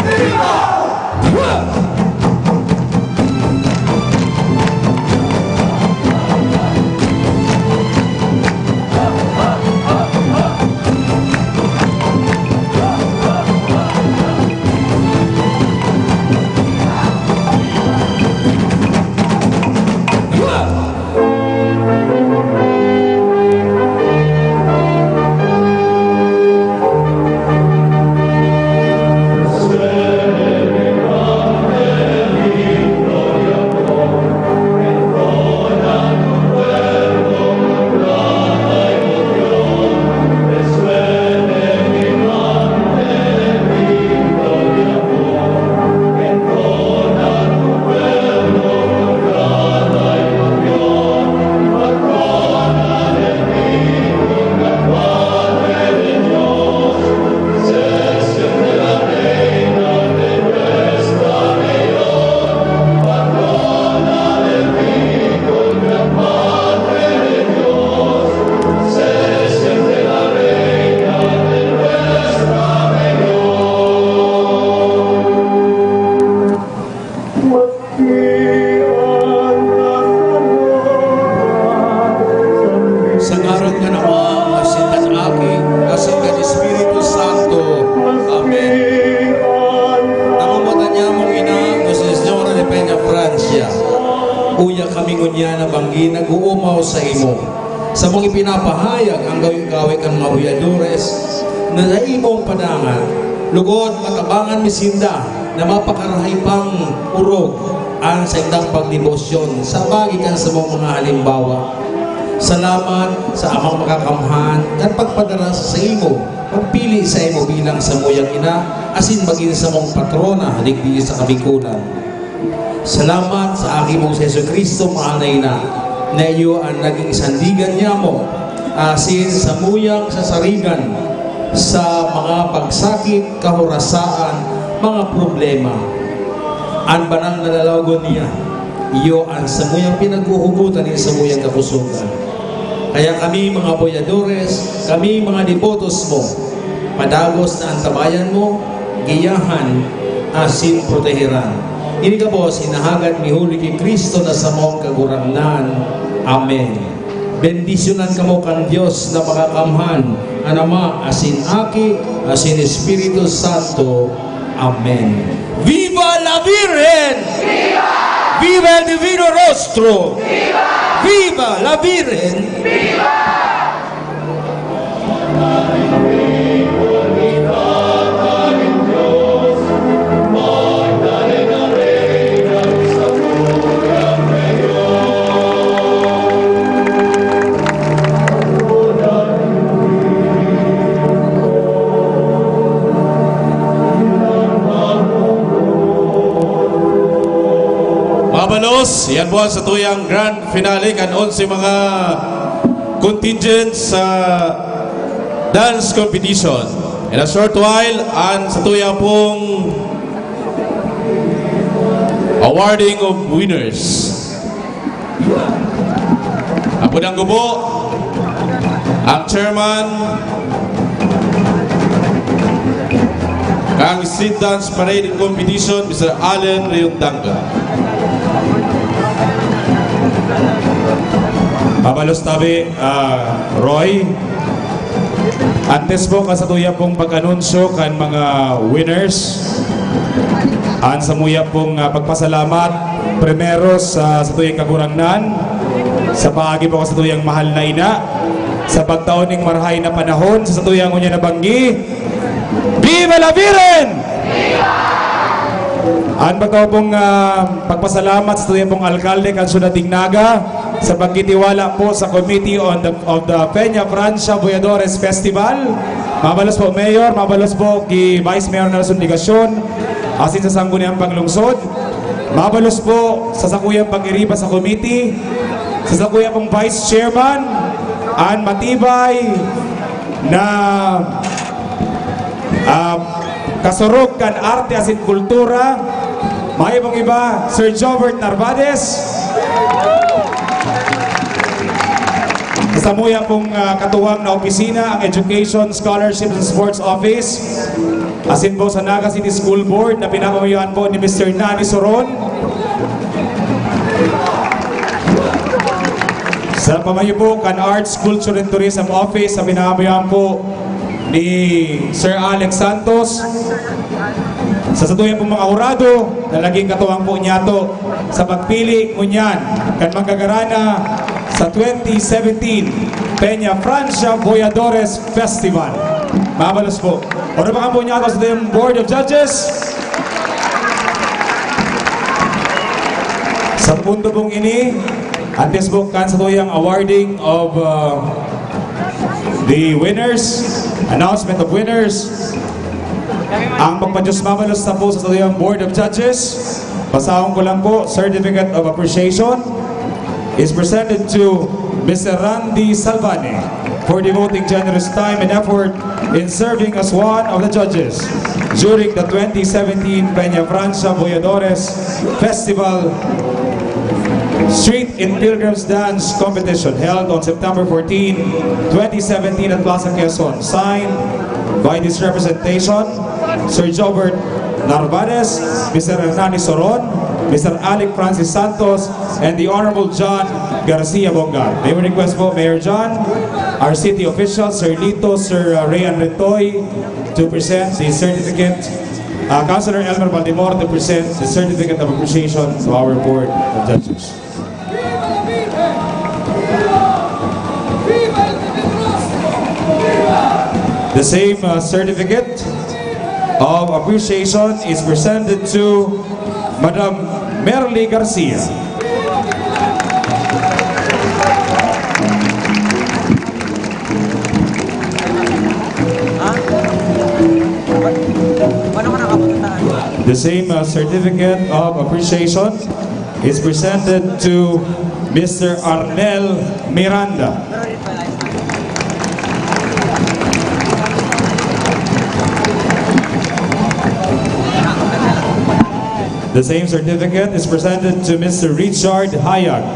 ¡Viva! Sa ngaran kan Ama, asin kan Aki, asin kan Espiritu Santo. Amen. Namomotan niya mong ina, na si Señora de Peña Francia. Uya kami ngunyan na banggi nag-uumaw sa imo. Samong ipinapahayag an gawe-gawe kan mga boyadores na sa imong padangat, lugod matabangan mi sinda na mapakarahay pang orog an saindang pagdebosyon sa pagi kan samong mga halimbawa. Salamat sa Amang Makakamhan kan pagpadara sa saimo, pagpili saimo bilang samuyang ina, asin magin samong patrona digdi sa Kabikolan. Salamat sa Aki mong si Jesu-Cristo, mahal na Ina, na iyo an naging sandigan niamo, asin samuyang sasarigan sa mga pagsakit, kahorasaan, mga problema. An banal na lalawagon niya, iyo an samuyang pinaghuhugotan nin samuyang kakusogan. Kaya kami, mga boyadores, kami, mga debotos mo, padagos na antabayan mo, giyahan, asin proteheran. Ini gabos, hinahagad mi huli ki Cristo na samong Kagurangnan. Amen. Bendisyonan kamo kan Dios na Makakamhan, an Ama, asin Aki, asin Espiritu Santo. Amen. Viva la Virgen! Viva! Viva el Divino Rostro! Viva! Viva la Virgen! Viva! Yan po ang satuyang grand finale kan onse mga contingents sa dance competition. In a short while, ang satuya pong awarding of winners. Apod ang gubo, ang chairman, ang street dance parade competition, Mister Allen Leon Dangga. Mabalos tabi, ah, Roy. Antes po, kan satuya pong pag-anunsyo kan mga winners, an samuya pong, ah, pagpasalamat, primero sa satuyang kagurangnan, sa paagi po kan satuyang mahal na ina, sa pagtao ning marahay na panahon sa satuyang ngunyan na banggi. Viva la Virgen! An pagtao pong, ah, pagpasalamat sa satuyang pong alkalde kan Syudad nin Naga sa pagkitiwala po sa Committee on the, of the Peña Francia Voyadores Festival. Mabalos po, Mayor, mabalos po ki Vice Mayor Nelson Legacion, asin sa Sangguniang Panglungsod. Mabalos po sa sakuyang pag-iriba sa committee, sa sakuya pong Vice Chairman, an matibay na, ah, kasurog kan arte asin kultura. Mayo pong iba, Sir Jobert Narvades. Sa samuya pong, ah, katuwang na opisina, ang Education, Scholarship and Sports Office. Asin po sa Naga City School Board na pinapamayoan po ni Mister Nani Soron. Sa pamayo po kan Arts, Culture and Tourism Office na pinapamayoan po ni Sir Alex Santos. Sa satuya pong mga hurado na naging katuwang po niyato sa pagpili ngunyan kan manggagarana sa twenty seventeen Peña Francia Voyadores Festival. Mabalos po. Oro pa po niya sa Board of Judges. Sa punto pong ini, antes po kan satuyang awarding of, uh, the winners, announcement of winners, ang pagpadyos mabalos na po sa satuyang Board of Judges. Basahon ko lang po, Certificate of Appreciation is presented to Mister Randy Salvani for devoting generous time and effort in serving as one of the judges during the twenty seventeen Peña Francia Voyadores Festival Street in Pilgrim's Dance Competition held on September fourteen, twenty seventeen at Plaza Quezon. Signed by this representation, Sir Jobert Narvaez, Mister Hernani Soron, Mister Alec Francis Santos, and the Honorable John Garcia Bongal. May we request po, Mayor John, our city officials, Sir Lito, Sir, uh, Rayan Retoy, to present the certificate, uh, Councilor Elmer Baldemor to present the certificate of appreciation to our board of judges. The same, uh, certificate of appreciation is presented to Madam Merly Garcia. The same, uh, certificate of appreciation is presented to Mister Arnel Miranda. The same certificate is presented to Mister Richard Hayag.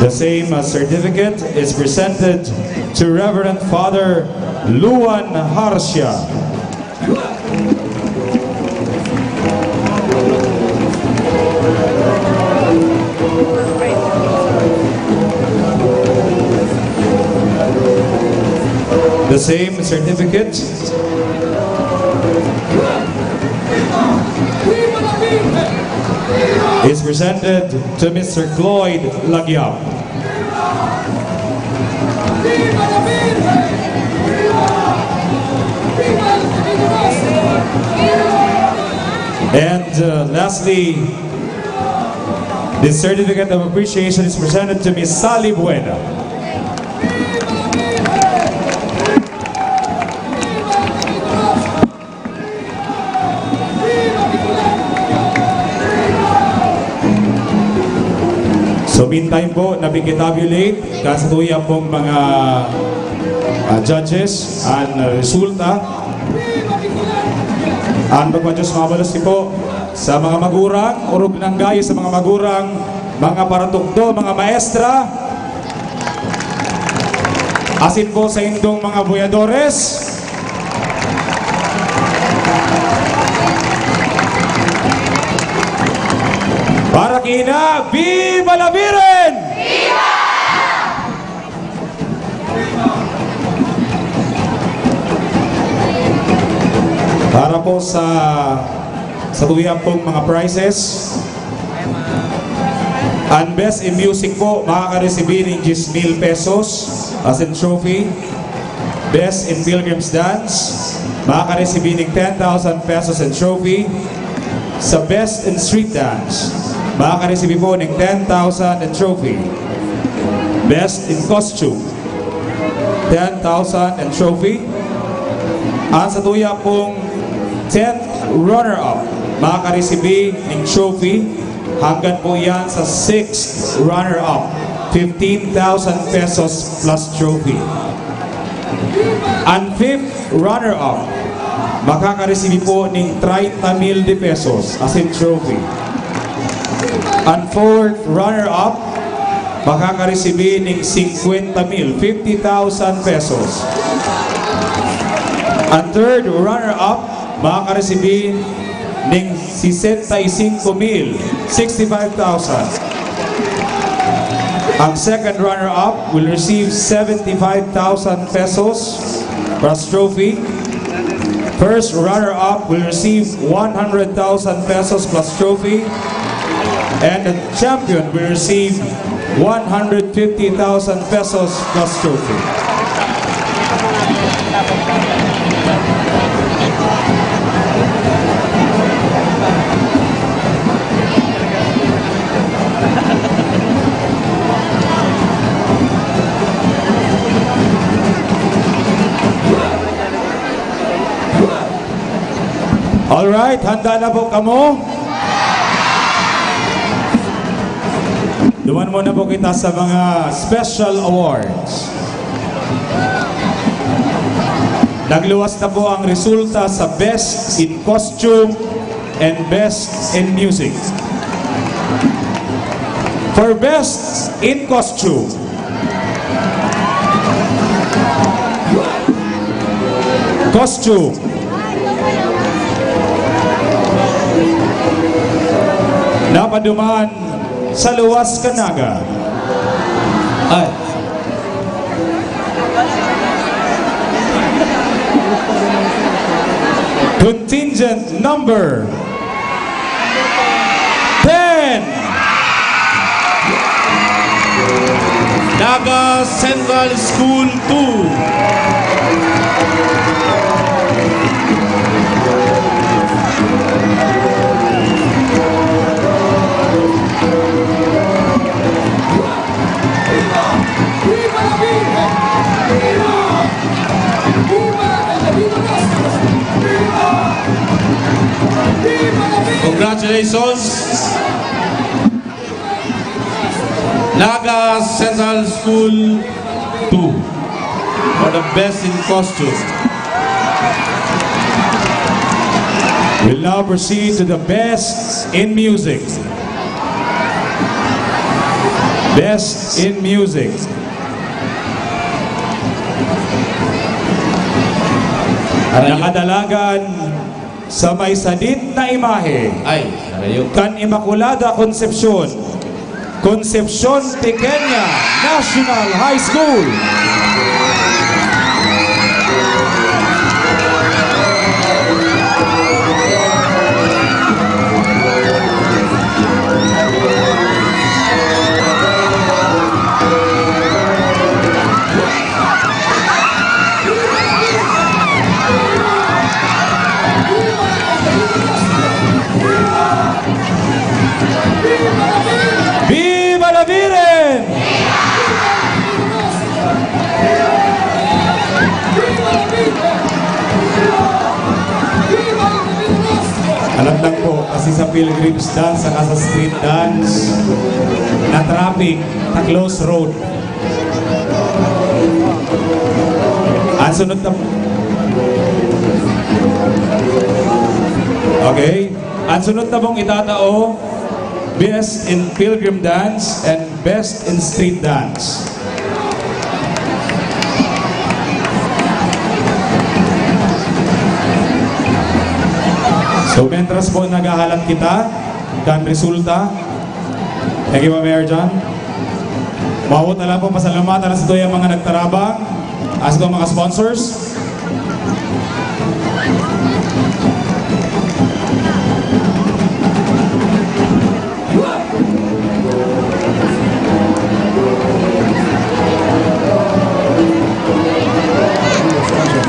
The same, uh, certificate is presented to Reverend Father Luan Harsia. The same certificate is presented to Mister Cloyd Lagyab. And, uh, lastly, the certificate of appreciation is presented to Miss Sally Buena. So, meantime po, napikitabulate kan satuya pong mga, ah, judges an resulta. An pagpadiyos mabalos po sa mga magurang, orog nang gayo sa mga magurang, mga paratukdo, mga maestra, asin po sa indong mga buyadores. Para kina, Viva Labiren! Para po sa, sa tuya pong mga prizes, an Best in Music po, makakaresibi ning diyes mil pesos as in trophy. Best in Pilgrim's Dance, makakaresibi ning ten thousand pesos and trophy. Sa Best in Street Dance, makakaresibi po ning ten thousand and trophy. Best in Costume, ten thousand and trophy. At sa tuya pong tenth runner-up, makakaresibi ning trophy. Hanggang po yan sa sixth runner-up, fifteen thousand pesos plus trophy. An fifth runner-up, makakaresibi po ning treinta mil de pesos as in trophy. An fourth runner-up, makakaresibi ning singkwenta mil, fifty thousand pesos. An third runner-up, makakaresibi ning sesenta y cinco mil, sixty-five thousand. Ang second runner-up will receive seventy-five thousand pesos plus trophy. First runner-up will receive one hundred thousand pesos plus trophy. And the champion will receive one hundred fifty thousand pesos plus trophy. Alright, handa na po kamo? Duman muna po kita sa mga special awards. Nagluwas na po ang resulta sa Best in Costume and Best in Music. For Best in Costume, Costume. Napaduman sa luwas kan Naga. Ay. Contingent number ten. Naga Central School two. Congratulations, Naga Central School two, for the best in costume. We'll now proceed to the best in music. Best in music. Nakadalagan sa may sadit na imahe, ay, sarayo, kan Immaculada Concepcion, Concepcion Pequeña National High School. Lang po kasi sa pilgrims dance saka sa street dance, na-traffic, na-close road. Ang sunod na, okay. Ang sunod na pong itatao, Best in Pilgrim Dance and Best in Street Dance. So, mentras po naghahalat kita kan resulta, thank you, Ma'am Mayor John. Maabot na lang po, pasalamatan na sa tuyang mga nagtarabang, as itong mga sponsors.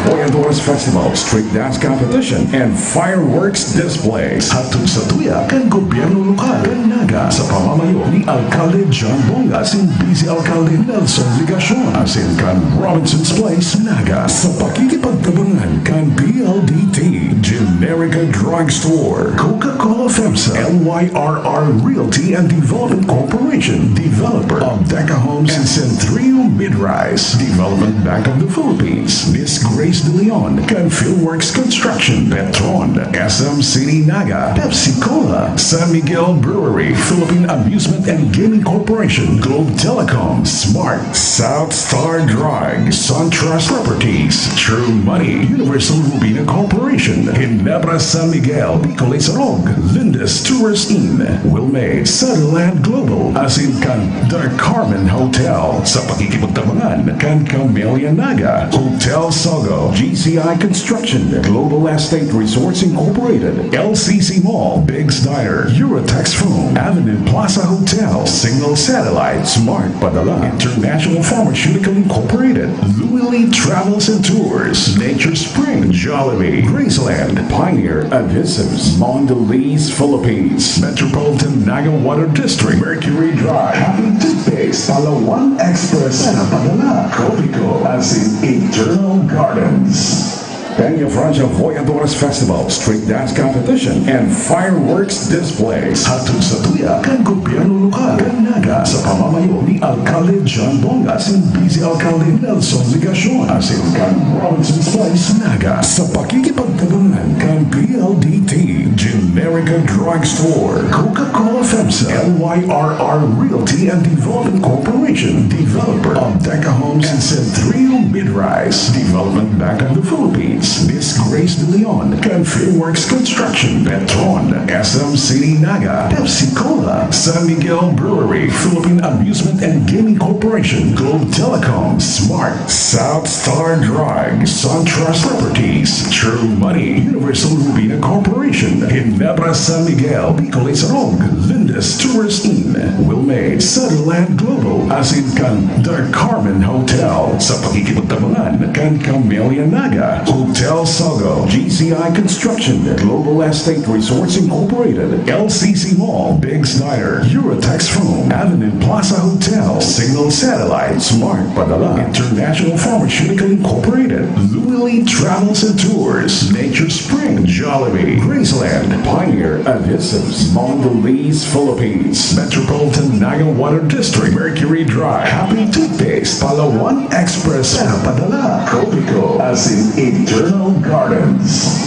Voyadores Festival, Street Dance Competition, and Fireworks Display. Hatod sa tuya kan gobyerno lokal kan Naga sa pamamayo ni Alkalde John Bonga, sin Vice Alkalde Nelson Legacion, asin kan Robinson's Place, Naga, sa pakikipagtabangan kan D L D T, Generica Drugstore, Coca-Cola FEMSA, L Y R R Realty and Development Corporation, developer of Deca Homes and Centrio Midrise, Development Bank of the Philippines, Miss Grace De Leon, kan Philworks Construction, Petron, S M City Naga, Pepsi Cola, San Miguel Brewery, Philippine Amusement and Gaming Corporation, Globe Telecom, Smart, South Star Drug, SunTrust Properties, True Money, Universal Rubina Corporation, Ginebra San Miguel, Bicol Isarog, Lindes Tourist Inn, Wilmade, Sutherland Global, asin kan The Carmen Hotel. Sa pakikipagtabangan kan Camellia Naga, Hotel Sogo, G C I Construction, Global Estate Resorts Incorporated, L C C Mall, Biggs Diner, Eurotex Foam, Avenue Plaza Hotel, Signal Satellite, Smart Padala, International Pharmaceutical Incorporated, Louis Lee Travels and Tours, Nature Spring, Jollibee, Graceland, Pioneer Adhesives, Mondelez Philippines, Metropolitan Naga Water District, Mercury Drive, Happy Toothpaste, Palawan Express, Santa Padala, Copico, asin Eternal Gardens. Peña Francia Voyadores Festival, Street Dance Competition, and Fireworks Displays. Hatod sa tuya kan gobyerno lokal kan Naga sa pamamayo ni Alkalde John Bonga, sin Vice Alkalde Nelson Legacion, asin kan Robinson's Place Naga sa pakikipagtabangan kan P L D T, Generica Drugstore, Coca-Cola FEMSA, L Y R R Realty and Development Corporation, developer of Deca Homes and Centrio Midrise, Development Bank of the Philippines, Miss Grace De Leon, kan Philworks Construction, Petron, S M City Naga, Pepsi Cola, San Miguel Brewery, Philippine Amusement and Gaming Corporation, Globe Telecom, Smart, South Star Drug, SunTrust Properties, True Money, Universal Rubina Corporation, Ginebra San Miguel, Bicol Isarog, Lindes Tourist Inn, Wilmade, Sutherland Global, asin kan The Carmen Hotel. Sa pakikipagtabangan kan Camellia Naga, Hotel Sogo, G C I Construction, Global Estate Resorts Incorporated, L C C Mall, Big Snyder, Eurotex Foam, Avenue Plaza Hotel, Signal Satellite, Smart Padala, International Pharmaceutical Incorporated, Louis Lee Travels and Tours, Nature Spring, Jollibee, Graceland, Pioneer Adhesives, Mondelez Philippines, Metropolitan Naga Water District, Mercury Drive, Happy Toothpaste, Palawan Express, Padala, Copico, asin Eternal Gardens.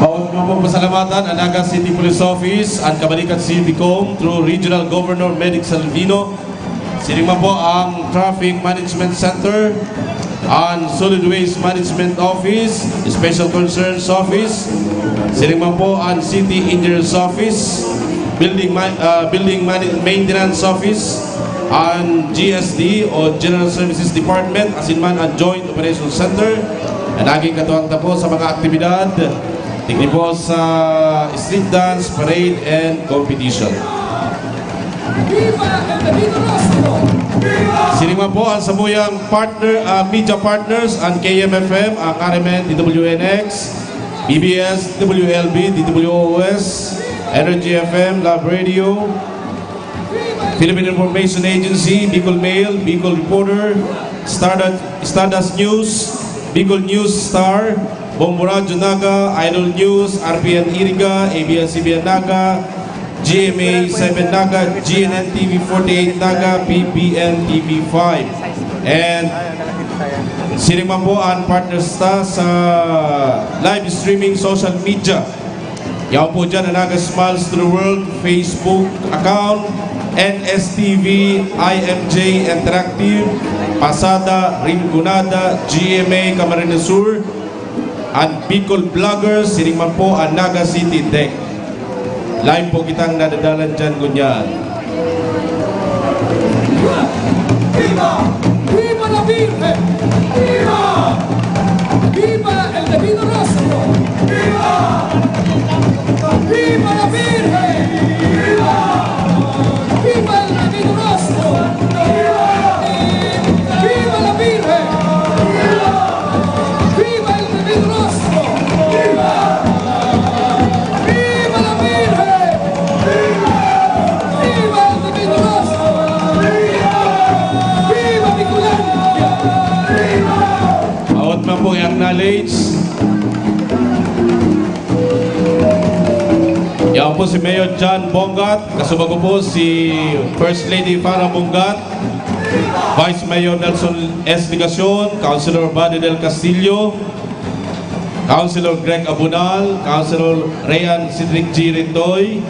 Maot nga pong pasalamatan ang Naga City Police Office, ang Kabalikan City Com through Regional Governor Medic Salvino. Siring man po ang Traffic Management Center, ang Solid Waste Management Office, Special Concerns Office. Siring man po ang City Engineers Office, Building Ma-, ah, Building Mani-, Maintenance Office, ang G S D o General Services Department, asin man ang Joint Operations Center. Naging katuwang ta po sa mga aktibidad, digdi po sa street dance, parade, and competition. Siring man po ang samuyang partner, ah, media partners, ang K M F M, ang R M N, D W N X, B B S, W L B, D W O S, Energy F M, Love Radio, Philippine Information Agency, Bicol Mail, Bicol Reporter, Stardust, Stardust News, Bicol News Star, Bombo Radyo Naga, Idol News, R P N Iriga, A B S C B N Naga, G M A seven Naga, G N N T V forty-eight Naga, P B N T V five. And siring man po ang partners ta sa live streaming social media. Yaon po dyan ang Naga Smiles to the World Facebook account, N S T V, I M J Interactive, Pasada, Rinconada, G M A Camarines Sur, an Bicol Vloggers, siring man po an Naga City Tech. Live po kitang nadadalan dyan ngunyan. Viva! Viva la Virgen! Viva! Viva el Divino Rostro! Viva! Viva la Virgen! Viva! Viva el Divino Rostro! Viva! Viva la Virgen! Viva! Viva el Divino Rostro! Viva! Viva la Virgen! Viva! Viva el Divino Rostro! Viva! Viva Bicolandia! Viva! Awat man po i-acknowledge. Yan po si Mayor John Bongat, kasubag ko po si First Lady Farah Bongat, Vice Mayor Nelson S. Legacion, Councilor Buddy Del Castillo, Councilor Greg Abunal, Councilor Rayan Cedric G. Rindoy,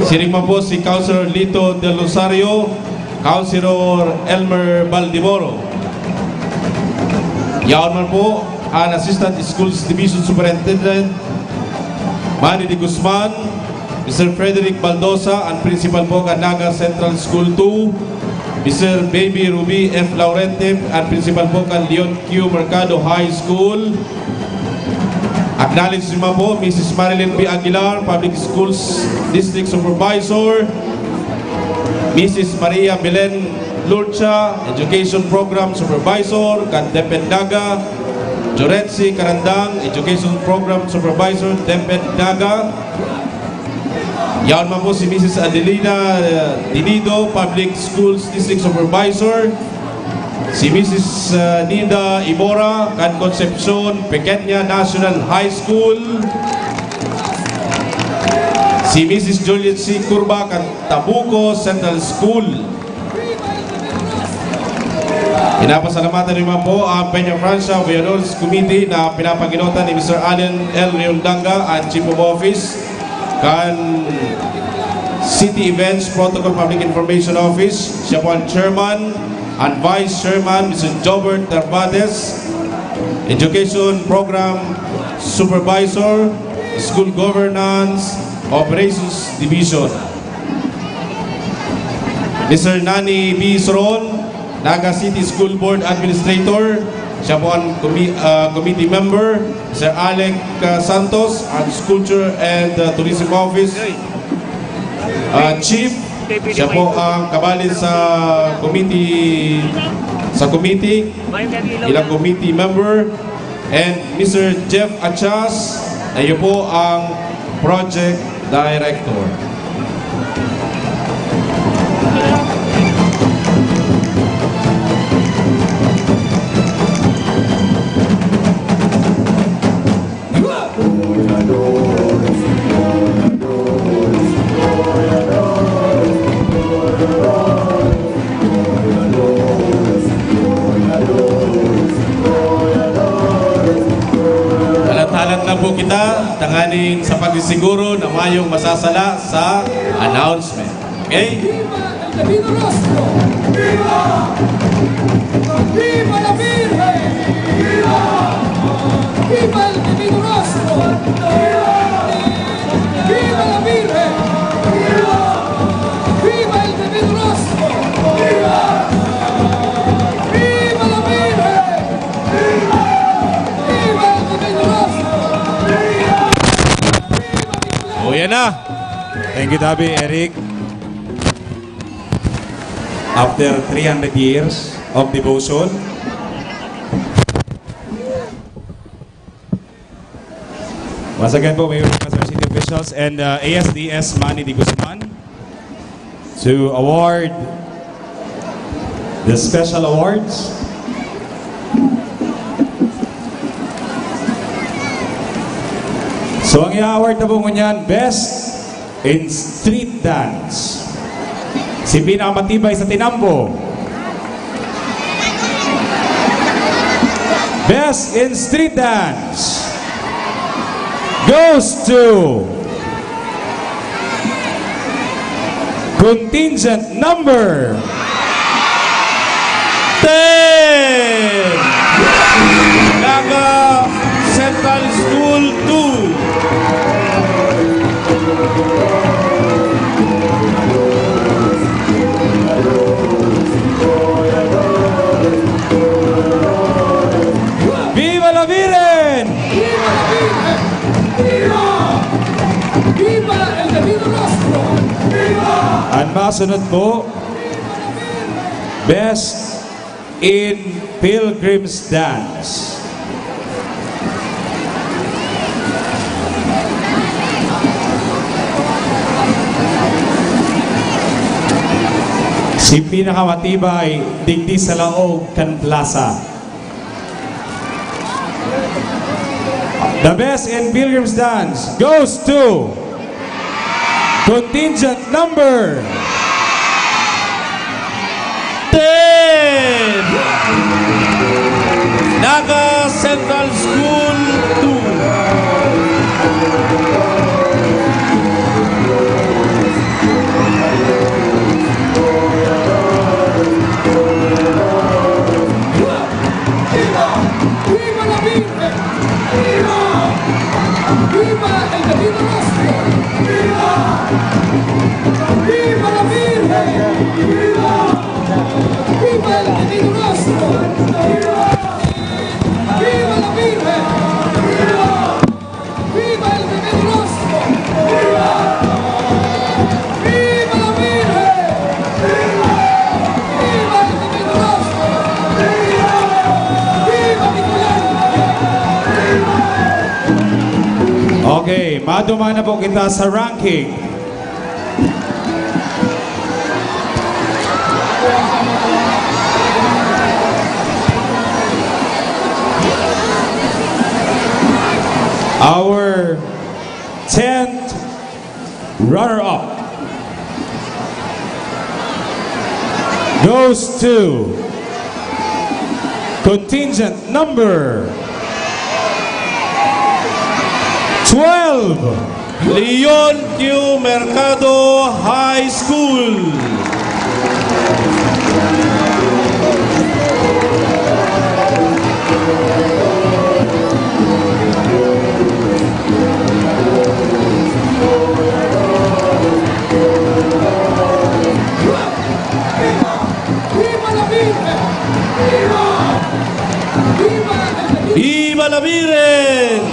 siring man po si Councilor Lito Del Rosario, Councilor Elmer Baldimoro. Yaon man po an Assistant Schools Division Superintendent Manny de Guzman, Mister Frederick Baldosa, an principal po kan Naga Central School two, Mister Baby Ruby F. Laurente, an principal po kan Leon Q. Mercado High School. Acknowledge naman po, Missus Marilyn B. Aguilar, Public Schools District Supervisor, Missus Maria Belen Lurcha, Education Program Supervisor, kan DepEd Naga, Joretsi Karandang, Education Program Supervisor, DepEd Naga. Yaon man po si Missus Adelina, uh, Dinido, Public Schools District Supervisor. Si Missus, uh, Nida Ibora, kan Concepcion Pequeña National High School. Si Missus Juliet C. Curva, kan Tabuco Central School. Pinapasalamatan naman po ang Peña Francia Valladolid Committee na pinapaginotan ni Mister Allen L. Riondanga, ang Chief of Office kan City Events Protocol Public Information Office. Siya po ang chairman, ang vice chairman, Mister Jobert Narvates, Education Program Supervisor, School Governance Operations Division. Mister Nani B. Soron, Naga City School Board Administrator. Siya po ang commi-, ah, committee member. Sir Alec, ah, Santos, ang Culture and, ah, Tourism Office, ah, Chief. Siya po ang kabali sa committee, sa committee, bilang committee member. And Mister Jeff Achas, na iyo po ang project director. Halat-halat na po kita, tanganing sa pagsisiguro na mayong masasala sa announcement. Okay? Viva el Divino Rostro! Viva! Viva la Virgen! Viva! Viva el Divino Rostro! Viva! Viva la Virgen! Viva! Viva el Divino Rostro! Viva! Viva la Virgen! Viva! Viva el Divino Rostro! Viva! Viva Bicolano! O, yan na. Thank you, Tabi, Eric. After three hundred years of devotion. Once again po, we request our city officials and, uh, A S D S Manny de Guzman to award the special awards. So, ang i-award na po ngunyan, Best in Street Dance. Si pinakamatibay sa tinambo. Best in Street Dance goes to contingent number ten, Naga Central School two. Viva la Virgen! Viva la Virgen! Viva! Viva el Divino Rostro! Viva! Ang masunod po, Best in Pilgrim's Dance. Si pinakamatibay digdi sa laog kan plaza. The best in Pilgrim's Dance goes to contingent number ten, Naga Central School two. Viva! Viva la Virgen! Viva! Viva el Divino Rostro! Viva! Viva la Virgen! Viva! Viva el Divino Rostro! Viva! Viva la Virgen! Viva! Viva el Divino Rostro! Viva! Viva la Virgen! Viva! Viva el Divino Rostro! Viva! Viva Bicolano! Viva! Okay, maduman na po kita sa ranking. Our tenth runner-up goes to contingent number twelve. Leon Q Mercado High School. Viva la Virgen! Viva! Viva el Divino Viva la Virgen!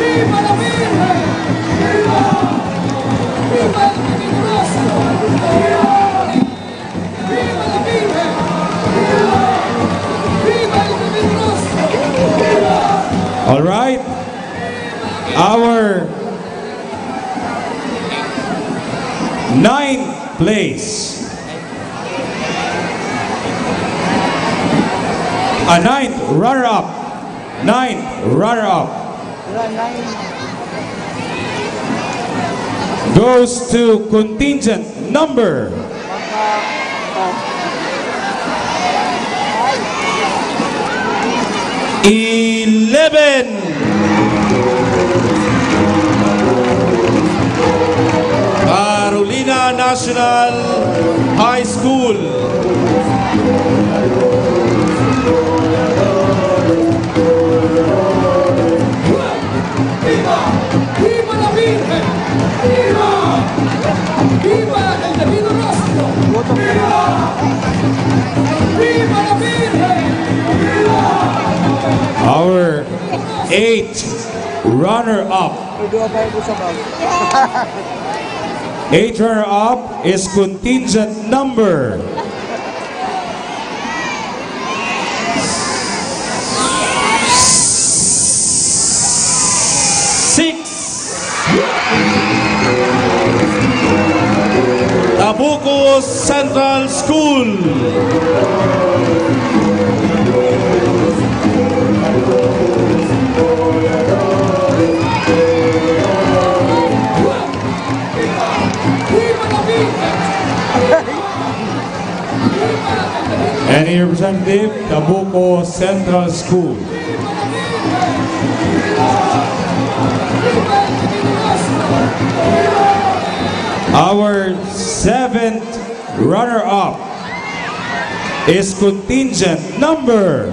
Viva la Virgen! Viva! Viva el Divino Rostro! Viva! Viva la Virgen! Viva! Viva el Divino Rostro! Viva! All right. Our ninth place. A ninth runner-up. Ninth runner-up goes to contingent number eleven. Carolina National High School. Viva! Viva la Virgen! Viva! Viva el Divino Rostro! Viva! Viva la Virgen! Viva! Our eighth runner-up. Eighth runner-up is contingent number six. Tabuco Central School. Any representative, Tabuco Central School. Our seventh runner-up is contingent number.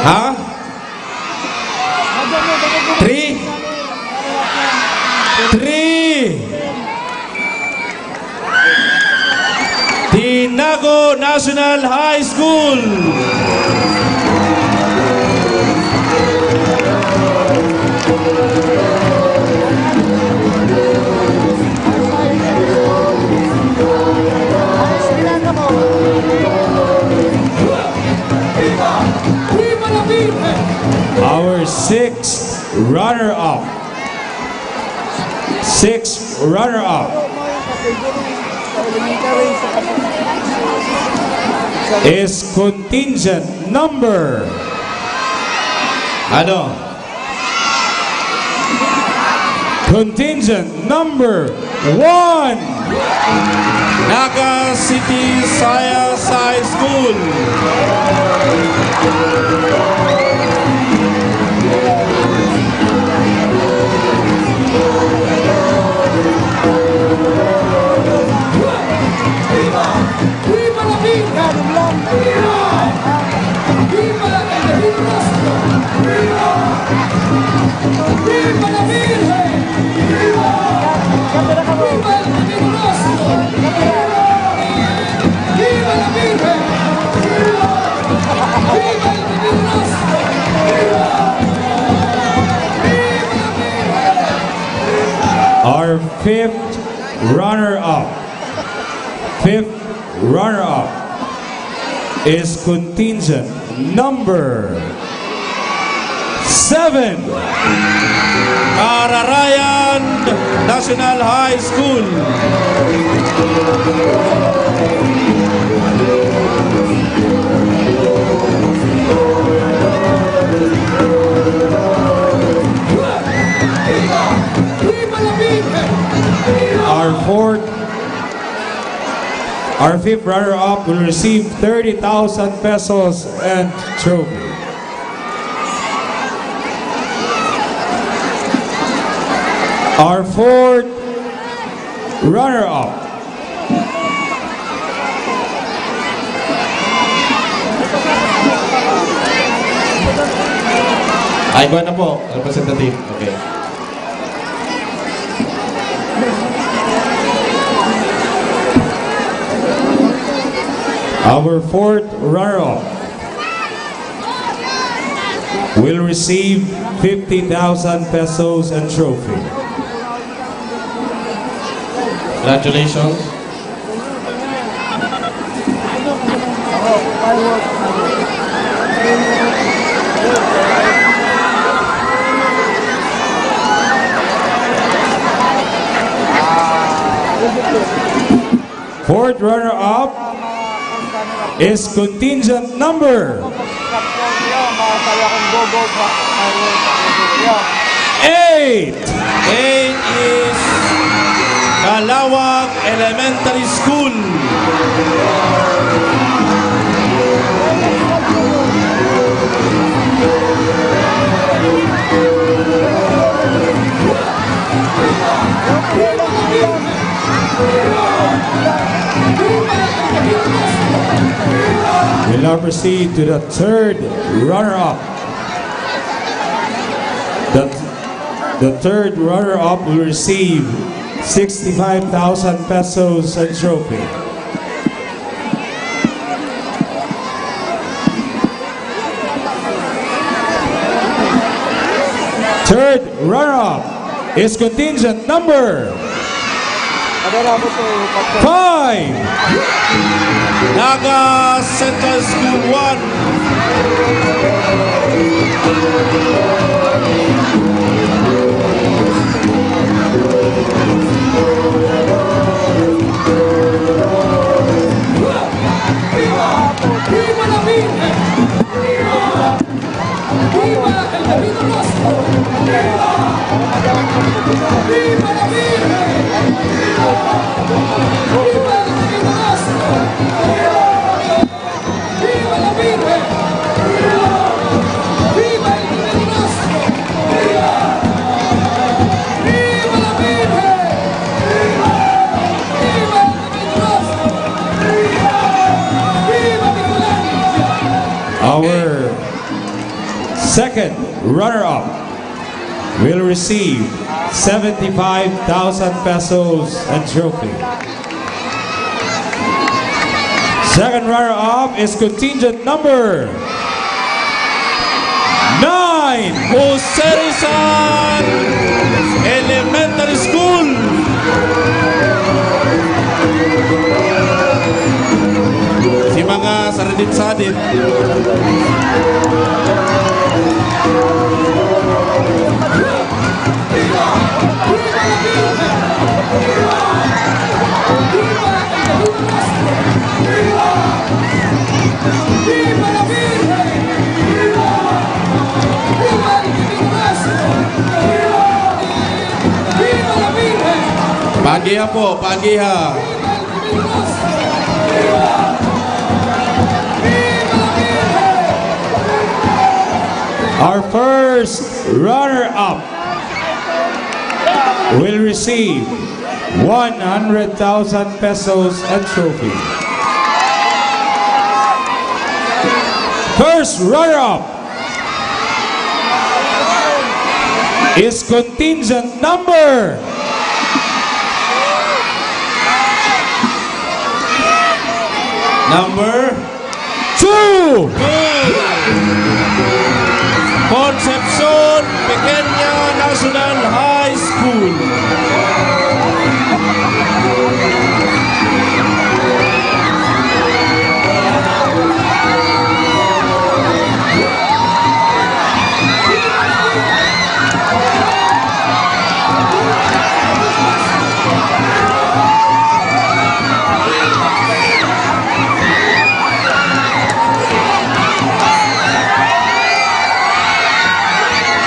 Ha? Three? Three! Tinago National High School. Our sixth runner-up. Sixth runner-up is contingent number. Ano? Contingent number one. Naga City Saya High School. Our fifth runner-up. Fifth runner-up is contingent number seven. Kararayan National High School. Our fourth, our fifth runner-up will receive thirty thousand pesos and trophy. Our fourth runner-up. Ay, iba na po, representative. Okay. Our fourth runner-up will receive fifty thousand pesos and trophy. Congratulations. Fourth runner-up is contingent number eight. Eight is Calawag Elementary School. We'll now proceed to the third runner-up. The, the third runner-up will receive sixty-five thousand pesos and trophy. Third runner-up is contingent number five. Naga Central School one. Runner-up will receive seventy-five thousand pesos and trophy. Second runner-up is contingent number nine, Jose Rizal Elementary School. Si mga saradit-sadit. Paagiha po, paagiha. Our first runner-up will receive one hundred thousand pesos and trophy. First runner-up is contingent number number two. Concepcion Pequeña National High School.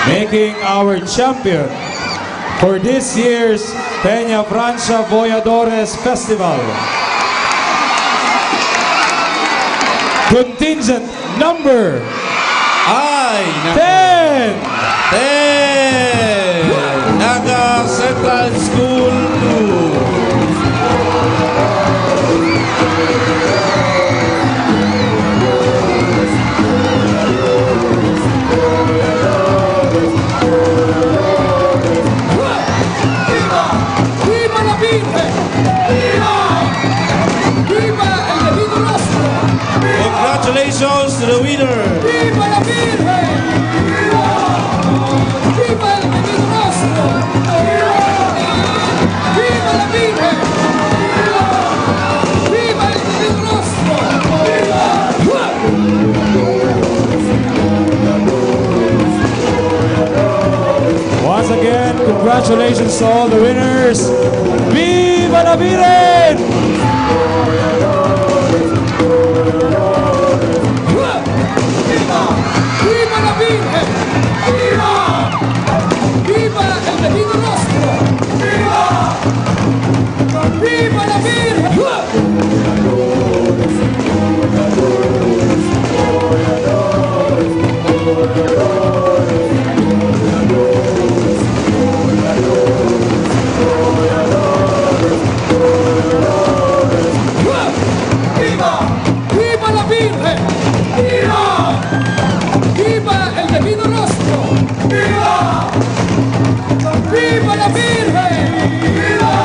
Making our champion for this year's Peña Francia Voyadores Festival, contingent number Ay, naku. ten. Ten. Naga Central School two. Viva! Viva la Virgen! Viva! Viva el Divino Rostro! Congratulations to the winner! Viva la Virgen! Viva! Viva el Divino Rostro! Viva! Viva la Virgen! Viva! Viva el Divino Rostro! Viva! Once again, congratulations to all the winners. Viva la Virgen! Viva! Viva la Virgen! Viva! Viva el Divino Rostro! Viva! Viva la Virgen! Viva! Viva la Virgen! Viva! Viva el Divino Rostro! Viva! Viva la Virgen! Viva!